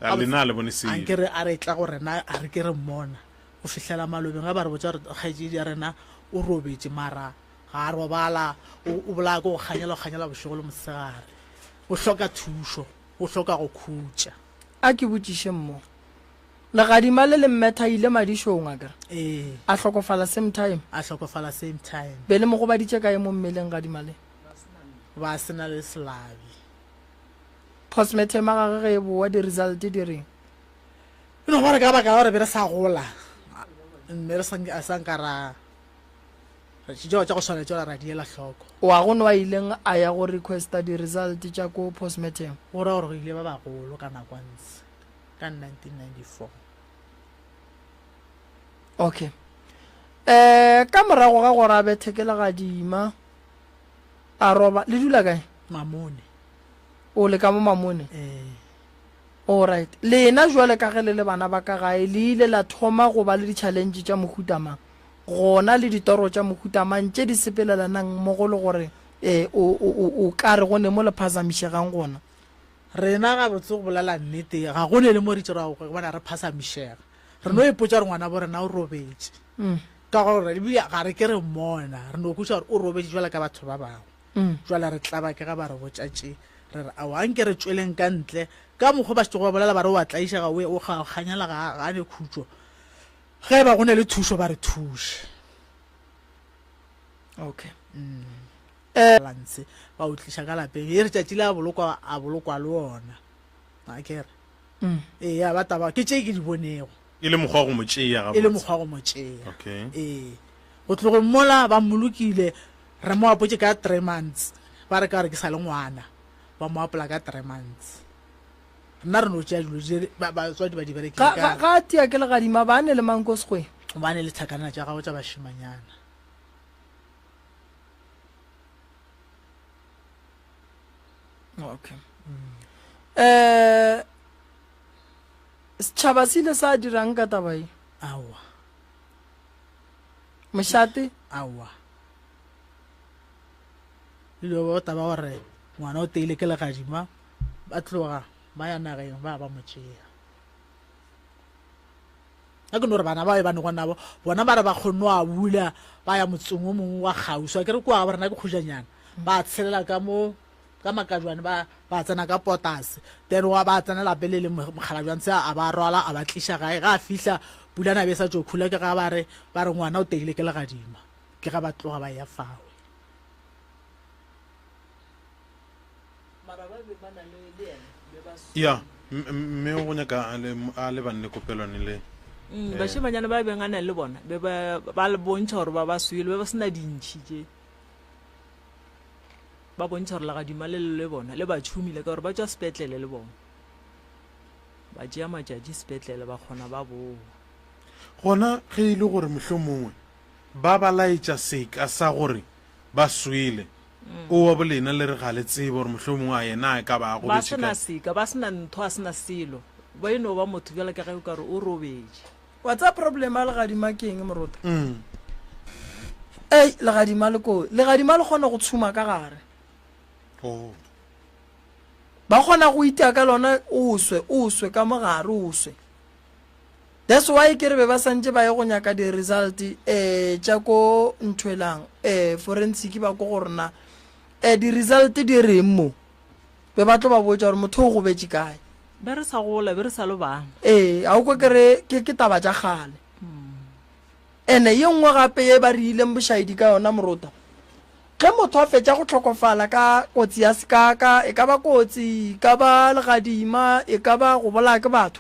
A lena a le bone selo. Anke re a re tla go rena a re ke re mmona go fihlela malobeng ga ba re botša gore kgaetšedi ya rena o robetše mara ga a robala o o bolaya ke go kganyela o kganyela bošego le mosegare o hloka thušo o hloka go khutša. A ke botšiše mmo. Legadima le le mmetha ile madišong akere? Ee. A hlokofala same time? A hlokofala same time. Be le mo gobaditše kae mo mmeleng gadima le? Ba se na le selabi. Postmortem ya gagwe ge e bowa di result di reng? E no ba re ka baka la gore be re sa gola mme re sa sa nka ra tšeo tša go swana tšela ra di ela hloko. Wa go no a ileng a ya go requesta di result tša ko postmortem? Go ra gore go ile ba bagolo ka nako ntshe ka 1994. Okay. Eh ka morago ga gore a bethe ke legadima a roba le dula kae? Mamone. O le ka mo Mamone? Ee. Alright. Lena jwale ka ge le le bana ba ka gae le ile la thoma go ba le di-challenge tša mohuta mang? Gona le ditoro tša mohuta mang tše di sepelelanang mmogo le gore eh, o, o, o, o ka re go ne mo le phazamišegang gona? Rena gabotse go bolela nnete ga go ne le mo re tšerago go bona re phazamišega. Re no ipotša gore ngwana bo rena o robetše. Ka gore ebile ga re ke re mmona, re no kweša gore o robetše jwalo ka batho ba bangwe. Jwale re tlaba ke ga ba re botša tše, re re, Aowa, anke re tšweleng ka ntle. Ka mokgwa ba šetšego ba bolela ba re o a tlaišega, o, o kganyela, ga, ga a ne khutšo. Ge e ba go ne le thušo, ba re thuše. Okay. Mm. Lanse, ba o tliša ka lapeng. E re tšatši le a bolokwa, a bolokwa le ona. A ke re. Mm. Ee, ba taba, ke tše ke di bonego. E le mokgwa wa go mo tšea E le mokgwa wa go mo tšea. Okay. Ee. Go tlogeng mola ba mmolokile, re mo apotše ka three months. Ba re ka gore ke sa le ngwana, ba mo apola ka three months. Rena re no tšea dilo tše ba batswadi ba di berekile Ga, ka. ga, ga a tia ke legadima, ba ne le mang ko sekgweng? Ba ne le thakanana tša gagwe tša bašemanyana. Okay. Eh, Setšhaba se ile sa dirang ka taba ye? Aowa. Mošate? Aowa. Ile ba taba gore ngwana o teile ke legadima, ba tloga ba ya nageng ba ba mo tšea. A ke no re bana ba e ba nego nabo bona ba re ba kgonne a bula ba ya motseng o mongwe wa kgauswi, a ke re kua ga bo rena ke kgojanyana, ba tshelela ka mo Ka makajwane ba ba tsena ka potase then wa ba tsena lape le le mokgalajwantse a ba rwala a ba tliša gae ga a fihla pulana be sa tšo khula ke ga ba re ba re ngwana o teile ke legadima ke ga ba tloga ba ya fawe. Mara ba be ba na le le yena be ba Ya, mme o nyaka a le a lebane le kopelwane le. Mm, bašemanyana ba beng a na le bona be ba ba le bontšha gore ba ba swele be ba se na dintšhi tše. Ba bontšha gore legadima le le le bona le ba tšhomile ka gore ba tšwa sepetlele le bona. Ba tšea matšatši sepetlele ba kgona ba bowa. Gona ge e le gore mohlomongwe ba ba laetša seka sa gore ba swele, o wa bolena le re ga le tsebe gore mohlomongwe a yena a ka ba a Ba gobetše se na kae. seka, ba se na ntho, a se na selo. Ba e no ba motho bjalo ka ge o ka re o robetše. Wa tseba problem ya legadima ke eng morota? Ei, legadima le ko, legadima le kgona go tshuma ka gare. Oh. Ba kgona go itia ka lona o swe, o swe ka mogare o swe. That's why ke re be ba santše ba ye go nyaka di-result eh tša ko nthwelang eh forensic ba ko go rena eh di-result di reng mo. Be ba tlo ba botša gore motho o gobetše kae. Be re sa gola, be re sa le bana. Ee, a o kwa ke re ke, ke taba tša kgale. Ene ye nngwe gape ye ba re ileng bošaedi ka yona morota, ge motho a fetša go hlokofala ka kotsi ya ka, ka, e ka ba kotsi, e ka ba legadima, e ka ba go bolaya ke batho,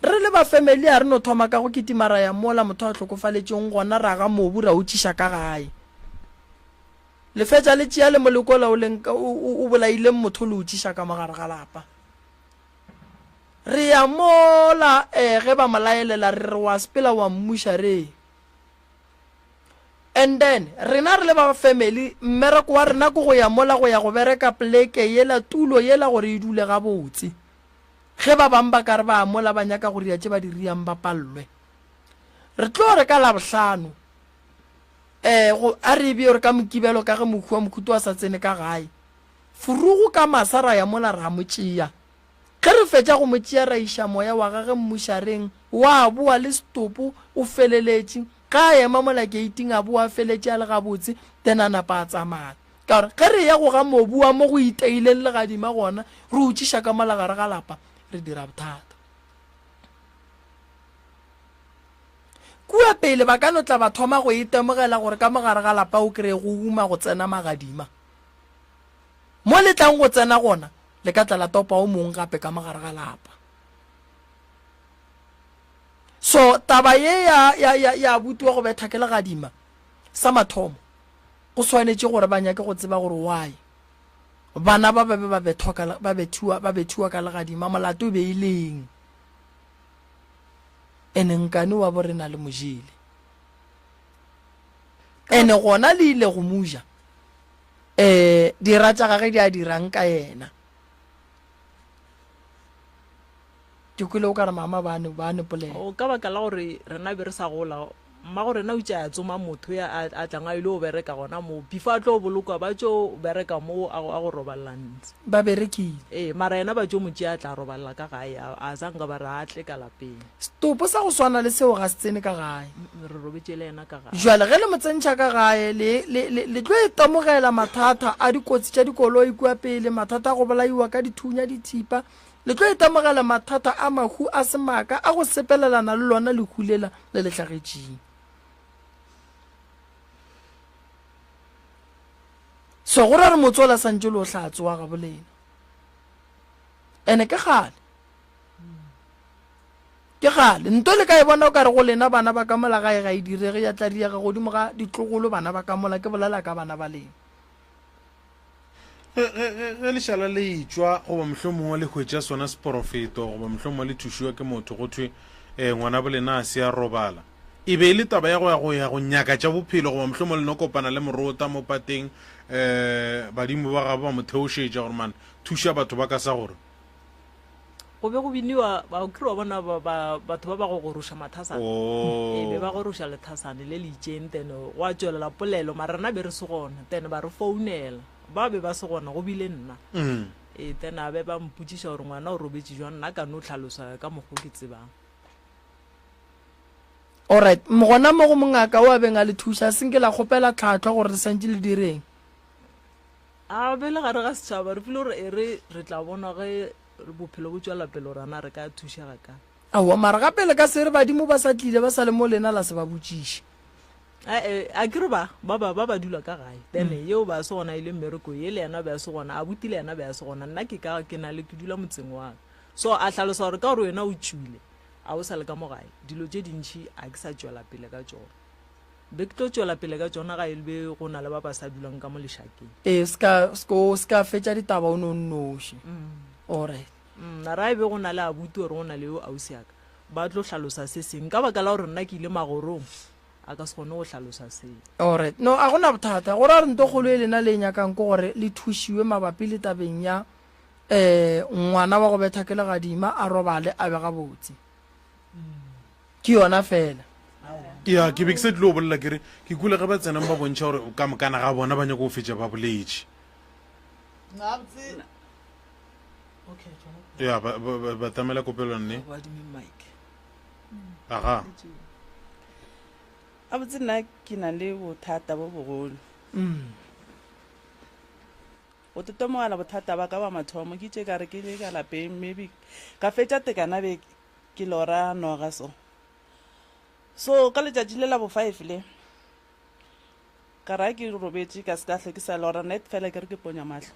re le ba family a re no thoma ka go kitima ra ya mola motho a hlokofaletšeng gona ra ga mobu ra o tšiša ka gae. Le fetša le tšea le molekola o leng o, o, o bolaileng motho le o tšiša ka mo gare ga lapa. Re ya mola eh, ge ba mo laelela re re wa sepela wa mmuša re. And then rena re le ba family mmereko wa rena ke go ya mola go ya go bereka pleke yela tulo yela gore e dule gabotse. Ge ba bang ba ka re ba mola ba nyaka go ria tše ba di riang ba pallwe. Re tlo re ka Labohlano, um go, a re e bee gore ka Mokibelo ka ge mohu wa Mokhuto a sa tsene ka gae. Furugu ka masa ra ya mola ra mo tšea. Ge re fetša go mo tšea ra iša moya wa gage mmušareng, wa boa le setopo o feleletše. Ge a ema mola keiting a boa a feletše a le gabotse, then a napa a tsamaya. Ka gore ge re eya go ga mobu wa mo go iteileng legadima gona, re o tšiša ka mola gare ga lapa, re dira bothata. Kua pele ba ka no tla ba thoma go itemogela gore ka mo gare ga lapa o kreye go uma go tsena magadima. Mo le tlang go tsena gona, le ka tla la topa o mong gape ka mo gare ga lapa. So taba ye ya, ya, ya, ya abuti wa go betha ke legadima, sa mathomo, go swanetše gore ba nyake go tseba gore why bana ba ba be ba bethwa ka, ba bethiwa, ba bethiwa ka legadima, molato e be e leng. Ene nkane wa bo rena le mo jele. Ene gona le ile go mo ja. Eh, dira tša gage di a dirang ka yena. Ke kwele o ka re mama ba ne ba ne polela. O ka baka la gore rena be re sa gola, mmago rena o itše a ya tsoma motho ya a a tlang a ile go bereka gona moo. Before a tlo bolokwa ba tšo bereka moo a go a go robalela ntse. Ba berekile. Ee, mara yena ba tšo mo tšea a tla robalela ka gae a a zanka ba re a tle ka lapeng. Setopo sa go swana le seo ga se tsene ka gae. Re robetše le yena ka gae. Jwale ge le mo tsentšha ka gae le le le le tlo itemogela mathata a dikotsi tša dikoloi kua pele, mathata a go bolaiwa ka dithunya, dithipa, Le tlo itemogela mathata a mahu a semaka a go sepelelana le lona lehu lela le le hlagetšeng. So go ra re motse ola santše le o hlatsoa ga bolena. Ene ke kgale. Ke kgale. Nto le ka e bona o ka re go lena bana ba ka mola gae ga e direge ya tla diega godimo ga ditlogolo bana ba ka mola ke bolela ka bana ba lena. Ge, ge, ge, ge lešala le etšwa, goba mohlomongwe le hwetša sona seporofeto, goba mohlomongwe le thušiwa ke motho, go thwe, eh, ngwanabo lena a se a robala. E be e le taba ya go ya go ya go nyaka tša bophelo, goba mohlomongwe le no kopana le morota mo pateng, eh, badimo ba gabo ba mo theošetša gore, man, thuša batho ba ka sa gore. Go be go biniwa, ba, o kile wa bona ba, ba, batho ba ba go goroša mathasane? Oh. Ee, be ba goroša lethasane le le itšeng, then gwa tšwelela polelo, mara rena be re se gona, then ba re founela. Ba be ba se gona, go bile nna. Mm. Ee, then a be ba mpotšiša gore ngwana o robetše jwang, nna ka no hlalosa ka mokgo ke tsebang. Alright, gona mo go mongaka o a beng a le thuša, se nke la kgopela tlhahlo gore le santše le direng. A be le gare ga setšhaba, re file gore e re re tla bona ge bophelo bo tšwela pele gore ana re ka thušega ka. Aowa, mara gape le ka se re badimo ba sa tlile ba sa le mo lena la se ba botšiše. Ae, a ke re ba, ba ba, ba ba dula ka gae. Then yeo ba se gona e le mmereko, ye le yena be a se gona, abuti le yena be a se gona. Nna ke ka, ke na le, ke dula motseng wa ka. So a hlalosa gore ka gore wena o tšwile, a o sa le ka mo gae, dilo tše dintši a ke sa tšwela pele ka tšona. Be ke tlo tšwela pele ka tšona ga e be go na le ba ba sa dulang ka mo lešakeng. Ee, se ka, se ko, se ka fetša ditaba o no nnoši. Alright. Mm, ra e be go na le abuti or go na le yo ausi ya ka, ba tlo hlalosa se seng. Ka baka la gore nna ke ile magorong, a ka se kgone go hlalosa seo. Alright. No, a go na bothata. Go ra gore nto kgolo e lena le e nyakang ke gore le thušiwe mabapi le tabeng ya um ngwana wa go betha ke legadima a robale a be gabotse. Ke yona fela. Ya, ke be ke sa tlile go bolela ke re ke kwele ge ba tsenang ba bontšha gore ka mokana ga bona ba nyaka go fetša ba boletše. Ya, ba, ba, ba, batamela kopelo nne. Aga. Gabotse nna ke na le bothata bo bogolo. Go totomogela bothata ba ka ba mathomo ke itše ka re ke le ka lapeng maybe ka fetša tekana be Ke lora noga so. So ka letšatši le la bo five le, ka ra ke robetše ka se ka hlwe ke sa lora net fela ke re ke ponya mahlo.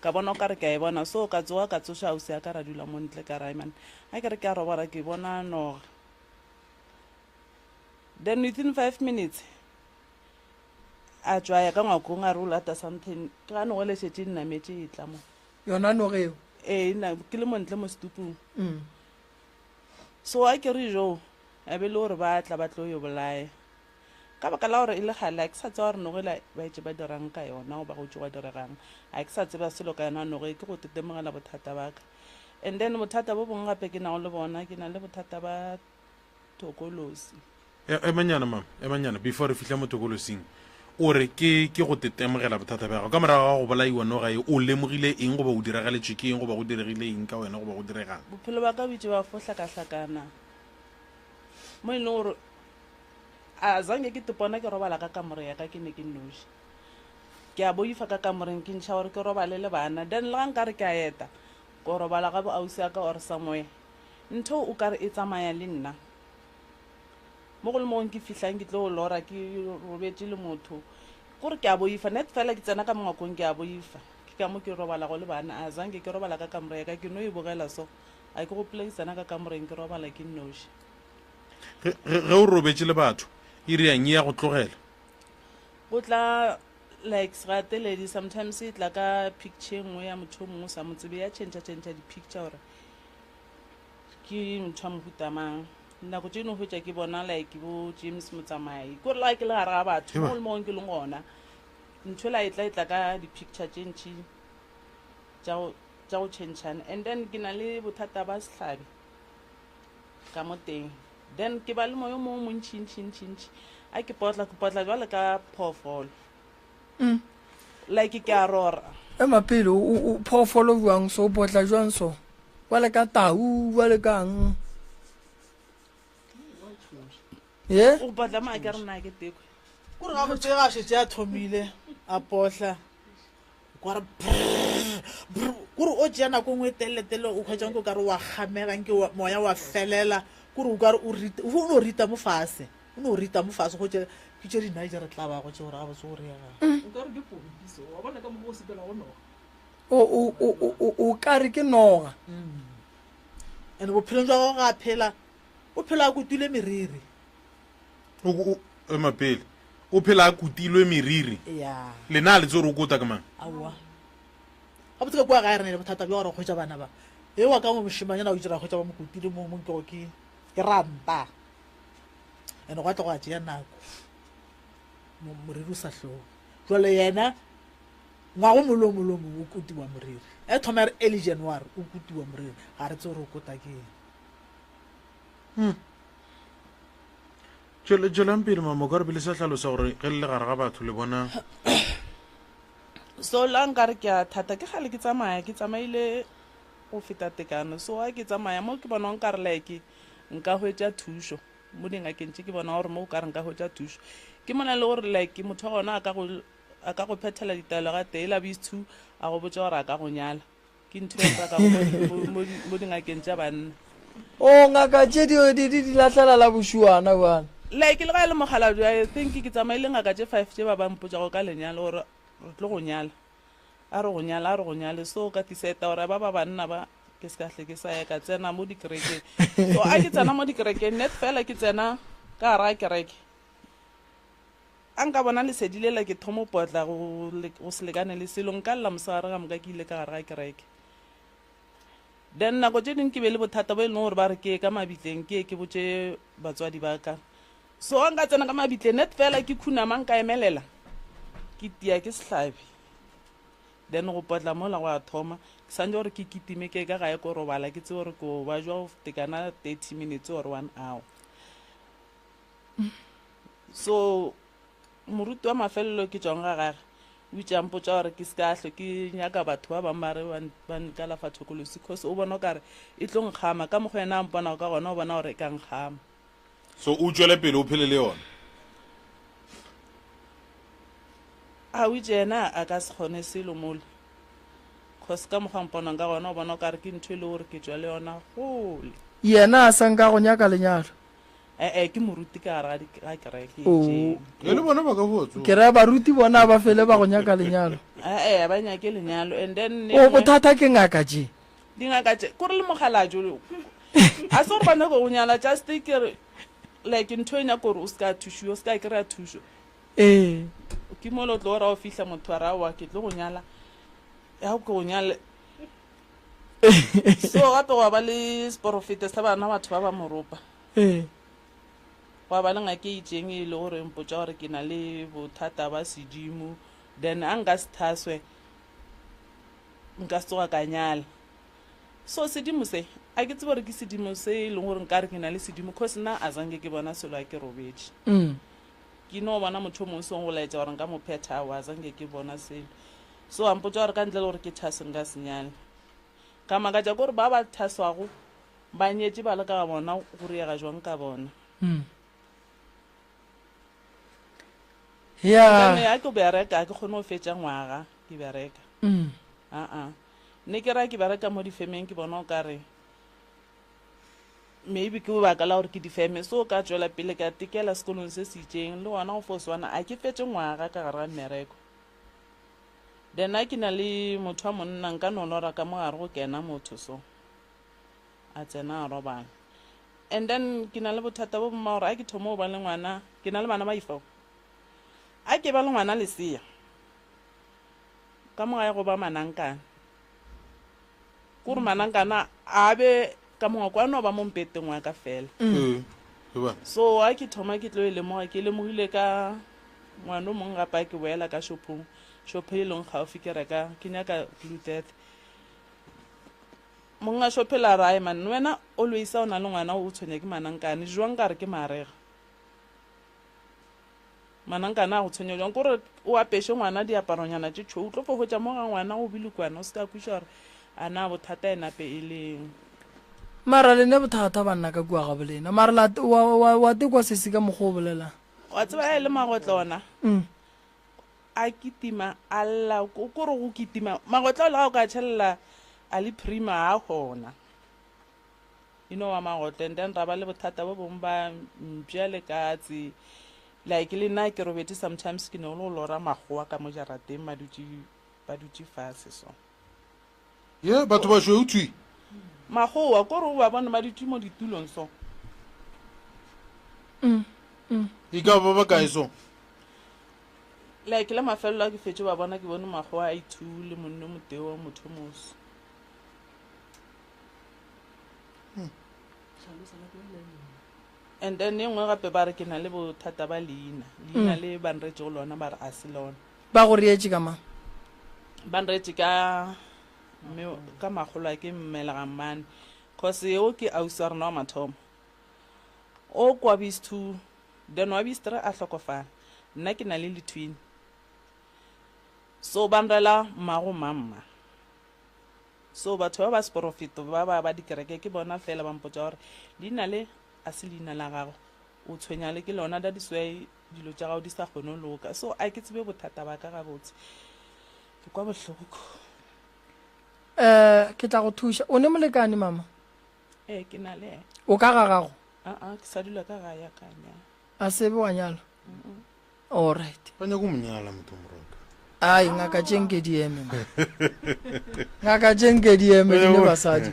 Ka bona o ka re ke a e bona so ka tsoga ka tsoša ausi ya ka ra dula mo ntle ka ra man ga ke re ke a robala ke bona noga. Then within five minutes a tšwa a ya ka ngwakong a re o lata something ke ga noga le šetše e nnametše e tla mo. Yona noga eo? Ee, nna ke le montle mo setupung. So a ke re joo, a be le gore ba tla ba tlo yo bolaya. Ka baka la gore e le kgale a ke sa tseba gore noga ela ba etše ba dirang ka yona goba go tšo gwa diregang. A ke sa tseba selo ka yona noga e, ke go tetemogela bothata ba ka. And then bothata bo bongwe gape ke nago le bona, ke na le bothata ba thokolosi. E, emanyana mama, emanyana before re fihla mo tokolosing. O re ke ke go tetemogela bothata bja gago. Ka morago ga go bolaiwa noga ye, o lemogile eng goba o diragaletšwe ke eng goba go diregile eng ka wena goba go diregang? Bophelo ba ka bo itše ba fo hlakahlakana mo e leng gore a zange ke tepona ke robala ka kamore ya ka ke ne ke nnoši. Ke a boifa ka kamoreng ke ntšha gore ke robale le bana then le ga nkare ke a eta ko robala ga bo ausi ya ka or somewhere ntho o kare e tsamaya le nna. Mo go le mong ke fihlang ke tlo lora ke robetše le motho kore ke a boifa net fela ke tsena ka mongwakong ke a boifa ke ka mo ke robalago le bana a zanke ke robala ka kamore ya ka ke no e bogela so a ke gopole ke tsena ka kamoreng ke robala ke nnoši. Ge, ge, ge o robetše le batho e riang e ya go tlogela? Go tla like segateledi sometimes e tla ka picture e nngwe ya motho o mongwe o sa mo tsebe ya change change di-picture gore ke motho wa mohuta mang. Nako tše no hwetša ke bona like bo James Motsamai kore la ke le gare ga batho mo le mo ke leng gona ntho la e tla e tla ka di-picture tše ntši tša go tša go tšhentšhana and then ke na le bothata ba sehlabi ka mo teng then ke ba le moyo mongwe montši ntši ntši ntši a ke potla ke potla jwale ka phoofolo mm. like ke a rora ema pele o phoofolo jwang so o potla jwang so Bjale ka tau, bjale ka'ng? Ye? O potla mo a ke re nna ke tekwe. Kore gabotse ga šetše a thomile a pohla kwa re kore o tšea nako nngwe e telele-telele o hwetša nke o kare wa kgamega nke moya wa felela kore o kare o rita o no rita mo fase o no rita mo fase go tše ke tše dinae tše re tlabago tše gore gabotse o reega Nkare ke popi so wa bona ka mokgwa o sepela go noga. O, o, o, o, o, o ka re ke noga. And bophelong jwa gagwe ga a phela, o phela a kutilwe meriri. O, o, ema pele. O phela a kutilwe meriri. Ya. Lena a le tsebe gore o kota ke mang? Aowa. Gabotse ka kua gae re na le bothata bja gore re hwetša bana ba. E wa ka mo mošemanyana o itše ra hwetša ba mo kutile mo mo nkego ke ke ranta. And gwa tla gwa tšea nako. Moriri o sa hloge. Jwale yena Ngwaga o mongwe le o mongwe le o mongwe o kotiwa moriri. E thoma ya re early January o kotiwa moriri. Ga re tsebe gore o kota ke eng. Hmm. Tšwelang pele mama, o ka re pele sa hlalosa gore ge le le gare ga batho le bona. So la nkare ke a thata ke kgale ke tsamaya ke tsamaile go feta tekano so a ke tsamaya mo ke bona nkare like nka hwetša thušo mo dingakeng tše ke bona gore mo o ka re nka hwetša thušo ke mona le gore like motho wa gona a ka go A ka go phethela ditaelo gatee, la bs-two a go botša gore a ka go nyala. Ke ntho e rakago mo dingakeng tša banna. O ngaka tše di di di di lahlela la bošuana bjale. Like le ga e le mokgalabje I think ke tsamaile ngaka tše five tše ba ba mpotšago ka lenyalo gore re tlo go nyala. A re go nyala, a re go nyale. So ka decide gore ba ba banna ba ke se ka hle ke sa ya ka tsena mo dikerekeng. So a ke tsena mo dikerekeng net fela ke tsena ka gare ga kereke. A nka bona lesedi lela ke thomo potla go, go se lekane le selo, nka lla mosegare ka moka ke ile ka gare ga kereke. Then nako tše dingwe ke be le bothata bo e leng gore ba re ke ye ka mabitleng ke ye ke botše batswadi ba ka. So a nka tsena ka mabitleng net fela ke khunama nka emelela ke tia ke sehlabi. Then go potla mola go a thoma. Ke santše gore ke kitime ke ye ka gae ko robala ke tsebe gore ke o bajwa go tekana 30 minutes or 1 hour. So moruti wa mafelelo ke tšwang ga gage o itše a mpotša gore ke se ka hlwe ke nyaka batho ba bangwe ba re ba nkalafa thokolosi cause o bona o kare e tlo nkgama ka mokgwa yena a mponago ka gona o bona gore e ka nkgama. So o tšwele pele o phele le yona? A o itše yena a ka se kgone selo mola cause ka mokgwa a mponang ka gona o bona o kare ke ntho e le gore ke tšwa le yona kgole. Yena a sa nka go nyaka lenyalo? Ee, ke moruti ka gare ga kereke e Oh. itšeng. Ge le bona ba ka boa tsoga. Ke raya baruti bona ba fele ba go nyaka lenyalo. Ee, ba nyake lenyalo and then O bothata ke ngaka tše. Dingaka tše kore le mokgalabje a se gore ba nyaka go nyala just ke re like ntho e nyaka gore o se ka thušiwa o se ka kry-a thušo. Ee. Ke mo le o tlo ra o fihla motho a re aowa ke tlo go nyala ya ke go nyale so gape gwa ba le seporofeta sa bana batho ba ba moropa. Ee. Gwa ba le ngaka e itšeng e le gore e mpotša gore ke na le bothata ba sedimo, then a nka se thaswe nka se tsoga ka nyala. So sedimo se A ke tsebe gore ke sedimo se e leng gore nkare ke na le sedimo cause nna a zange ke bona selo a ke robetše. Mm. Ke no bona motho o mongwe song go laetša gore nka mo phetha aowa a zange ke bona selo. So a mpotša gore ka ntle le gore ke thase nka se nyale. Ka makatša ke gore ba ba thaswago ba nyetše ba le ka ga bona go riega jwang ka bona. Mm. Ya. Then a ke bereka a ke kgone go fetša ngwaga ke bereka. Mm. Aa. Ne ke ra ke bereka mo difemeng ke bona o kare maybe ke baka la gore ke difeme so ka tšwela pele ka tekela sekolong se se itšeng le gona go fo swana a ke fetše ngwaga ka gare ga mmereko. Then a ke na le motho wa monna nka no lora ka mo gare go kena motho so a tsena a robala. And then ke na le bothata bo bongwe ba gore a ke thoma go ba le ngwana ke na le bana ba ifo a ke ba le ngwana lesea ka mo gae go ba manankana kore manankana a be ka mongwe kwa no ba mo mpeteng wa ka fela mm. so a ke thoma ke tlo e lemoga ke lemogile ka ngwana o mongwe gape a ke boela ka shopong shopho e leng gaufi ke reka ke nyaka blue death monga shophe la rae man wena always o na le ngwana o tshwenya ke manankane jwang ka re ke marega Manankana a go tshwenya jwang? Kore o apeše ngwana diaparonyana tše tšhweu, o tlo fo hwetša mo ga ngwana go bilokwana, o se ka kweša gore a na bothata e nape e leng. Mara le ne bothata banna ka kua gabo lena. Mara la wa wa wa tekwa sesi ka mokgwa o bolelang. Wa tseba ya e le magotlo ona. Mm. A kitima a lla kore go kitima magotlo le ga o ka tšhelela a le prima a gona. E no wa magotlo and then ra ba le bothata bo bongwe ba mpša le katse like le nna ke robetše sometimes ke no le go lora makgowa ka mo jarateng ba dutše ba dutše fase so. Ye batho ba šweu thwi. Makgowa kore o ba bone ba dutše mo ditulong so. Mm, mm. E ka ba ba kae so? Like le mafelelo a ke fetše ba bona ke bone makgowa a ithu le monno motee wa motho moso. And then e nngwe gape ba re ke na le bothata ba leina leina mm. le ba nreetšego lona ba re a se lona. Ba go reetše ka mang? Ba nreetše ka mme ka magolo a ke mmelega mmane cause eo ke ausi wa rena wa mathomo o kwa bis two then wa bis three a hlokofala nna ke na le letwin so ba nrela mmago mamma. So batho ba ba seporofeto ba ba ba dikereke ke bona fela ba mpotša gore leina le a se leina la gago, o tshwenya le ke lona, that is why dilo tša gago di sa kgone go loka. So a ke tsebe bothata ba ka gabotse, ke kwa bohloko. Eh, ke tla go thuša. O ne molekane mama? Ee, ke na le yena. O ka ga gago? Aa, ke sa dula ka ga ya ka nya. A sebe wa nyala? All right. Ba nyaka go mo nyala motho moroka. Ai, ngaka tše nke di eme. Ngaka tše nke di eme di ne basadi.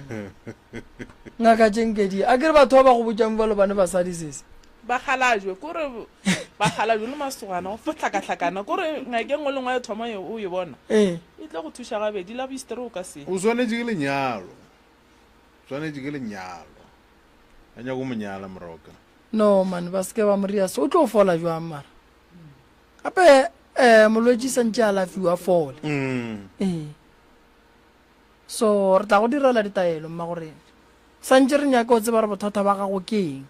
Ngaka tše nke di. A ke re batho ba ba go botšang bjalo ba ne basadi sese. Bakgalajwe kore bakgalajwe le masogana go fo hlakahlakana kore ngaka e nngwe le nngwe ya thoma o e bona ee. e tlo go thuša gabedi la boistere o ka se. O swanetše ke lenyalo. Swanetše ke lenyalo. A nyaka go mo nyala moroka. No man, ba seke ba mo ria so. O tlo fola jwang mara? Gape eh molwetši santše a alafiwa a fole. Mm. Ee. So re tla go direla ditaelo mma gore santše re nyaka o tseba gore bothata ba gago ke eng.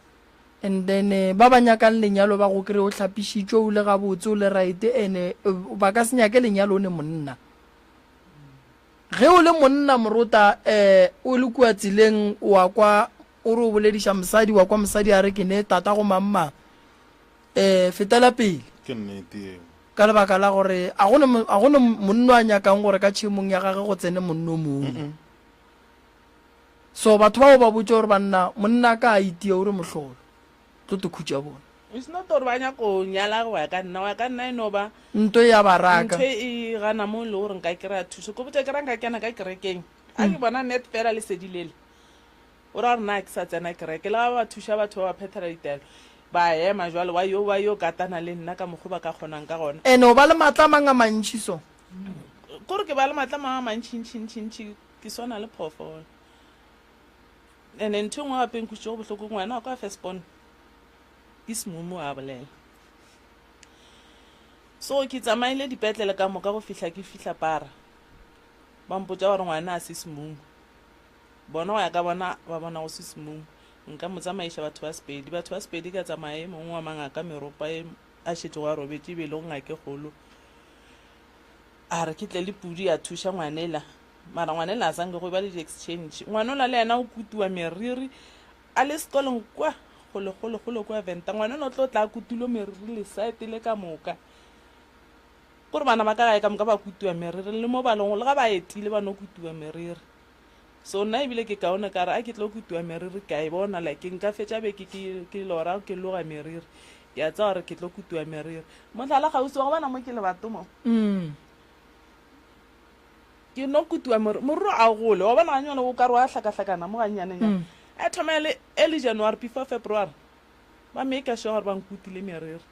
And then eh, ba ba nyakang lenyalo ba go kry o hlapišitšwe o le gabotse o le right and eh, ba ka se nyake lenyalo o ne monna. Ge o le monna morota eh o le kua tseleng wa kwa o re o bolediša mosadi wa kwa mosadi a re ke ne tata go mang mang eh fetela pele. Ke nnete eo. Ka lebaka la gore a go ne a go ne monno a nyakang gore ka tšhemong ya gage go tsene monno mongwe. So batho bao ba botše gore banna monna ka a itia o re mohlolo tlo te khutša bona. It's not gore ba nyaka go nyala go ya ka nna, go ya ka nna e no ba Nto e a ba raka. Ntho e gana mo e le gore nka kry-a thuso. Ko botša ke ra nka kena ka kerekeng, a ke bona net fela lesedi lele, o ra gore na ke sa tsena kereke. Le ga ba thuša batho ba ba phethela ditaelo, ba ema jwale wa yo ba yo katana le nna ka mokgo ba ka kgonang ka gona. Ene o ba le matla a mang a mantši so. Kore ke ba le matla a mang a mantši-ntši-ntši-ntši, ke swana le phoofolo. Ene ntho e nngwe gape e nkwešitšego bohloko, ngwana wa ka wa first born ke semumu a bolela. So ke tsamaile dipetlele ka moka go fihla ke fihla para, ba mpotša gore ngwana a se semumu. Bona go ya ka bona ba bona go se semung. Nka mo tsamaiša batho ba Sepedi. Batho ba Sepedi ka tsamaya e mongwe wa mangaka meropa e a šetšego a robetše e be e le go ngake kgolo. A re ke tle le pudi ya thuša ngwanela. Mara ngwanela a sa nke go ba le di-exchange. Ngwanola le yena o kutiwa meriri a le sekolong kwa kgole kgole kgole kwa Venda. Ngwanela o tlo tla a kutilwe meriri lesaete le ka moka. Kore bana ba ka gae ka moka ba kutiwa meriri le mo ba lego le ga ba etile ba no kutiwa meriri. So nna ebile ke kaone ka re a ke tlo kutiwa meriri ke a e bona like nka fetša beke ke ke lora ke loga meriri ke a tseba gore ke tlo kutiwa meriri. Mohlala kgauswi wa go bona mo ke lebato mo. Mm. Ke no kutiwa moriri moriri a o gole wa bona ganyane o ka re wa hlakahlakana mo gannyanenyane. Mm. A thoma e le early January before February ba make sure gore ba nkutile meriri.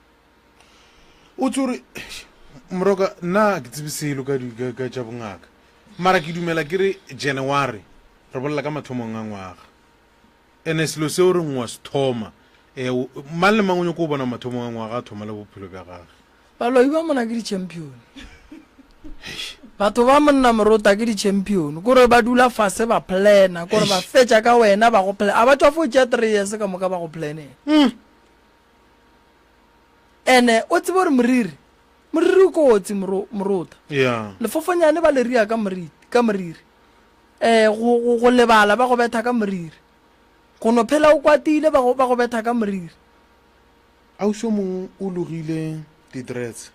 O tse gore moroka nna ke tsebe selo ka ka tša bongaka mara ke dumela ke re January re bolela ka mathomong a ngwaga ene selo seo re ngwa se thoma um mang le mang o nyako o bona mathomong a ngwaga a thoma le bophelo bja gage. Baloi ba mona ke di-champion. Batho ba monna morota ke di-champion. Kore ba dula fase ba plana, kore ba fetša ka wena ba go plan. A ba tšwa fo tšea three years ka moka ba go planela. Mm. Ene o tsebe gore moriri, moriri o kotsi moro, morota. Yeah. Lefofonyane ba le ria ka moriti, ka moriri. Eh, go, go, go lebala ba go betha ka moriri. Go no phela o kwatile ba go, ba go betha ka moriri. Ausi o mongwe o logile di-dreads.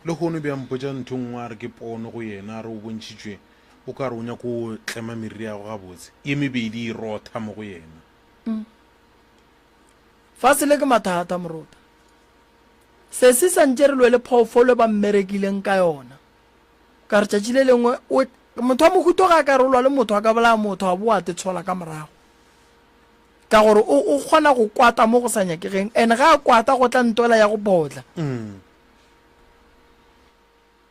Lehono be a mpotša ntho nngwe a re ke pono go yena, a re o bontšhitšwe o ka re o nyako o tlema meriri ya go gabotse, ye mebedi e rotha mo go yena. Mm. Fase le ke mathata morota. Sesi sa ntše re lwe le phoofolo ba mmerekileng ka yona. Ka re tšatši le lengwe o motho wa mohuto ga a ka rolwa le motho a ka bolaya motho a boa a te tshola ka morago. Ka gore o o kgona go kwata mo go sa nyakegeng and ga a kwata go tla ntwela ya go potla. Mm.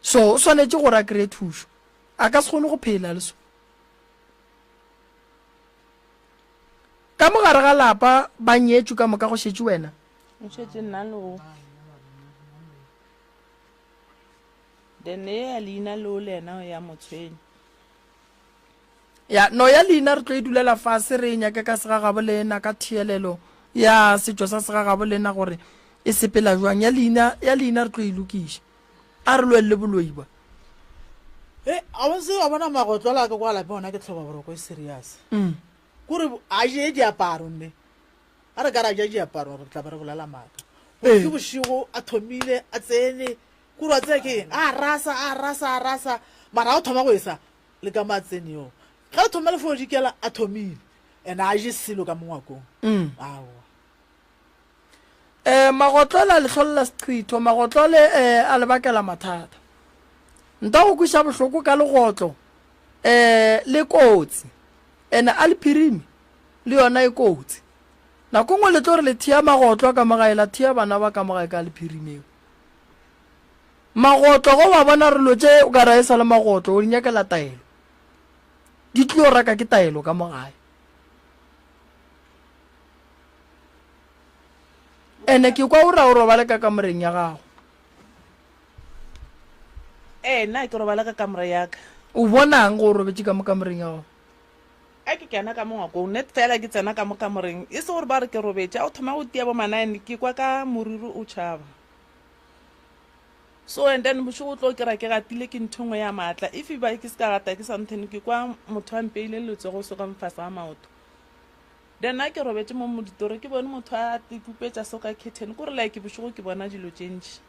So o swanetše gore a kry-e thušo. A ka se kgone go phela le so. Ka mo gare ga lapa ba nyetšwe ka moka go šetše wena? Go šetše nna le o. Then ye ya leina leo le yena ya mo tshwenya. Ya, no ya leina re tlo e dulela fase re e nyake ka segagabo lena ka thielelo ya setšo sa segagabo lena gore e sepela jwang. Ya leina, ya leina re tlo e lokiša. A re lweng le boloi ba. E, a o se wa bona magotlo la ka kwa lapeng ona ke tlhoba boroko e serious. Mm. Kore a je diaparo nne. A re ka ra ja diaparo re tla be re bolela maaka. Gore ke bošego a thomile a tsene kore wa tseba ke eng a rasa a rasa a rasa mara a o thoma go esa le ka mo a tsene yo. Ge re thoma le fo dikela a thomile and a je selo ka mo ngwakong. Mm. Aowa. Eh, magotlole a le hlolela seqhitho, magotlole eh, a le bakela mathata. Nta go kweša bohloko ka legotlo eh, le kotsi, ene a le phirime le yona e kotsi. Nako nngwe le tlo re le thea magotlo ka mo gae, la thea bana ba ka mo gae ka le phirimeo. Magotlo go wa bona re lo tše o ka re e sa le magotlo, o di nyakela taelo. Di tlilo raka ke taelo ka mo gae. Ene ke kwa o ra o robale ka kamoreng ya gago. Ee, nna ke robala ka kamore ya ka. O bonang go o robetše ka mo kamoreng ya gago? A ke kena ka mo ngwakong, net fela ke tsena ka mo kamoreng, e se gore ba re ke robetše, a o thoma go tia bo ma nine, ke kwa ka moriri o tšhaba. So and then bošego o tlo kry-a ke gatile ke ntho engwe ya maatla, if ba ke se ka gata ke something, ke kwa motho a mpeile letsogo so ka mofase ga maoto. Then nna ke robetše mo moditoro ke bone motho a pupetša so ka curtain, kore like bošego ke bona dilo tše ntši.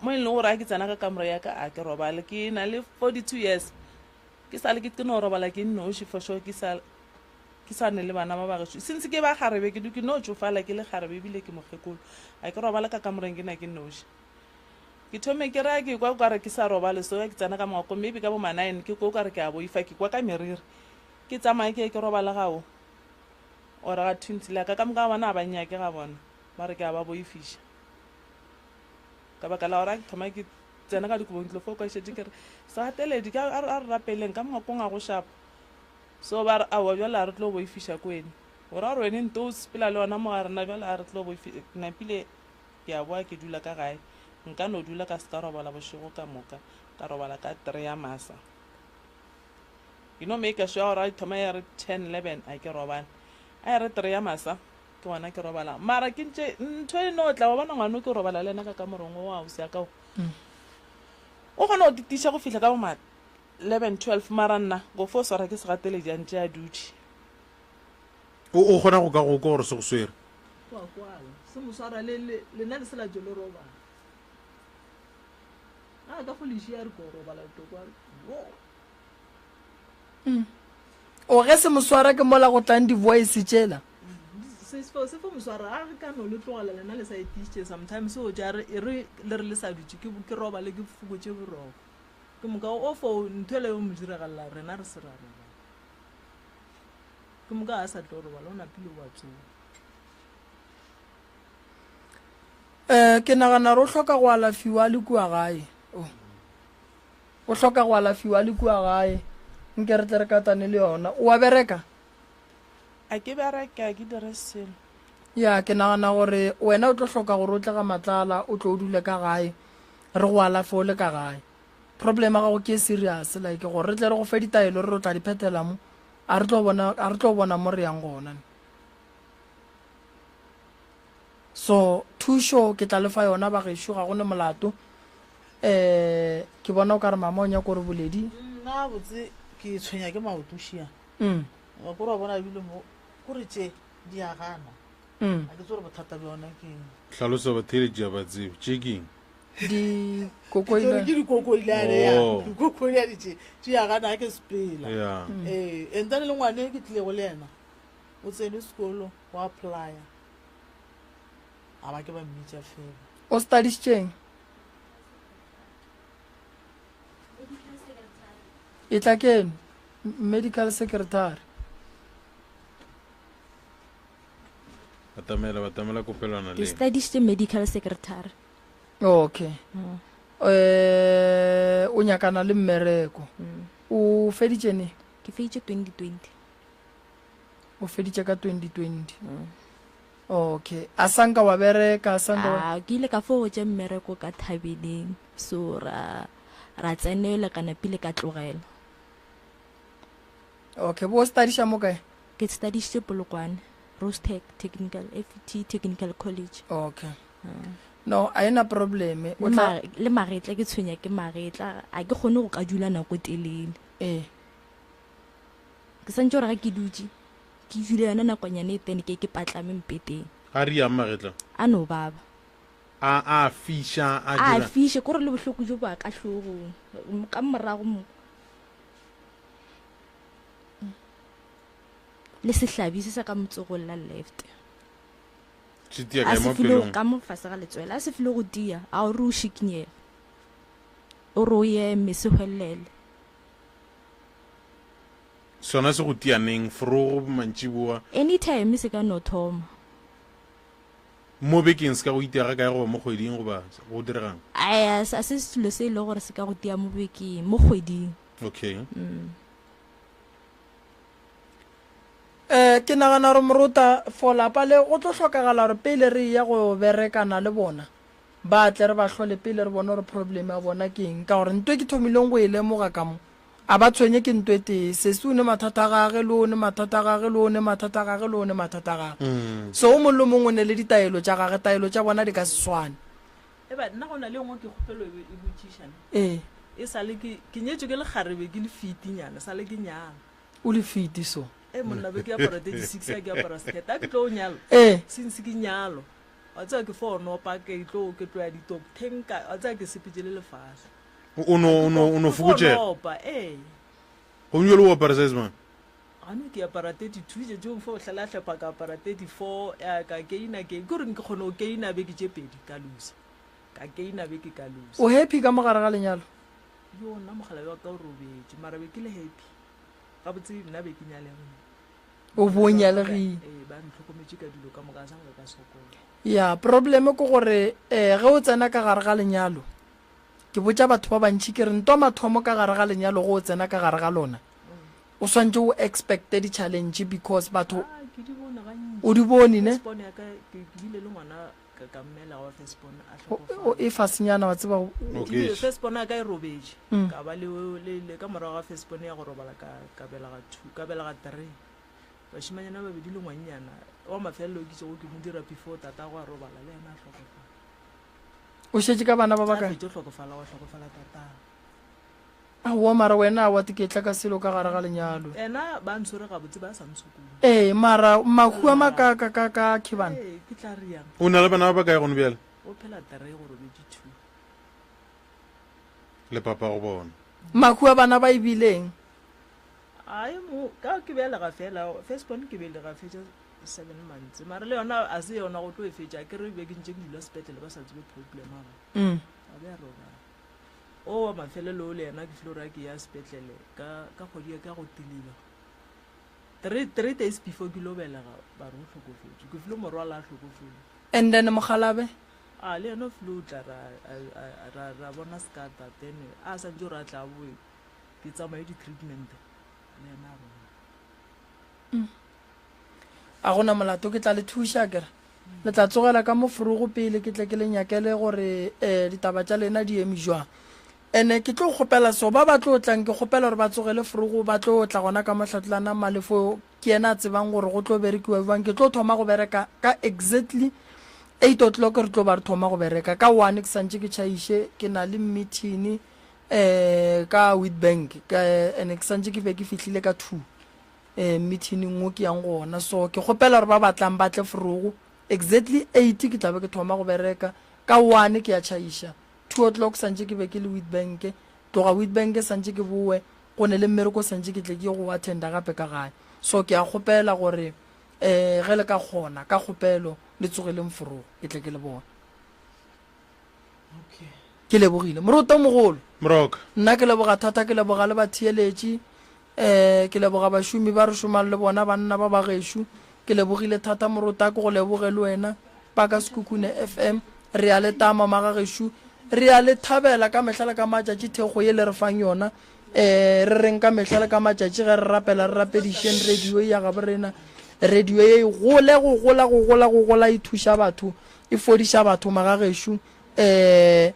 Mo e leng gore a ke tsena ka kamore ya ka a ke robale, ke na le 42 years ke sa le ke no robala ke nnoši for sure, ke sa ke sa ne le bana ba ba gešo since ke ba kgarebe ke ke no tšofala ke le kgarebe ebile ke mokgekolo, a ke robale ka kamoreng ke na ke nnoši. Ke thome ke ra ke kwa o kare ke sa robale so ke tsena ka ngwakong maybe ka bo ma nine ke kwa o kare ke a boifa ke kwa ka meriri ke tsamaya ke ye ke robale ga o or ga twins la ka ka moka ga bona ga ba nnyake ga bona ba re ke a ba boifiša ka baka la gore a ke thoma ke tsena ka dikobong tlo fo kwa šetše ke re segateledi ka a re rapeleng ka ngwakong ga go shapa so ba re aowa bjale a re tlo boifiša ko wene o ra gore wene nto o sepela le yona mo ga rena bjale a re tlo boifiša napile Ke a boa ke dula ka gae. Nka no dula ka se ka robala bošego ka moka, ka robala ka three ya masa. You no make sure gore a thoma ya re 10 11 a ke robale. A e re 3 ya masa ke gona ke robala. Mara ke ntše ntho e no tla wa bona ngwano ke robala le yena ka kamoreng o wa ausi ya ka o. O kgona go titiša go fihla ka bo ma 11 12 mara nna go fo swara ke segateledi a ntše a dutše. O o kgona go ka go kwa gore se go swere. Go a kwala. Se mo swara le le lena le se la tšo le robala. A ka fo le šia re ko robala le tlo kwa wo. Mm. O ge se mo swara ke mola go tlang di-voice tšela. Se se se fo mo swara a re ka no le tlogela lena le sa etišitše sometimes o tša re e re le re le sa dutše ke ke robale ke fokotše boroko. Ke moka o fo ntho ele yo mo diragalela rena re se ra robala. Ke moka a sa tlo robala o napile wa tsoga. Um ke nagana gore o hloka go alafiwa a le kua gae. Oh. O hloka go alafiwa a le kua gae. Nke re tle re katane le yona. O a bereka? A ke bereke, a ke dire selo. Ya, ke nagana gore wena o tlo hloka gore o tle ga Matlala, o tlo o dule ka gae, re go alafe o le ka gae. Problem ya gago ke e serious, like gore re tle re go fe ditaelo re re o tla di phethela mo, a re tlo bona, a re tlo bona mo re yang gona. So thušo ke tla le fa yona bagešo, ga go ne molato. Um ke bona o ka re mama o nyaka gore boledi. Nna botse ke tshwenya ke maoto šia. Mm. Wa kore wa bona ebile mo kore tše di a gana. Mm. A ke tsore bothata bja ona ke eng. Hlalosa batheeletši ga ba tsebe. Tše ke eng? Dikokoilane. Ke dikokoilane ya. Oh. Dikokoilane tše di a gana ga ke sepela. Yeah. Ee, and then le ngwane ke tlilego le yena o tsene sekolo o applya a ba ke ba mmitša fela. O studišitšeng? E tla keno medical secretary. Batamela, batamela kopelwana Ke le. studišitše medical secretary. Okay. Mm. Eh o nyakana le mmereko. Mm. O feditše ne? Ke feditše 2020. O feditše ka 2020. Mm. Okay. A sanka wa bereka, a sanka wa... Ah, ke ile ka fo tše mmereko ka thabeleng. So ra ra tsenela ka napile ka tlogela. Okay, bo studiša mo kae? Ke studišitše Polokwane, Rostec Technical FT Technical College. Okay. Mm. No, a ena probleme. O tla le magetla ke tshwenya ke magetla, a ke kgone go ka dula nako telele. Eh. Ke santse gore ga ke dutše ke dule yona nakonyane e tene ke ke patlame mpeteng. A re yang magetla? A no baba. A a fiša a A dira. fiše kore le bohloko jo bo ka hlogong ka morago mo. Le sehlabi se sa ka motsogong la left. Se tia A kae se mo file pelong? ka mo fase ga letswele a se file go tia a o re o šikinyega. O re o eme se hwelele. Sona se go tia neng? Forogo, mantšiboa? Anytime se ka no thoma. Mo bekeng se ka go itia ga kae goba mo kgweding goba go diregang? Ai, a se selo se e le gore se ka go tia mo bekeng, mo kgweding. Okay. Mm. Eh, ke nagana gore morota for lapa le go tlo hlokagala gore pele re eya go berekana le bona ba tle re ba hlole pele re bone gore problem ya bona ke eng ka gore nto e ke thomileng go e lemoga ka mo A ba tshwenye ke nto e tee. Sesi o ne mathata a gage, le o ne mathata a gage, le o ne mathata a gage, le o ne mathata a gage. So o mong le mongwe o ne le ditaelo tša gage, taelo tša bona di ka se swane. Eba, nna go na le e nngwe ke kgopelo e, e botšiša ne. Ee. E sa le ke, ke nyetšwe ke lekgarebe ke le fitinyana, sa le ke nyala. O le fiti so. E monna be ke apara 36 a ke apara skirt, a ke tlo nyalwa. Ee. Since ke nyalwa, wa tseba ke fo nopa ke tlo, ke tlo ya ditoktheng ka, wa tseba ke sepetše le lefase. O no, o no, o no fokotšega. Nopa, ee. Gomme bjale o apara size mang? Gane ke apara 32 tše tšeo fo hlala hlepa ka apara 34 ya ka keina ke ke gore ke kgone go keina beke tše pedi ka losa ka keina beke ka losa. O happy ka mo gare ga lenyalo? Yo nna mogala wa ka o robetše mara be ke le happy gabotse nna be ke nyalegile. O bo nyalegile. Ee ba ntlhokometše ka dilo ka moka sa nka ka sokola. Ya problem ke gore eh ge o tsena ka gare ga lenyalo Ke botša batho ba bantši ke re ntwa mathomo ka gare ga lenyalo ge o tsena ka gare ga lona o swantše o expecte di challenge because batho Ah, ke di bone gantši. O di bone, ne? First born ya ka, ke, ke bile le ngwana ka ka mmela wa first born a O- o e fasenyana wa tseba o- Ebile first born a ka e robetše Mm. ka ba le le le ka morago ga first born ya go robala ka ka belega two ka belega three bašimanyana ba babedi le ngwannyana wa mafelelo ke itšego ke mo dira before tata go a robala le yena a hlokofala o šetše ka bana ba ba a kae fetše go hlokofala wa hlokofala tatago Aowa mara wena wa tiketla ka selo ka gare ga lenyalo. Ena ba ntshwere gabotse ba sa ntshokole. Ee mara mahu a makaka ka ka khebana. Ee ke tla re yang. O na le bana ba bakae gone bjale? O phela three go robetše two. Le papa go bona. Mahu a bana ba e bileng? Ai mo ka ke belega fela first born ke belega fetša seven months mara le yona a se yona go tlo e fetša ke re be ke ntše ke dula sepetlele ba sa tsebe problem a Mm. a be a robala. O wa mafelelo o le yena ke filo ra ke ya sepetlele ka ka kgwedi ya ka go tiliba. Three days before ke lo belega ba re o hlokofetše. Ke filo morwala a hlokofetše. And then mogalabe? A le yena o filo tla ra ra ra bona skata then a sa ntse ra tla boe ke tsamaye di treatment le yena a robala. A gona molato ke tla le thuša akere. Le tla tsogela ka mo forogo pele ke tle ke le nyakele gore um ditaba tša lena di eme jwang. Ene ke tlo kgopela so ba ba tlo tlang ke kgopela gore ba tsogele forogo ba tlo tla gona ka Mohlatlana Malefo ke yena a tsebang gore go tlo berekiwa bjang. Ke tlo thoma go bereka ka exactly eight o'clock re tlo ba re thoma go bereka ka one ke santše ke tšhaiše ke na le meeting um ka Witbank ka ene ke santše ke be ke fihlile ka two. um meeting wo ke yang go ona so ke kgopela gore ba batlang ba tle forogo exactly eight ke tlabe ke thoma go bereka ka one ke ya tšhaiša two o'clock santše ke be ke le Witbank tloga Witbank santše ke bowe go ne le mmereko santše ke tle ke go attenda gape ka gae so ke a kgopela gore um ge le ka kgona ka kgopelo le tsogeleng forogo ke tle ke le bone ke lebogile moroto mogolo Moroka. Nna ke leboga thata ke leboga le batheeletši um ke leboga bašomi ba re šomang le bona banna ba ba gešo ke lebogile thata morota ke go leboge le wena paka Sekhukhune FM re a le tama magagešo re a le thabela ka mehla le ka matšatši thekgo ye le re fang yona um re reng ka mehla le ka matšatši ge re rapela re rapedišeng radio ya gabo rena radio ye e gole go gola go gola go gola e thuša batho e fodiša batho magagešo um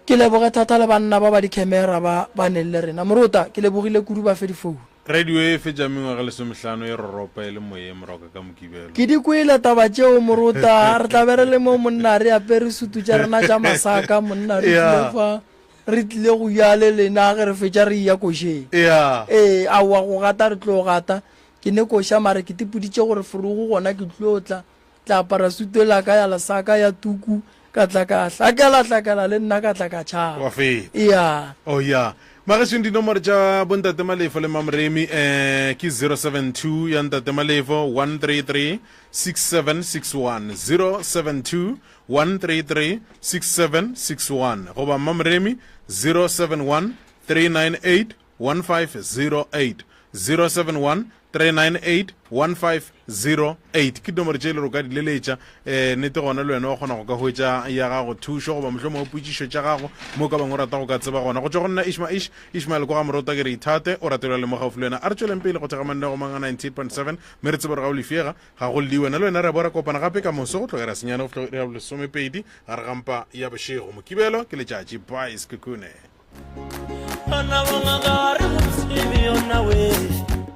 Ke leboge thata le banna ba ba dikhemera ba ba neng le rena. Morota, ke lebogile kudu ba fe difounu. Radio e fetša mengwaga lesomehlano e roropa e le moyeng Moroka ka Mokibelo. Ke di kwele taba tšeo Morota, re tla be re le mo monna re apere sutu tša rena tša masaka monna re tlile fa re tlile go ya le lena ge re fetša re eya košeng. Ee, aowa go gata re tlo gata. Ke ne koša mara ke tipoditše gore forogo gona ke tlo tla. Tla apara sutu ela ka ya lesaka ya tuku ka tla ka hlakela hlakela le nna ka tla ka tšhaba. Wa feta. Ya. Oh ya. Magešong dinomoro tša bontate Malefo le Mamoremi eh ke 072 ya ntate Malefo 133 6761 072 133 6761 goba Mamoremi 071 398 1508 071 398 1508 ke dinomoro tše e le gore o ka di leletša um nete gona le wena wa kgona go ka hwetša ya gago thušo goba mohlomongwe potšišo tša gago mo ka bangwe o rata go ka tseba gona go tšwa go nna ishma ish ishmael kwa ga morota ke re ithate o ratelwa le mo gaufi le wena a re tšweleng pele go thega mannego mang a 98.7 mme re tsebe gore ga o lefiega ga go lliwe wena le wena re bo ra kopana gape ka moso go tlogera senyane go fihla iri ya bolesomepedi gare ga mpa ya bošego mokibelo ke letšatši bye sekhukhune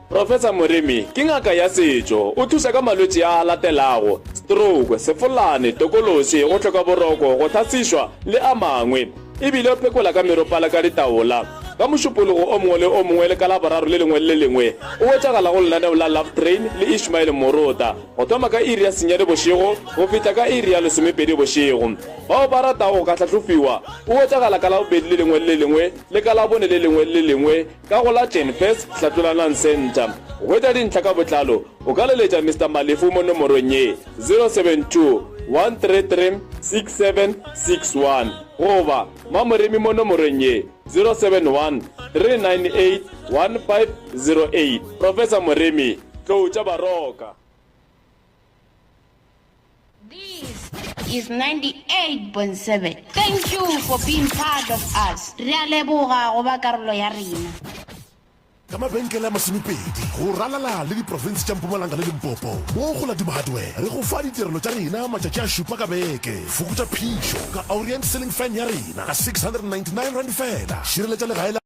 Professor Moremi ke ngaka ya setšo. O thuša ka malwetši a a latelago, stroke, sefolane, tokološi, go hloka boroko, go hlasišwa le a mangwe. E bile o phekola ka meropala ka ditaola. Ka Mošupologo o mongwe le o mongwe le ka Laboraro le lengwe le le lengwe o hwetšagala go lenaneo la Love Train le Ishmael Morota go thoma ka iri ya senyane bošego go fihla ka iri ya lesomepedi bošego. Bao ba ratago go ka hlahlofiwa o hwetšagala ka Labobedi le lengwe le le lengwe le ka Labone le lengwe le le lengwe ka go la Jenfes Hlatlolanang Centre. Go hwetša dintlha ka botlalo o ka leletša Mister Malefu mo nomorong ye, 072 133 6761 goba Mamoremi mo nomorong ye, 071 398 1508. Professor Moremi, Tlou tša Baroka. This is 98.7. Thank you for being part of us. Re a leboga go ba karolo ya rena. Ka mabenkele a masomepedi go ralala le diprofense tša Mpumalanga le Limpopo, mo go Laduma Hardware re go fa ditirelo tša rena matšatši a šupa ka beke. Fokotša phišo ka Orient ceiling fan ya rena ka R699 feela. Šireletša legae la.